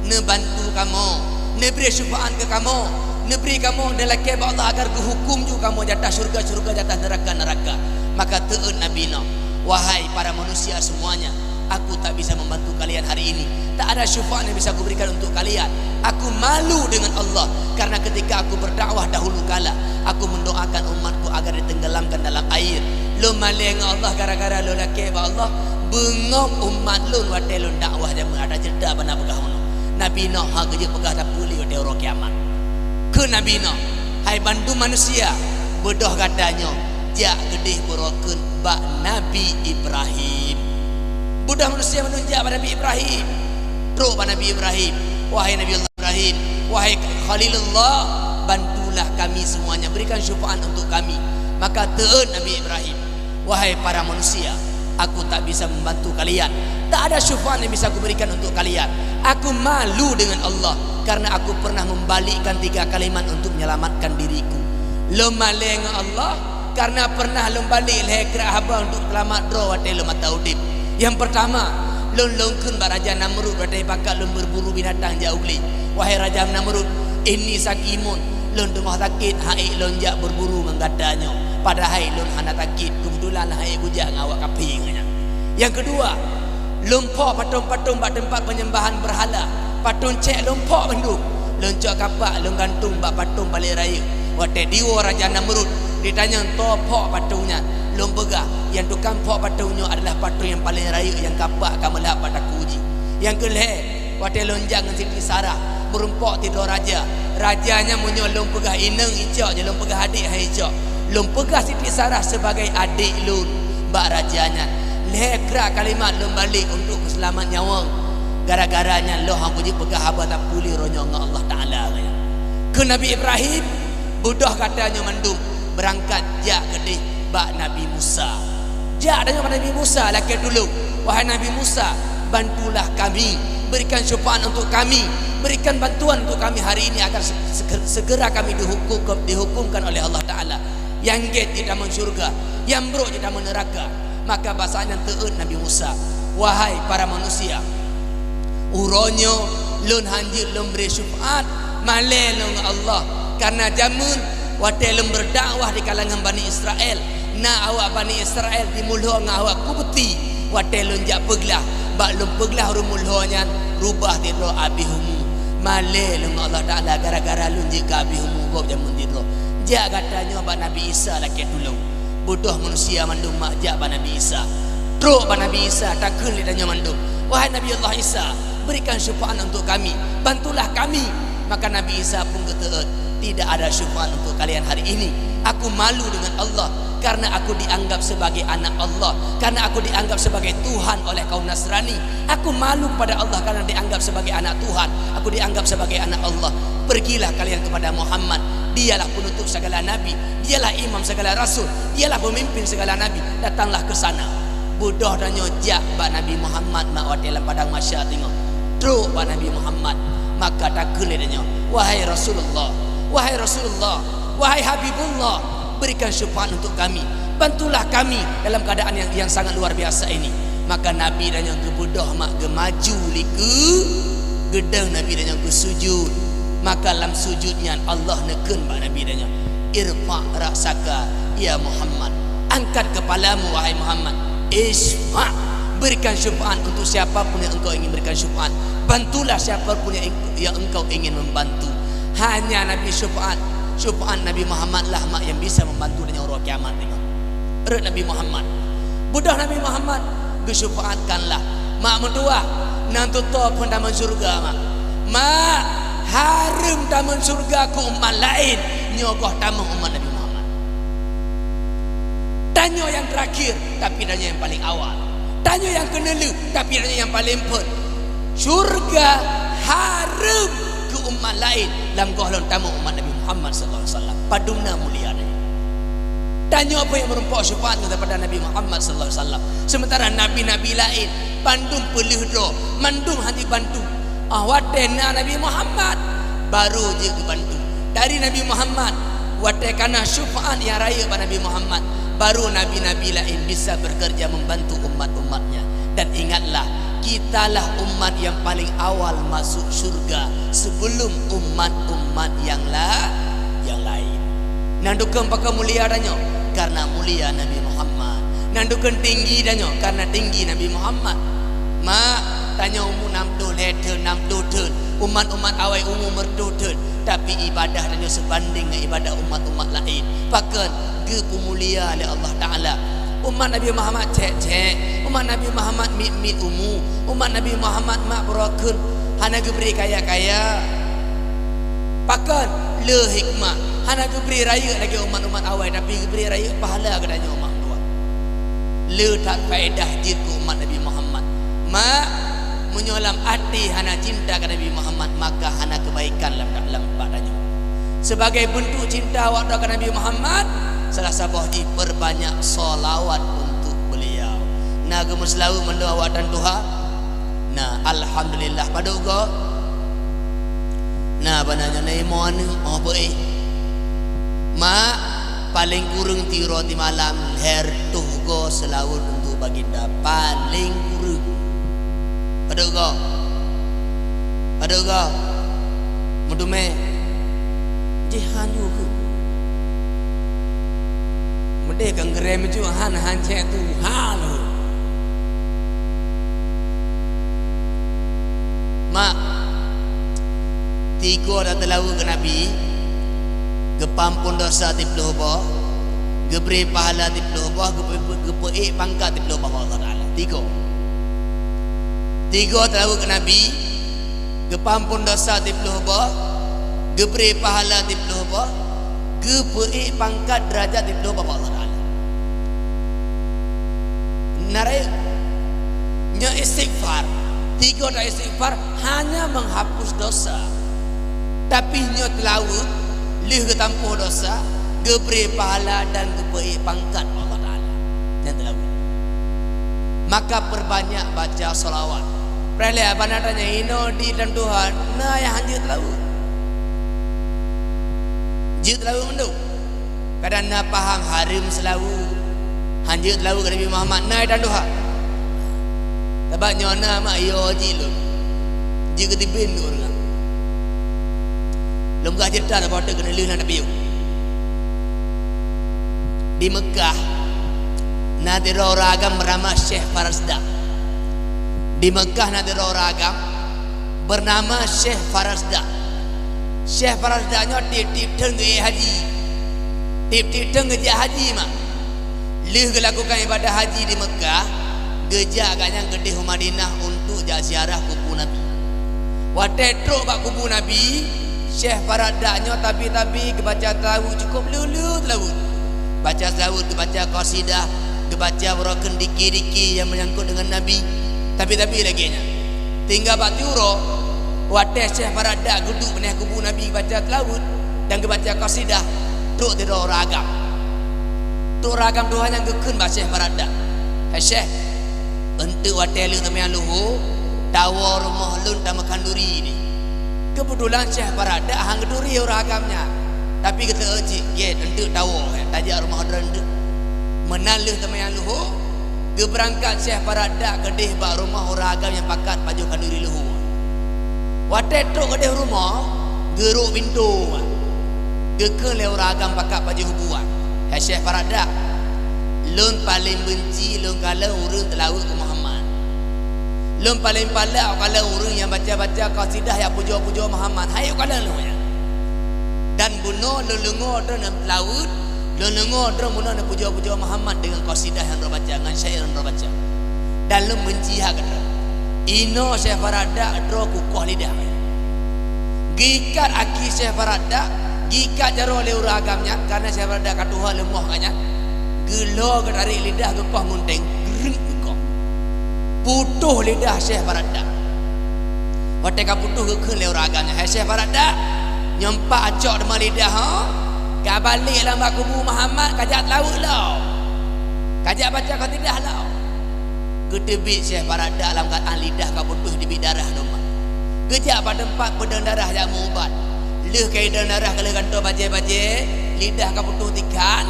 neubantu kamoe, neubri syafaat keu kamoe, neubri kamoe neulakée bak Allah agar geuhukum ju kamoe jatah syurga-syurga, jatah neuraka-neuraka." Maka teuôt Nabi Nuh, "Wahai para manusia semuanya, aku tak bisa membantu kalian hari ini. Tak ada syafaat yang bisa kuberikan untuk kalian. Aku malu dengan Allah, karena ketika aku berdakwah dahulu kala, aku mendoakan umatku agar ditenggelamkan dalam air. Lôn malée ngon Allah gara-gara lôn lakée bak Allah, beungöm umat lôn watée lôn dakwah jameun." Ada cerita bana peugah unoe. Nabi Nuh hana geujeuet peugah sapeue lé watée uroe kiamat. Kheun Nabi Nuh, "Hai bandum manusia, beudôh gata nyoe, jak keudeh beurokon bak Nabi Ibrahim." Beudôh manusia mandum jak bak Nabi Ibrahim. Trok bak Nabi Ibrahim, "Wahai Nabi Allah Ibrahim, wahai Khalilullah, bantulah kami semuanya, berikan syafaat untuk kami." Maka teuôt Nabi Ibrahim, "Wahai para manusia, aku tak bisa membantu kalian. Tak ada syafaat yang bisa kuberikan untuk kalian. Aku malu dengan Allah karena aku pernah membalikkan tiga kalimat untuk menyelamatkan diriku." Lôn malée ngon Allah karena pernah lôn balek lhée krak haba untuk seulamat droe watée lôn masa udeb. Nyang peurtama, lôn lôn kheun bak Raja Namrud watée pakat lôn beuburu binatang jak u glé, "Wahai Raja Namrud, inni sakimun, lôn teungoh sakét, han ék lôn jak beuburu ngon gata nyoe. Padahai lôn hana sakét, keubeutulan han ék kujak ngon awak kafé nyan." Nyang keudua, lôn phok patong-patong bak teumpat peunyembahan beurhala, patong cék lôn phok bandum. Lôn cok kapak lôn gantong bak patong paleng rayeuk. Watée diwoe Raja Namrud, ditanyong toh phok patong nyan, lôn peugah, "Nyang tukang phok patong nyoe adalah patong nyang paleng rayeuk nyang kapak ka meulhab bak takue jih." Nyang keu lhée, watée lôn jak ngon Siti Sarah meurumpok sidroe raja. Raja nyan meunyoe lôn peugah inong icok, nyoe lôn peugah adek han icok. Lôn peugah Siti Sarah sibagai adek lôn bak raja nyan. Lhée krak kalimat lôn balek untuk peuseulamat nyawöng. Gara-gara nyan lôn han kujeuet peugah haba sapeue lé uroe nyoe ngon Allah Taala. Kheun Nabi Ibrahim, "Beudôh gata nyoe mandum, beurangkat jak keudeh bak Nabi Musa." Jak tanyoe bak Nabi Musa lakée tulông, "Wahai Nabi Musa, bantulah kami, Berikan syafaat untuk kami, berikan bantuan untuk kami hari ini agar se-, se-, segera kami dihukum, dihukumkan oleh Allah Taala. Nyang gét jeuet tamong syurga, nyang brok jeuet tamong neuraka. Maka bak saát nyan teuôt Nabi Musa, "Wahai para manusia, uroe nyoe lôn hanjeuet lôn bri syafaat, malée lôn ngon Allah, karena jameun watée lôn berdakwah di kalangan Bani Israel, na awak Bani Israel jimuloe ngon awak Qibti. Watée lôn jak peuglah, bak lôn peuglah ureuëng muloe nyan, rubah sidroe abéh umu. Malée lôn ngon Allah Taala gara-gara lôn jeuet keu abéh umu gob jameun sidroe. Jak gata nyoe bak Nabi Isa lakée tulông." Beudôh manusia mandum mak jak bak Nabi Isa. Trok bak Nabi Isa, takheun lé tanyoe mandum, "Wahai Nabi Allah Isa, berikan syafaat untuk kami, bantulah kami." Maka Nabi Isa pun geuteuôt, "Tidak ada syafaat untuk kalian hari ini. Aku malu dengan Allah karena aku dianggap sebagai anak Allah, karena aku dianggap sebagai Tuhan oleh kaum Nasrani. Aku malu kepada Allah karena dianggap sebagai anak Tuhan, aku dianggap sebagai anak Allah. Pergilah kalian kepada Muhammad, dialah penutup segala nabi, dialah imam segala rasul, dialah pemimpin segala nabi. Datanglah ke sana." Beudôh tanyoe jak bak Nabi Muhammad mak watée lam padang mahsyar teungoh. Trok bak Nabi Muhammad, maka takheun lé tanyoe, "Wahai Rasulullah, wahai Rasulullah, wahai Habibullah, berikan syafaat untuk kami, bantulah kami dalam keadaan yang, yang sangat luar biasa ini." Maka Nabi tanyoe geubeudôh mak geumaju likeu geudong Nabi tanyoe geusujut. Maka lam sujut nyan Allah neukheun bak Nabi tanyoe, "Irfa' ra'saka ya Muhammad, angkat kepalamu wahai Muhammad. Isyfa', berikan syafaat untuk siapa pun yang engkau ingin berikan syafaat. Bantulah siapa pun yang, yang engkau ingin membantu." Hanya Nabi syafaat, syafaat Nabi Muhammad lah mak yang bisa membantu tanyoe uroe kiamat teungoh. Rot Nabi Muhammad. Beudôh Nabi Muhammad, geusyafaatkanlah. Mak meutuwah, nan tutoe phon tamong syeuruga, mak. Mak, hareuem tamong syeuruga keu umat laén, nyoe goh tamong umat Nabi Muhammad. Tanyoe nyang terakhir, tapi tanyoe nyang paleng awai. Tanyoe nyang keuneulheueh, tapi tanyoe nyang paleng phon. Syeuruga hareuem keu umat laén, lam goh lom tamong umat Nabi Muhammad sallallahu alaihi wasallam. Padum na mulia nyan. Tanyoe peue nyang meurumpok syafaat ngon daripada Nabi Muhammad sallallahu alaihi wasallam. Sementara nabi-nabi laén bandum peuleueh droe, mandum hana bantu. Ah, watée na Nabi Muhammad, baru jeuet geubantu. Dari Nabi Muhammad, watée kana syafaat nyang rayeuk bak Nabi Muhammad, baru nabi-nabi laén bisa bekerja membantu umat-umatnya. Dan ingatlah, kitalah umat yang paling awal masuk syurga sebelum umat-umat yang la-, yang lain. Nan dukon pakon mulia tanyoe? Karena mulia Nabi Muhammad. Nan dukon tinggi tanyoe? Karena tinggi Nabi Muhammad. Mak, tanyoe umu nam ploh lhée thon, nam ploh thon. Umat-umat awai umu meureutoh thon. Tapi ibadah tanyoe seubandéng ngon ibadah umat-umat laén. Pakon? Geupeumulia lé Allah Taala. Umat Nabi Muhammad cék-cék, umat Nabi Muhammad miet-miet umu, umat Nabi Muhammad mak beurokon, hana geubri kaya-kaya. Pakon? Le hikmah, hana geubri rayeuk lagée umat-umat awai, tapi geubri rayeuk pahala geutanyoe umat dua. Le that faedah jeuet keu umat Nabi Muhammad. Mak, meunyoe lam até hana cinta keu Nabi Muhammad, maka hana keubaikan lam, lam bak tanyoe. Sebagai bentuk cinta awak droe keu Nabi Muhammad, salah saboh jih perbanyak shalawat untuk beliau. Na geumeuseulaweuet mandum awak tan tuha? Na, alhamdulillah. Padub goe? Na, bana nyoe na imoe aneuk, oh, beuéh. Mak, paleng kureueng tiroe timalam lhée reutôh goe seulaweuet untuk baginda, paleng kureueng. Padub goe? Padub goe? Meuteumé? Jih han ju keu. Meudeh keu geurée meucue han, han cék tuha lôn. Mak, tigoe tateulaweuet keu Nabi, geupeuamphon desya siploh boh, geubri pahala siploh boh, geupeu-, geupeuék pangkat siploh boh bak Allah Taala. Tigoe. Tigoe teulaweuet keu Nabi, geupeuamphon desya siploh boh, geubri pahala siploh boh, geupeuék pangkat deurajat siploh boh bak Allah Taala. Na rayeuk, nyoe istighfar. Tigoe ta istighfar hanya menghapus dosa. Tapi nyoe teulaweuet, lheueh geutampôh dosa, geubri pahala dan geupeuék pangkat bak Allah Taala. Nyan teulaweuet. Maka perbanyak baca shalawat. Preh lé abah na tanyong, "Inoe di Tuhan, na nyang hanjeuet teulaweuet?" Jeuet teulaweuet mandum. Kadang na paham hareuem seulaweuet, hanjeuet teulaweuet keu Nabi Muhammad, na i Tuhan. Sabab nyoe na mak yo jih lôn. Jeuet keu tibin ureuëng. Lôn peugah ceurita saboh teuk keuneulheueh na tapiôh. Di Meukah, na sidroe ureuëng agam beunama Syekh Farasdak. Di Meukah na sidroe ureuëng agam beunama Syekh Farasdak. Syekh Farasdak nyoe tieb-tieb thon geuék haji. Tieb-tieb thon geujak haji mak. Lheueh geulakukan ibadah haji di Meukah, geujak gobnyan keudeh u Madinah untuk jak ziarah kubu Nabi. Watée trok bak kubu Nabi, Syekh Farasdak nyoe tabi-tabi geubaca seulaweuet cukôp le-le seulaweuet. Baca seulaweuet, geubaca qasidah, geubaca beurokon dike-dike nyang meunyangkot deungon Nabi, tabi-tabi lagée nyan. Tinggai bak siuroe, watée Syekh Farasdak geuduek bak kubu Nabi geubaca seulaweuet dan geubaca qasidah, trok sidroe ureuëng agam. Trok ureuëng agam tuha nyan geukheun bak Syekh Farasdak, "Hai Syekh, eunteuk watée lheueh seumayang luho, tawoe rumoh lôn tameukhanduri nyoe." Keubeutulan Syekh Farasdak han geuturi ureuëng agam nyan, tapi geuseuôt cit, "Gét, eunteuk tawoe, tajak rumoh droeneuh." Meunan lheueh seumayang luho, geubeurangkat Syekh Farasdak keudeh bak rumoh ureuëng agam nyang pakat pajoh khanduri luho. Watée trok keudeh rumoh, geurôk pintoe, geukheun lé ureuëng agam pakat pajoh buet, "Hai Syekh Farasdak, lôn paleng beunci lôn kalon ureuëng seulaweuet keu Muhammad. Lôn paleng palak kalon ureuëng nyang baca-baca qasidah nyang pujoe-pujoe Muhammad. Hai kalon lôn nyan." Dan bunoe lôn deungoe droe neuseulaweuet, lôn deungoe droe bunoe neupujoe-pujoe Muhammad deungon qasidah nyang droe baca, ngon syair nyang droe baca. Dan lôn beunci that keu droe. Inoe Syekh Farasdak droe kukoh lidah. Geuikat aki Syekh Farasdak, geuikat jaroe lé ureuëng agam nyan, kareuna Syekh Farasdak ka tuha leumoh gobnyan. Geulhô geutarek lidah geukoh ngon teng, greuet geukoh. Putôh lidah Syekh Farasdak. Watée ka putôh geukheun lé ureuëng agam nyan, "Hai Syekh Farasdak, nyoe pat cok teuma lidah ho, ka balek lam bak kubu Muhammad, kajak seulaweuet lom. Kajak baca qasidah lom." Geuteubiet Syekh Farasdak lam keuadaan lidah ka putôh teubiet darah teuma. Geujak bak teumpat peudong darah jak meu-ubat. Lheueh ka idong darah ka lheueh gantoe bajée-bajée, lidah ka putôh tikhan,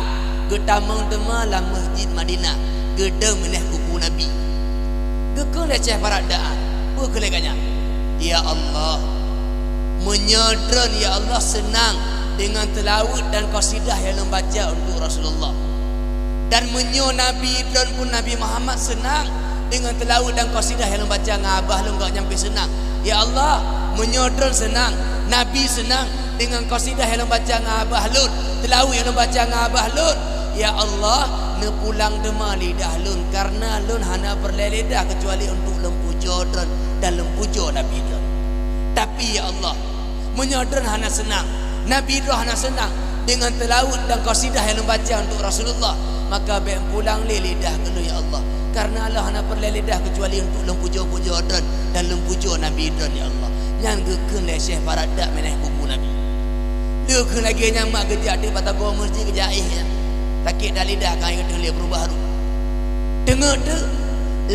geutamong teuma lam Masjid Madinah, geudong binéh kubu Nabi. Geukheun lé Syekh Farasdak, peue kheun lé gobnyan, "Ya Allah, meunyoe droe ya Allah seunang deungon seulaweuet dan qasidah nyang lôn baca untuk Rasulullah, dan meunyoe Nabi droe pun Nabi Muhammad seunang deungon seulaweuet dan qasidah nyang lôn baca ngon abah lôn, gobnyan pih seunang. Ya Allah, meunyoe droe seunang, Nabi seunang deungon qasidah nyang lôn baca ngon abah lôn, seulaweuet nyang lôn baca ngon abah lôn, ya Allah, neupulang teuma lidah lôn, kareuna lôn hana peureulée lidah keucuali untuk lôn pujoe droe dan lôn pujoe Nabi droe. Tapi ya Allah, meunyoe droe hana seunang, Nabi droe hana seunang deungon seulaweuet dan qasidah nyang lôn baca untuk Rasulullah, maka bék pulang lé lidah keu lôn ya Allah, kareuna lôn hana peureulée lidah keucuali untuk lôn pujoe-pujoe droe dan lôn pujoe Nabi droe ya Allah." Nyan geukheun lé Syekh Farasdak binéh kubu Nabi. Lheueh kheun lagée nyan mak geujak teuk bak sagoe meuseujid geujak éh nyan. Sakét that lidah ka geuteuh lé beurubah rupa. Teungeut teuk,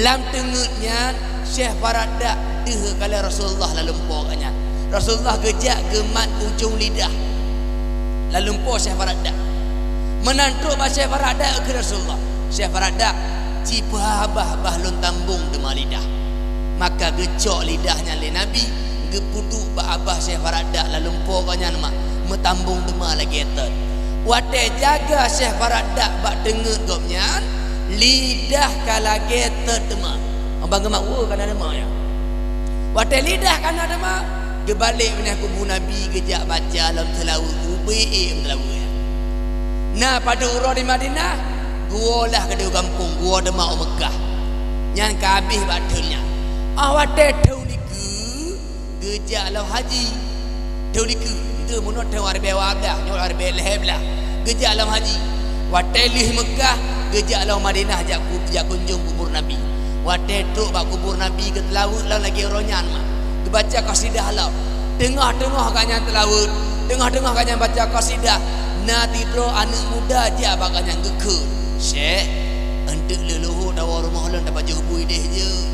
lam teungeut nyan Syekh Farasdak deuh geukalon Rasulullah lam lumpoe gobnyan. Rasulullah geujak geumat ujong lidah lam lumpoe Syekh Farasdak. Meunan trok bak Syekh Farasdak keu Rasulullah, "Syekh Farasdak, ci peuhah abah, bah lôn tambong teuma lidah." Maka geucok lidah nyan lé Nabi, geupeuduek bak abah Syekh Farasdak lam lumpoe gobnyan mak, meutambong teuma lagée thon. Watée jaga Syekh Farasdak bak teungeut gobnyan, lidah ka lagée thon teuma. Abang geumat, "Woe, ka na teuma nyan." Watée lidah ka na teuma, geubalek binéh kubu Nabi geujak baca lom seulaweuet ubé ék seulaweuet. Na padub uroe di Madinah, geuwoe lah keudeh gampông, geuwoe teuma u Meukah. Nyan ka habéh bak thon nyan. Ah, watée thon dikeue, geujak lom haji. Thon dikeue, eunteuk meunoe thon ribée dua blaih, nyoe ribée lhée blaih. Geujak lom haji. Watée lheueh Meukah, geujak lom Madinah jak ku-, jak kunjong kubur Nabi. Watée trok bak kubur Nabi geuteulaweuet lom lagée uroe nyan mak. Geubaca qasidah lom. Teungoh-teungoh gobnyan teulaweuet, teungoh-teungoh gobnyan baca qasidah, na sidroe aneuëk muda jak bak gobnyan geukheun, "Syekh, eunteuk lheueh luho tawoe rumoh lôn tapajoh bu ideh jeuet."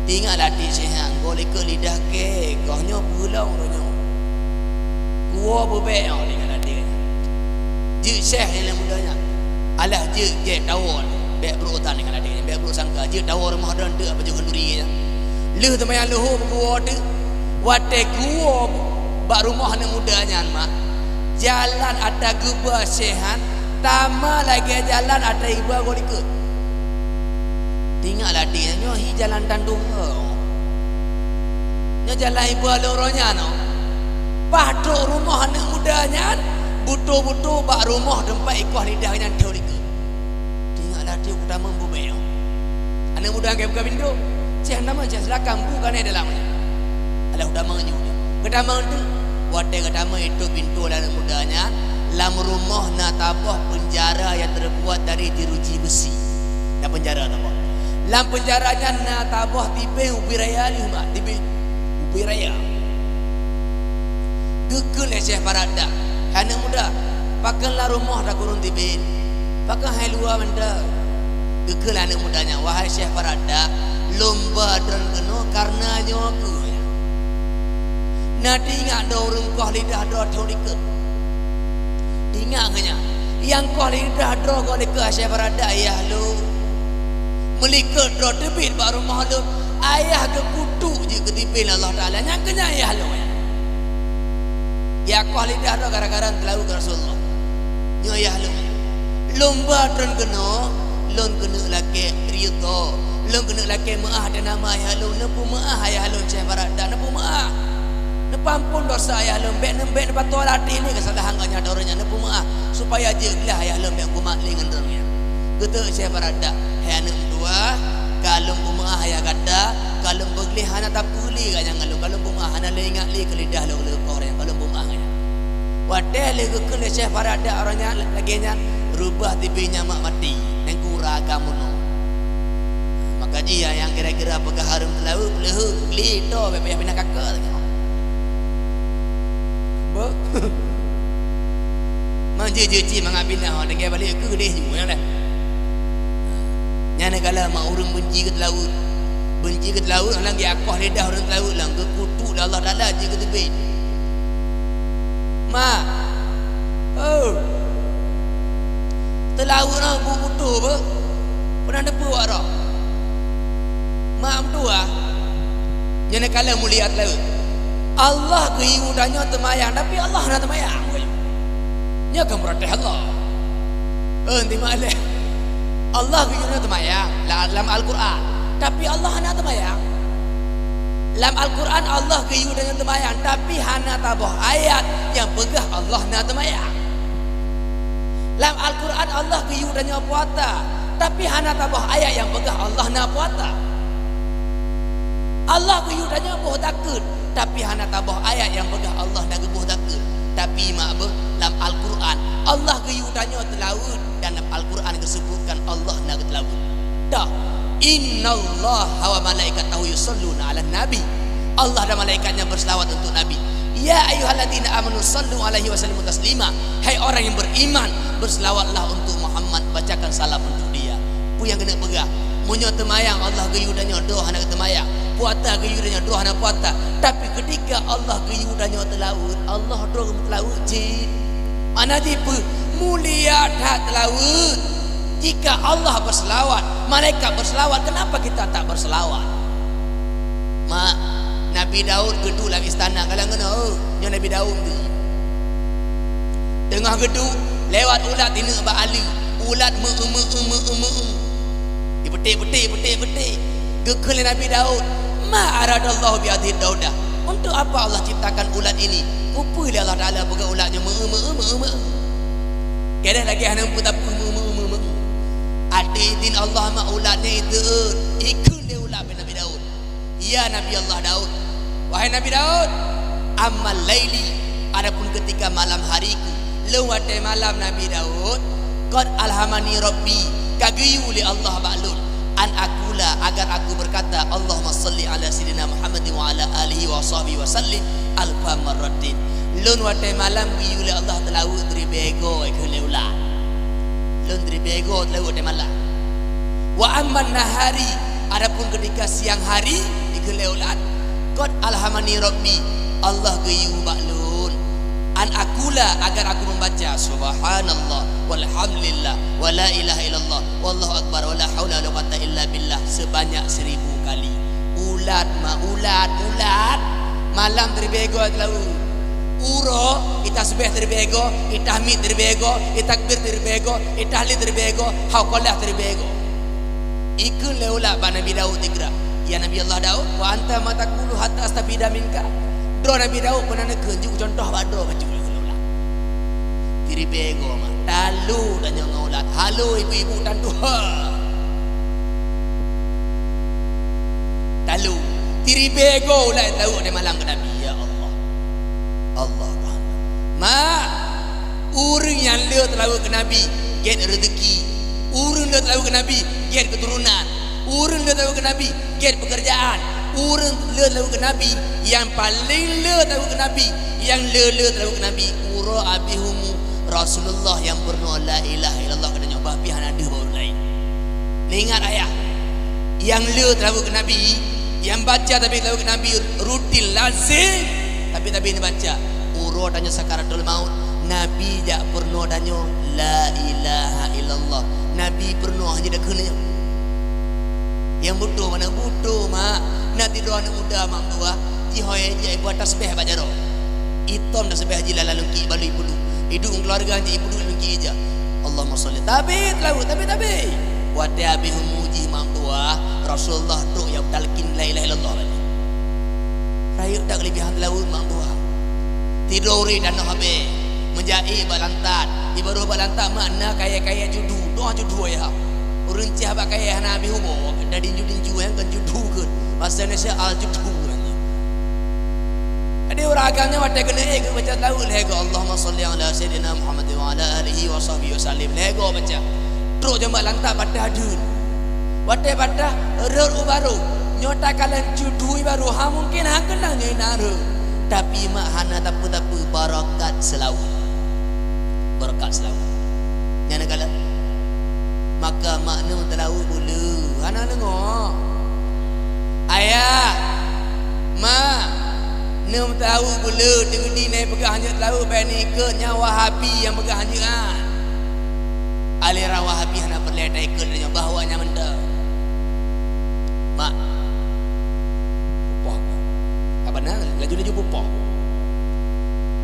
Ingat ladé Syeh nyan, goh likot lidah kèe, goh nyoe peulong roh nyoe. Kuwoe beubèk nyoe, ingat ladé. Jeuet Syeh nyang lé muda nyan. Alah jeuet gèt tawoe, bèk brôk tan ingat ladé, bèk brôk sangka. Jeuet tawoe rumoh droeneuh teuk pajoh khanduri nyan. Lheueh teuma nyang leuhô meukuwoe teuk, watèe kuwoe bak rumoh aneuk muda nyan, mak, jalan ata geuba Syeh nyan, sama lagèe jalan ata iba goh likot. Ingat ladé nyoe hi jalan tan tuha. Nyoe jalan iba lôn roh nyan, oh. Paih trôk rumoh aneuk muda nyan, beutôi-beutôi bak rumoh teumpat ikoh lidah nyan thô likot. Ingat ladé geutamong beubèk, oh. Aneuk muda nyang buka pintoe, "Syeh, hana meuh, Syeh, silakan, bu keuneuk dalam." Alah, geutamong nyoe. Geutamong teuk, watèe geutamong itôp pintoe lé aneuk muda nyan, lam rumoh na taboh peunjara nyang teubuet dari jeruji beusi. Na peunjara taboh. Lam peunjara nyan na taboh tibeng ubit raya lheueh mak, tibeng ubit raya. Geukheun lé Syeh Faradak, "Hai aneuk muda, pakon lam rumoh takurong tibeng? Pakon hai luwa mantong?" Geukheun lé aneuk muda nyan, "Wahai Syeh Faradak, lôn ba droen keunoe kareuna nyoe kheueh." Na teuingat droe ureueng koh lidah droe thô likot? Teuingat keuh nyan, nyang koh lidah droe goh likot, Syeh Faradak, ayah lôn. Meulikot droe teubiet bak rumoh lôn, ayah geukutuk jeuet keu tibeng lé Allah Taala. Nyan keuh nyan ayah lôn. Nyang koh lidah droe gara-gara teulaweuet keu Rasulullah. Nyoe ayah lôn. Lôn ba droen keunoe, lôn keuneuk lakèe ridha. Lôn keuneuk lakèe meu'ah ateueh nama ayah lôn. Neupeumeu'ah ayah lôn, Syeh Faradak, neupeumeu'ah. Neupeuampôn dosa ayah lôn, bèk neubèk neupato lam até lé keusalahan geuh nyan atau ureueng nyan, neupeumeu'ah, supaya jeuet glah ayah lôn bèk kumat lé ngon droen nyan. Geuteuek Syeh Faradak, "Hai aneuk meutuah, ka lôn peumeu'ah ayah gata, ka lôn peugleh hana tapeue lé gata nyan ngon lôn, ka lôn peumeu'ah, hana lôn ingat lé keu lidah lôn leukoh nyan, ka lôn peumeu'ah gata nyan." Watèe lheueh geukheun lé Syeh Faradak ureueng nyan lagèe nyan, reubah tibeng nyan mak maté, nyan keu uroe agam bunoe. Maka jih nyang kira-kira peugah hareuem teulaweuet, peuleuheuen, glé toe, bèk payah pinah kakak lagèe nyoe. Beuh. Manjeuet-jeuet cit mangat pinah, oh, tinggai balek keu deh ju nyan dah. Nyan neukala mak ureueng beunci keu teulaweuet. Beunci keu teulaweuet, lam geuakoh lidah ureueng teulaweuet, lam geukutuk lé Allah Taala jeuet keu tibeng. Mak. Oh. Teulaweuet nyoe bu-, butoh beuh. Peue na teupeue wak droe? Mak meutuah. Nyan neukala mulia teulaweuet. Allah geuyue tanyoe teumayang, tapi Allah hana teumayang. Nyoe kan peurintah Allah. Eh, enti mak lé. Allah geuyue tanyoe teumayang la-, lam Al-Quran, tapi Allah hana teumayang. Lam Al-Quran Allah geuyue tanyoe teumayang, tapi hana taboh ayat nyang peugah Allah na teumayang. Lam Al-Quran Allah geuyue tanyoe puasa, tapi hana taboh ayat nyang peugah Allah na puasa. Allah geuyue tanyoe boh zakeuet, tapi hana taboh ayat nyang peugah Allah na geuboh zakeuet. Tapi mak beuh, lam Al-Quran Allah geuyue tanyoe teulaweuet, dan lam Al-Quran geuseubutkan Allah na geuteulaweuet. Dah, "Innallaha wa malaikatahu yusalluna 'alan nabi." Allah dan malaikat-Nya berselawat untuk Nabi. "Ya ayyuhalladzina amanu sallu 'alaihi wa sallimu taslima." Hai orang yang beriman, berselawatlah untuk Muhammad, bacakan salam untuk dia. Peue nyang keuneuk peugah? Meunyoe teumayang Allah geuyue tanyoe droe hana geuteumayang, puasa geuyue tanyoe droe hana puasa, tapi keutika Allah geuyue tanyoe teulaweuet, Allah droe geumeuteulaweuet cit. Makna jih peue? Mulia that teulaweuet. Jika Allah berselawat, malaikat berselawat, kenapa kita tak berselawat? Mak, Nabi Daud geuduek lam istana, galak ngon, oh, nyoe Nabi Daud tu. Teungoh geuduek, lewat ulat ineuk bak aleue, ulat meu-eu, meu-eu, meu-eu, meu-eu. Dipetik-petik, petik-petik. Geukheun lé Nabi Daud, "Ma aradallahu bihadzihid daudah?" Untuk apa Allah ciptakan ulat ini? Peue lé Allah Taala peugah ulat nyoe meu-eu, meu-eu, meu-eu, meu-eu? Keudeh lagèe hana peue tapeue meu-eu, meu-eu, meu-eu, meu-eu. Até idhin Allah mak ulat nyan iteu'eun, ikheun lé ulat bak Nabi Daud. Ya Nabi Allah Daud, wahai Nabi Daud, ammal laili, adapun ketika malam hariku, lôn watèe malam Nabi Daud, qad alhamani Rabbi, ka geuyue lé Allah bak lôn, an aqula, agar aku berkata, Allahumma salli ala sayyidina Muhammadin wa ala alihi wa sahbihi wa sallim alfa marratin. Lôn watèe malam geuyue lé Allah teulaweuet ribèe goe keu lé ulat. Lôn ribèe goe teulaweuet watèe malam. Wa amman nahari, Adapun ketika siang hari, dikheun lé ulat, "Qad alhamani Rabbi, Allah geuyue bak lôn. An aqula, agar aku membaca, subhanallah, walhamdulillah, wa la ilaha illallah, wallahu akbar, wa la haula wa la quwwata illa billah, sebanyak seribu kali." Ulat ma, ulat, ulat. Malam teubego teulaweuet. Uroe, itasbih teubego, itahmid teubego, itakbir teubego, itahlil teubego, hauqalah teubego. Ikheun lé ulat bak Nabi Daud digrak, "Ya Nabi Allah Daud, wa anta ma taqulu hatta astafida minka?" Droe Nabi Daud peue na neukheun, jeuet contoh bak droe bacut lé ulat. Teubego mak, talu tanyoe ngon ulat. Halo ibu-ibu tan tuha. Talu. Teubego ulat tahu di malam keu Nabi, ya Allah. Allah Rahman. Mak, ureuëng nyang le teulaweuet keu Nabi, gét rezeki. Ureuëng le teulaweuet keu Nabi, gét keuturonan. Ureuëng le teulaweuet keu Nabi, gét peukeurjaan. Ureuëng le teulaweuet keu Nabi, nyang paleng le teulaweuet keu Nabi, nyang le-le teulaweuet keu Nabi, uroe abéh umu Rasulullah nyang peurunoe la ilaha illallah keu tanyoe, bah pih hana deuh bak ureuëng laén. Neuingat ayah, nyang le teulaweuet keu Nabi, nyang baca tapi teulaweuet keu Nabi rutin, lazim, tapi, tapi neubaca. Uroe tanyoe sakaratul maut, Nabi jak peurunoe tanyoe la ilaha illallah. Nabi peurunoe hana dakheun nyoe. Nyang beutôi mana beutôi, mak. Na sidroe aneuk muda mak meutuah, jihôi jih ibuat tasbih bak jaroe. Itom tasbih jih lam lungkiek balu ipuduek. Iduek ngon keuluwarga jih ipuduek lungkiek ija. Allahumma shalli. Tabi teulaweuet, tabi, tabi. Watée abéh umu jih mak meutuah, Rasulullah trok nyang talkin la ilaha illallah laju. Rayeuk that keulebihan teulaweuet mak meutuah. Tidore tanoh abée, meujak ék bak lantat. Ibaroh bak lantat mak na kayée-kayée judu, doh judu ayah. Ureuëng cah bak kayée hana abéh uboh, dari dinju-dinju nyang kon judu kheun. Bahasa Indonesia al judu. Jadi ureuëng agam nyan watée keuneuk ék geubaca teulaweuet lhée goe, "Allahumma shalli ala sayyidina Muhammad wa ala alihi wa sahbihi wa sallim." Lhée goe baca. Trok jeuet bak lantak patah deuh. Watée patah rhot u barô. Nyoe takalon judu barô, ha mungken ha keunong nyoe na rhot. Tapi mak hana tapeue-tapeue barakat seulaweuet. Barakat seulaweuet. Nyan na kalon. Maka mak neuteulaweuet beu le, hana leungoe. Ayah, mak, neuteulaweuet beu le, teungku dina peugah hanjeuet teulaweuet, bék neuikot nyang Wahabi nyang peugah hanjeuet nyan. Aliran Wahabi hana peureulée taikot lé nyoe, bah awak nyan mantong. Mak, pupoh. Apa na? Laju-laju pupoh.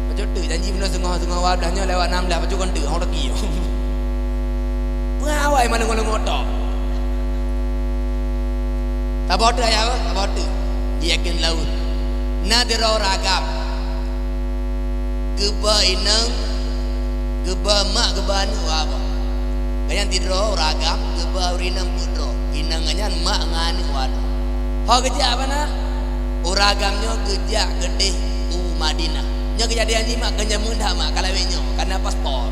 Bacut teuk janji bunoe singoh, singoh dua blaih nyoe lewat enam blaih, bacut kon teuk, hong teuki. Peue awai meuleungoe-leungoe tok. Saboh teuk ayah, saboh teuk. Di yakin laut. Na sidroe ureuëng agam. Geuba inong, geuba mak, geuba aneuk, wa boh. Gobnyan sidroe ureuëng agam, geuba ureuëng inong peuet droe. Inong gobnyan mak ngon aneuk, wa droe. Ho geujak bak na? Ureuëng agam nyoe geujak keudeh u Madinah. Nyoe keujadian jih mak, kon jameun that mak, ka lawét nyoe, ka na paspor.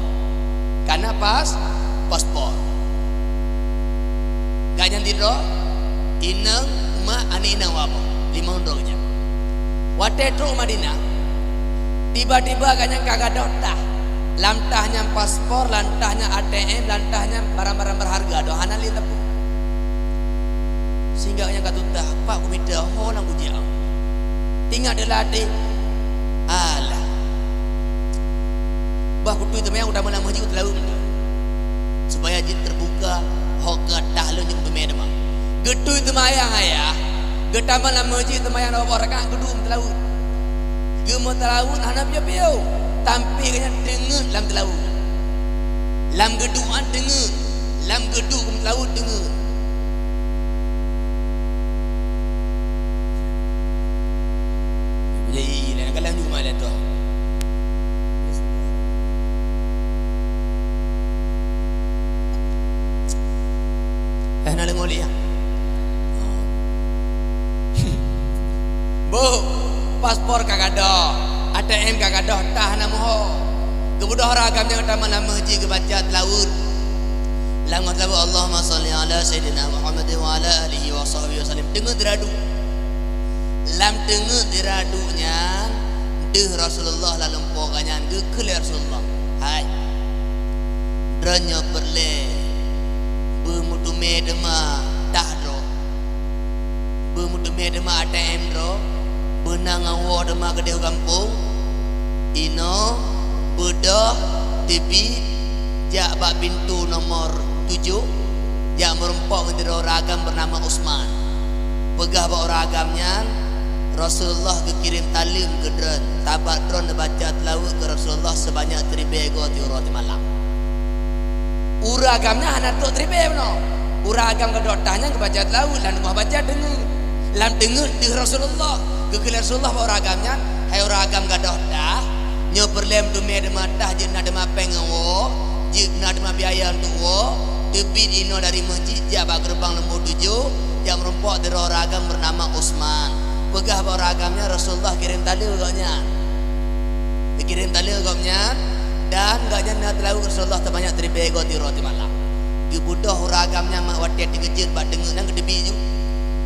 Ka na pas, paspor. Gobnyan sidroe, inong, mak, aneuk inong, wa boh. Limong droe geujak. Watée trok u Madinah, tiba-tiba gobnyan ka gadôh tah. Lam tah nyan paspor, lam tah nyan A T M, lam tah nyan barang-barang berharga, dum hana lé teupeu. Sehingga nyang ka tutah, "Pak, kumita ho nyang kujak." Teuingat di lam até, "Alah, bah kuturi teumayang, kutamong lam meuseujid, kuteulaweuet mantong, supaya jeuet teubuka ho geutah lôn nyang teumé teuma." Geuturi teumayang ayah, geutamong lam meuseujid teumayang dua boh rakaat, geuduek meuteulaweuet. Geumeuteuraweuet hana piôh-piôh, tapi gobnyan teungeut lam teulaweuet. Lam geuduek nyan teungeut, lam geuduek geumeuteuraweuet teungeut. Jadi, kadang-kadang cuma lihat tu. Eh, na leungol ya. Bu, paspor ka gadôh, A T M ka gadôh, tah na meuho. Geubeudôh ragam nyang tamong lam meuseujid geubaca teulaweuet. Lam meuseujid, "Allahumma shalli ala Sayyidina Muhammad wa ala alihi wa sahbihi wasallam." Teungeut teuradu. Lam teungeut teuradu nyan, deuh Rasulullah lam lumpoe gobnyan, geukheun lé Rasulullah, "Hai, droeneuh peureulée beumeuteumé teuma tah droe." Mé teuma A T M droe, beuna ngon woe teuma keudeh gampông, inoe, beudôh, teubiet, jak bak pintoe nomor tujoh, jak meurumpok ngon sidroe ureueng agam beunama Utsman. Peugah bak ureueng agam nyan, Rasulullah geukirém saleuem keu droen, sabab droen neubaca seulaweuet keu Rasulullah seubanyak siribèe goe tiep uroe tiep malam. Ureueng agam nyan hana trok siribèe bunoe. Ureueng agam gadôh tah nyan geubaca seulaweuet, lam teungoh baca deungon. Lam deungon deuh Rasulullah. Geukheun lé Rasulullah bak ureueng agam nyan, "Hai ureueng agam gadôh tah, nyoe peureulèe meuteumèe teuma tah jeuet na teuma pèng ngon woe, jeuet na teuma biaya untuk woe, teubiet inoe dari meuseujid jak bak geureubang leumbô tujoh, jak meurumpok sidroe ureueng agam beunama Utsman." Peugah bak ureueng agam nyan Rasulullah kirém saleuem gobnyan. Geukirém saleuem gobnyan, dan gobnyan na seulaweuet Rasulullah seubanyak siribèe goe tiep uroe tiep malam. Geubeudôh ureueng agam nyan mak watèe teukeujot bak teungeut nyan geuteubiet ju.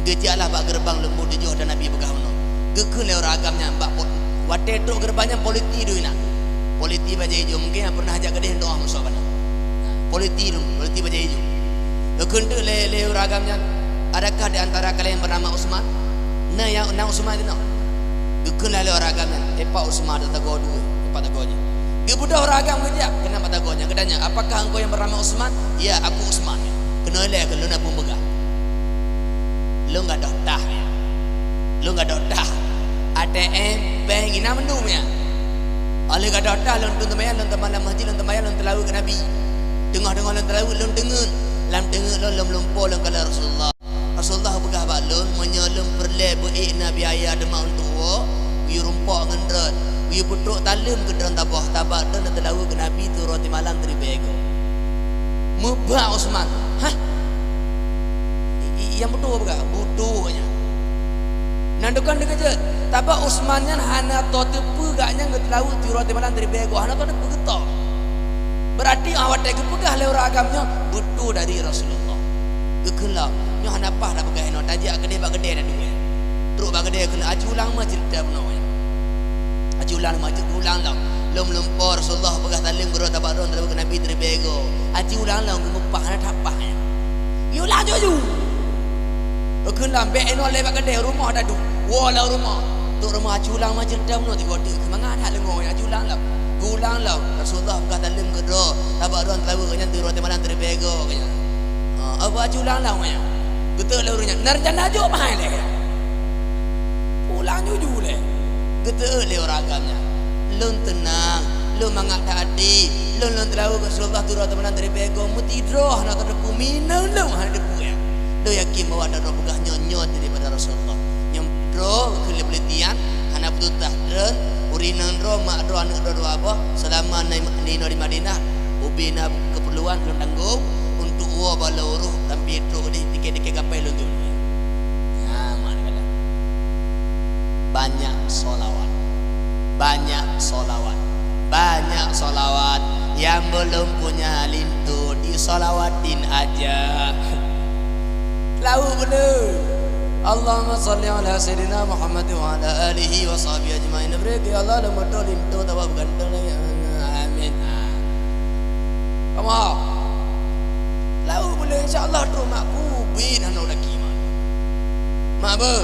Geujak lah bak geureubang leumbô tujoh dan Nabi peugah bunoe. Geukheun lé ureueng agam nyan bak po-, watèe trok geureubang nyan polisi dum inan. Polisi bajèe ijo mungken nyang pernah jak keudeh doa musoh bana. Polisi dum, polisi bajèe ijo. Geukheun teuk lé, lé ureueng agam nyan, "Adakah di antara kalian bernama Utsman?" "Na nyang, na Utsman inoe." Geukheun lé ureueng agam nyan, "Teumpat Utsman di tagoe dua, teumpat tagoe jih." Geubeudôh ureueng agam geujak keunan bak tagoe nyan, geutanya, "Apakah engkau yang bernama Utsman?" "Ya, aku Utsman." "Keunoe lé keu lôn na peue peugah. Lôn gadôh tah, ya. Lôn gadôh tah. A T M, bank, inan mandum, ya. Óh lheueh gadôh tah lôn teumeuyang, lôn teuma lam meuseujid, lôn teumeuyang, lôn seulaweuet keu Nabi. Teungoh-teungoh lôn seulaweuet, lôn teungeut. Lam teungeut lôn, lôn meulumpoe lôn kalon Rasulullah." Rasulullah peugah bak lôn, "Meunyoe lôn peureulèe beu-ék na biaya teuma untuk woe, kuyue rumpok ngon droen, kuyue peutrok saleuem keu droen saboh, sabab droen na seulaweuet keu Nabi tiep uroe tiep malam siribèe goe." Meubak Utsman, "Hah? I, i, nyang beutôi peugah?" "Beutôi," nyan. Nan dukon teukeujot, sabab Utsman nyan hana tô teupeue gobnyan geuseulaweuet tiep uroe tiep malam siribèe goe, hana tô teupeue geuto. Beurati óh watèe geupeugah lé ureueng agam nyoe, "Beutôi dari Rasulullah." Geukheun lom, "Nyoe hana paih tapeugah inoe, tajak keudeh bak keudè taduek." Trok bak keudè kheun, "Aci ulang ma ceurita bunoe." "Aci ulang ma, ulang lom. Lôn meulumpoe Rasulullah peugah saleuem keu droe, sabab droe seulaweuet keu Nabi siribèe goe. Aci ulang lom, geumeupaih, hana that paih." Geuulang ju-ju. Geukheun lom, "Bèk inoe lé bak keudè, rumoh taduek." Woe lam rumoh. Trok rumoh, "Aci ulang ma ceurita bunoe." Tigo teuk, mangat that leungoe, "Aci ulang lom." Geuulang lom, "Rasulullah peugah saleuem keu droe, sabab droe seulaweuet nyan tiep uroe tiep malam siribèe goe," kheun nyan. "Ha, aci ulang lom," kheun nyan. Geuteuôt lé ureueng nyan, "Na reuncana jok meuhai lé." Ulang ju-ju lé. Geuteuôt lé ureueng agam nyan, "Lôn teunang, lôn mangat that até, lôn, lôn seulaweuet keu Rasulullah tiep uroe tiep malam siribèe goe, meusidroe hana tateupeue, mineuk lôn hana teupeue." Lôn yakin bahwa droe peugah nyoe, nyoe daripada Rasulullah. Nyang droe keu lé peulitian, hana peususah droen, ureueng inong droe, mak droe, aneuk droe dua boh, seulama na, na inoe di Madinah, ubé na keupeurluan lôn tanggong, untuk woe bak lôn uroh sampoe trok di tiket-tiket kapai lôn jok. Nyan makna kata. Banyak sholawat. Banyak sholawat. Banyak sholawat. Nyang belum punya linto disolawatin aja. Seulaweuet beu le. Allahumma shalli ala sayyidina Muhammad wa ala alihi wa sahbihi ajma'in. Bri, ya Allah, lôn meudoh linto tawa beugantong lagi. Amin. Ha. Kamoe. Seulaweuet beu le, insya Allah trok mak ku, bit hana laki mak. Mak beuh.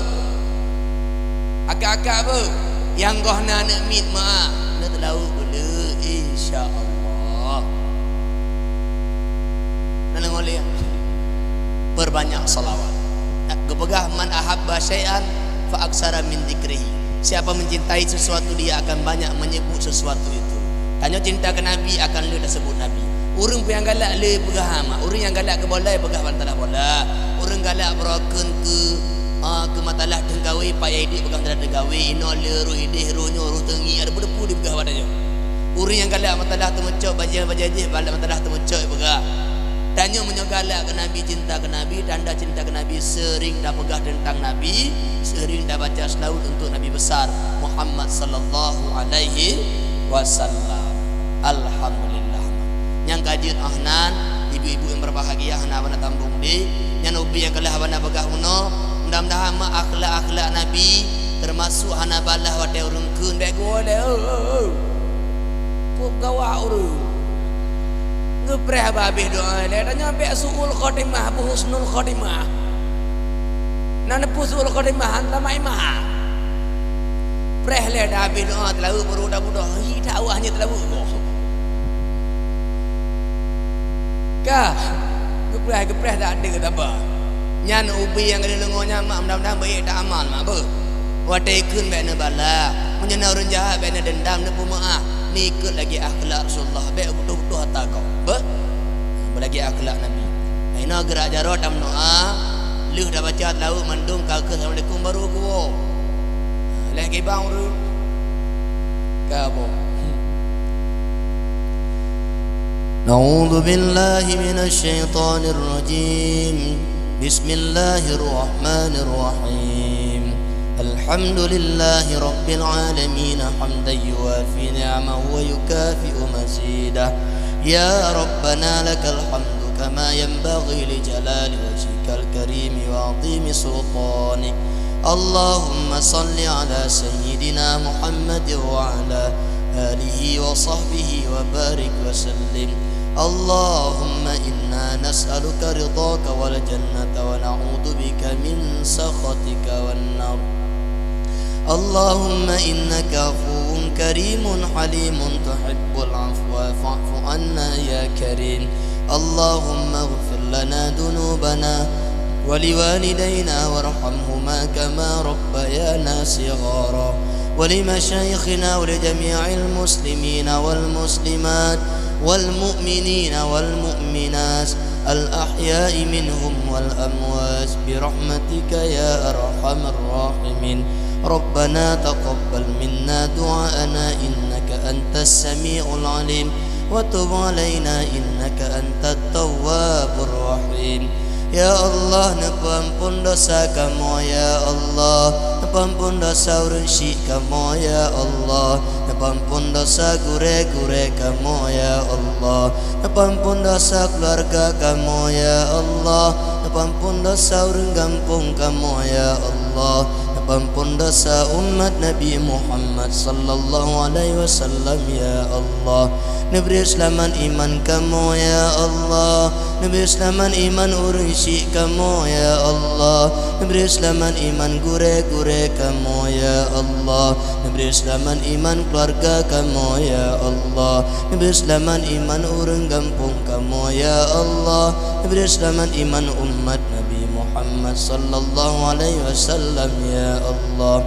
Akak-akak beuh. Nyang goh na aneuk miet mak. Na seulaweuet beu le, insya Allah. Na deungoe lé. Perbanyak salawat. Geupeugah, "Man ahabba syai'an fa aksara min dzikrihi." Siapa mencintai sesuatu, dia akan banyak menyebut sesuatu itu. Tanyoe cinta keu Nabi akan le taseubut Nabi. Ureueng peue nyang galak le peugah hama, ureueng nyang galak keu bola peugah masalah bola. Ureueng galak beurokon keu, ah, keu masalah teunggawe, payah idéh peugah masalah teunggawe, inoe le roh idéh, roh nyoe, roh teungi, ada peue-peue dipeugah bak tanyoe. Ureueng nyang galak masalah teumeucok bajèe-bajèe jih, galak masalah teumeucok peugah. Tanyoe meunyoe galak keu Nabi, cinta keu Nabi, tanda cinta keu Nabi, seuring tapeugah teuntang Nabi, seuring tabaca seulaweuet untuk Nabi besar Muhammad sallallahu alaihi wasallam. Alhamdulillah. Nyang ka jeuet ahnan, ibu-ibu yang berbahagia, hana bana tambong di, nyan ubé nyang keulah bana peugah unoe, mudah-mudahan mak akhlak-akhlak Nabi, termasuk hana balah watèe ureueng kheun bèk geuwoe lé, eu, eu, eu. Kok gawat ureueng. Geupreh habéh doa lé, tanyoe bèk su'ul khotimah, beuhusnul khotimah. Na neupeu su'ul khotimah, han tamat iman. Preh lé dah habéh doa teulaweuek baru dah budoh. Hi, that awah nyoe teulaweuek boh. Ka, geupreh, geupreh tak ada kata apa. Nyan ubé nyang ka deungoe nyan mak mudah-mudahan baik tak amal mak beuh. Watée kheun bék neubalak. Meunyoe na ureuëng jahat bék neudendam, neupeumeu'ah. Neukot lagée akhlak Rasulullah, bék butoh-butoh ata gob. Beuh? Lagée akhlak Nabi. Inoe geurak jaroe tameudoa, lheueh tabaca teulaweuek mandum ka kheun assalamualaikum baru geuwoe. Lheueh gibang ureuëng. Ka boh. أعوذ بالله من الشيطان الرجيم. بسم الله الرحمن الرحيم. الحمد لله رب العالمين، حمدا يوافي نعمه ويكافئ مزيده. يا ربنا لك الحمد كما ينبغي لجلال وجهك الكريم وعظيم سلطانك. اللهم صل على سيدنا محمد وعلى آله وصحبه وبارك وسلم. اللهم إنا نسألك رضاك والجنة ونعوذ بك من سخطك والنار. اللهم إنك عفو كريم حليم تحب العفو فاعف عنا يا كريم. اللهم اغفر لنا ذنوبنا ولوالدينا وارحمهما كما ربيانا صغارا، ولمشايخنا ولجميع المسلمين والمسلمات والمؤمنين والمؤمنات الأحياء منهم والأموات برحمتك يا أرحم الراحمين. ربنا تقبل منا دعاءنا إنك أنت السميع العليم وتب علينا إنك أنت التواب الرحيم. Ya Allah, neupeuamphon desya kamoe, ya Allah. Neupeuamphon desya ureuëng syik kamoe, ya Allah. Neupeuamphon desya gurée-gurée kamoe, ya Allah. Neupeuamphon desya keuluwarga kamoe, ya Allah. Neupeuamphon desya ureuëng gampông kamoe, ya Allah. Neupeuamphon desya umat Nabi Muhammad sallallahu alaihi wasallam, ya Allah. Neubri seulamat iman kamoe, ya Allah. Neubri seulamat iman ureuëng syik kamoe, ya Allah. Neubri seulamat iman gurée-gurée kamoe, ya Allah. Neubri seulamat iman keuluwarga kamoe, ya Allah. Neubri seulamat iman ureuëng gampông kamoe, ya Allah. Neubri seulamat iman umat Nabi Muhammad sallallahu alaihi wasallam, ya Allah.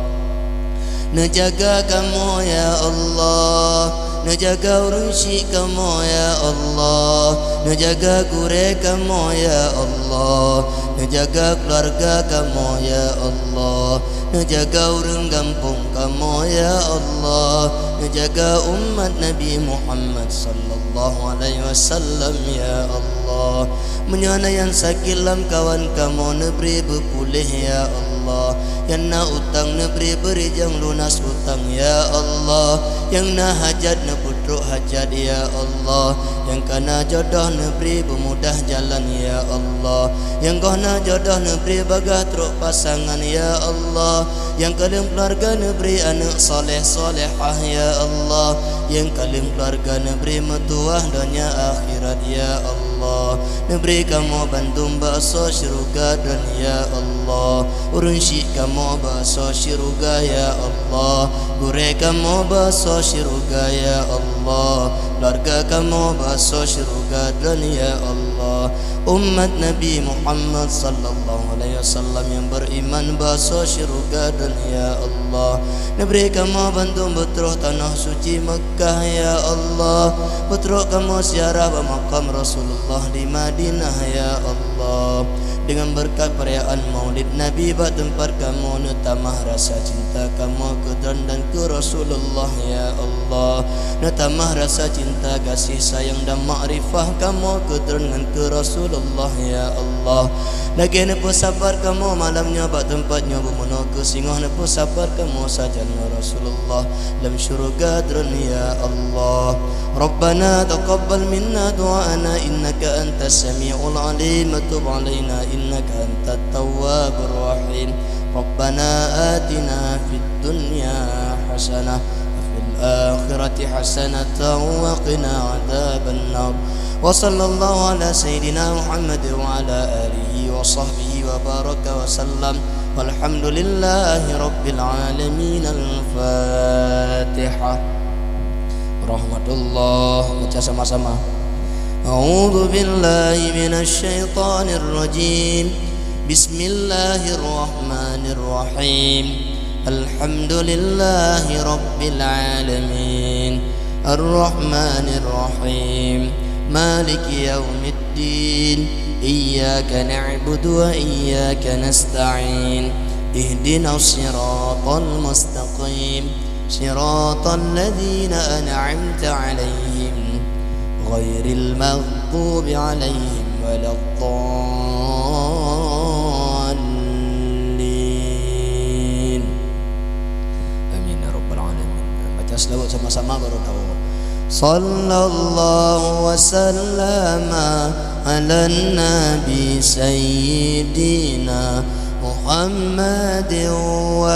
Neujaga kamoe, ya Allah. Neujaga ureuëng syik kamoe, ya Allah. Neujaga gurée kamoe, ya Allah. Neujaga keuluwarga kamoe, ya Allah. Neujaga ureuëng gampông kamoe, ya Allah. Neujaga umat Nabi Muhammad sallallahu alaihi wasallam, ya Allah. Meunyoe na nyang sakét lam kawan kamoe, neubri beupuléh, ya Allah. Nyang na utang, neubri beurijang lunas utang, ya Allah. Nyang na hajat, neupeutrok hajat, ya Allah. Nyang ka na jodoh, neubri beumudah jalan, ya Allah. Nyang goh na jodoh, neubri bagaih trok pasangan, ya Allah. Nyang ka lheueh keuluwarga, neubri aneuëk saleh-salehah, ya Allah. Nyang ka lheueh keuluwarga, neubri meutuwah donya akhirat, ya Allah. Neubri kamoe bandum bak asoe syeuruga droe, ya Allah. Ureuëng syik kamoe bak asoe syeuruga, ya Allah. Gurée kamoe bak asoe syeuruga, ya Allah. Keuluwarga kamoe bak asoe syeuruga droe, ya Allah. Umat Nabi Muhammad sallallahu alaihi wasallam nyang beriman bak asoe syeuruga droe, ya Allah. Neubri kamoe bandum beutroh tanoh suci Mekkah, ya Allah. Beutrok kamoe ziarah bak makam Rasulullah di Madinah, ya Allah. Deungon beureukat peurayaan Maulid Nabi bak teumpat kamoe, neutamah rasa cinta kamoe keu droe dan keu Rasulullah, ya Allah. Neutamah rasa cinta, gaséh sayang dan makrifah kamoe keu droe ngon keu Rasulullah, ya Allah. Lagée neupeusapat kamoe malam nyoe bak teumpat nyoe, beumeunoe keu singoh neupeusapat kamoe sajan ngon Rasulullah lam syeuruga droe, ya Allah. ربنا تقبل منا دعاءنا إنك أنت السميع العليم وتب علينا إنك أنت التواب الرحيم. ربنا آتنا في الدنيا حسنة وفي الآخرة حسنة وقنا عذاب النار. وصلى الله على سيدنا محمد وعلى آله وصحبه وبارك وسلم. Walhamdulillahi rabbil alamin. Al-Fatihah. Rahmatullah. Baca sama-sama. A'udzu billahi minasy syaithanir rajim. Bismillahirrahmanirrahim. Alhamdulillahi rabbil alamin. Arrahmanirrahim. Maliki yaumiddin. Iyyaka na'budu wa iyyaka nasta'in. Ihdinas siratal mustaqim. Siratal ladzina an'amta 'alaihim, ghairil maghdubi 'alaihim waladdallin. Amin ya rabbal alamin. Baca selawat sama-sama baru tahu. Sallallahu wa sallama ala nabi sayyidina Muhammadin wa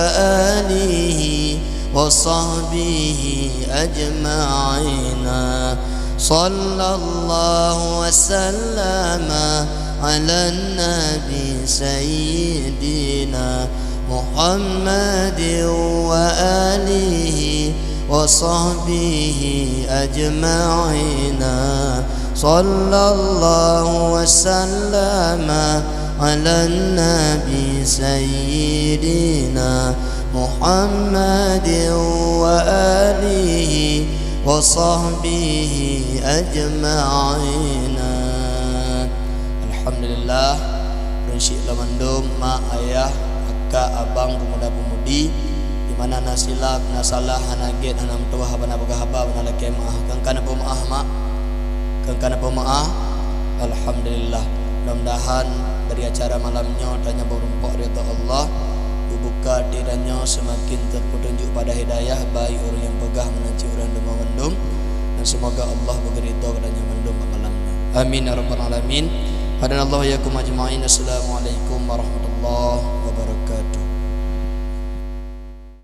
alihi wa sahbihi ajma'ina. Sallallahu wa sallama ala nabi sayyidina Muhammadin wa alihi wa sahbihi ajma'ina. Sallallahu wa sallama ala nabi sayyidina Muhammadin wa alihi wa sahbihi ajma'ina. Alhamdulillah, ureueng syik lôn mandum, mak, ayah, akak, abang, pemuda-pemudi, di mana na silap, na salah, hana gét, hana meutuwah, hana peugah haba, hana lakée meu'ah. Keu ka na peumeu'ah, mak. Keu ka na peumeu'ah. Alhamdulillah. Mudah-mudahan dari acara malam nyoe tanyoe meurumpok ridha Allah, meubuka até tanyoe seumaken teupeutunjuk pada hidayah, baik ureueng nyang peugah meunan cit ureueng deungoe mandum. Dan seumoga Allah beugeurito keu tanyoe mandum bak malam nyoe. Amin ya rabbal alamin. Hadanallahu wa iyyakum ajma'in. Assalamualaikum warahmatullahi wabarakatuh.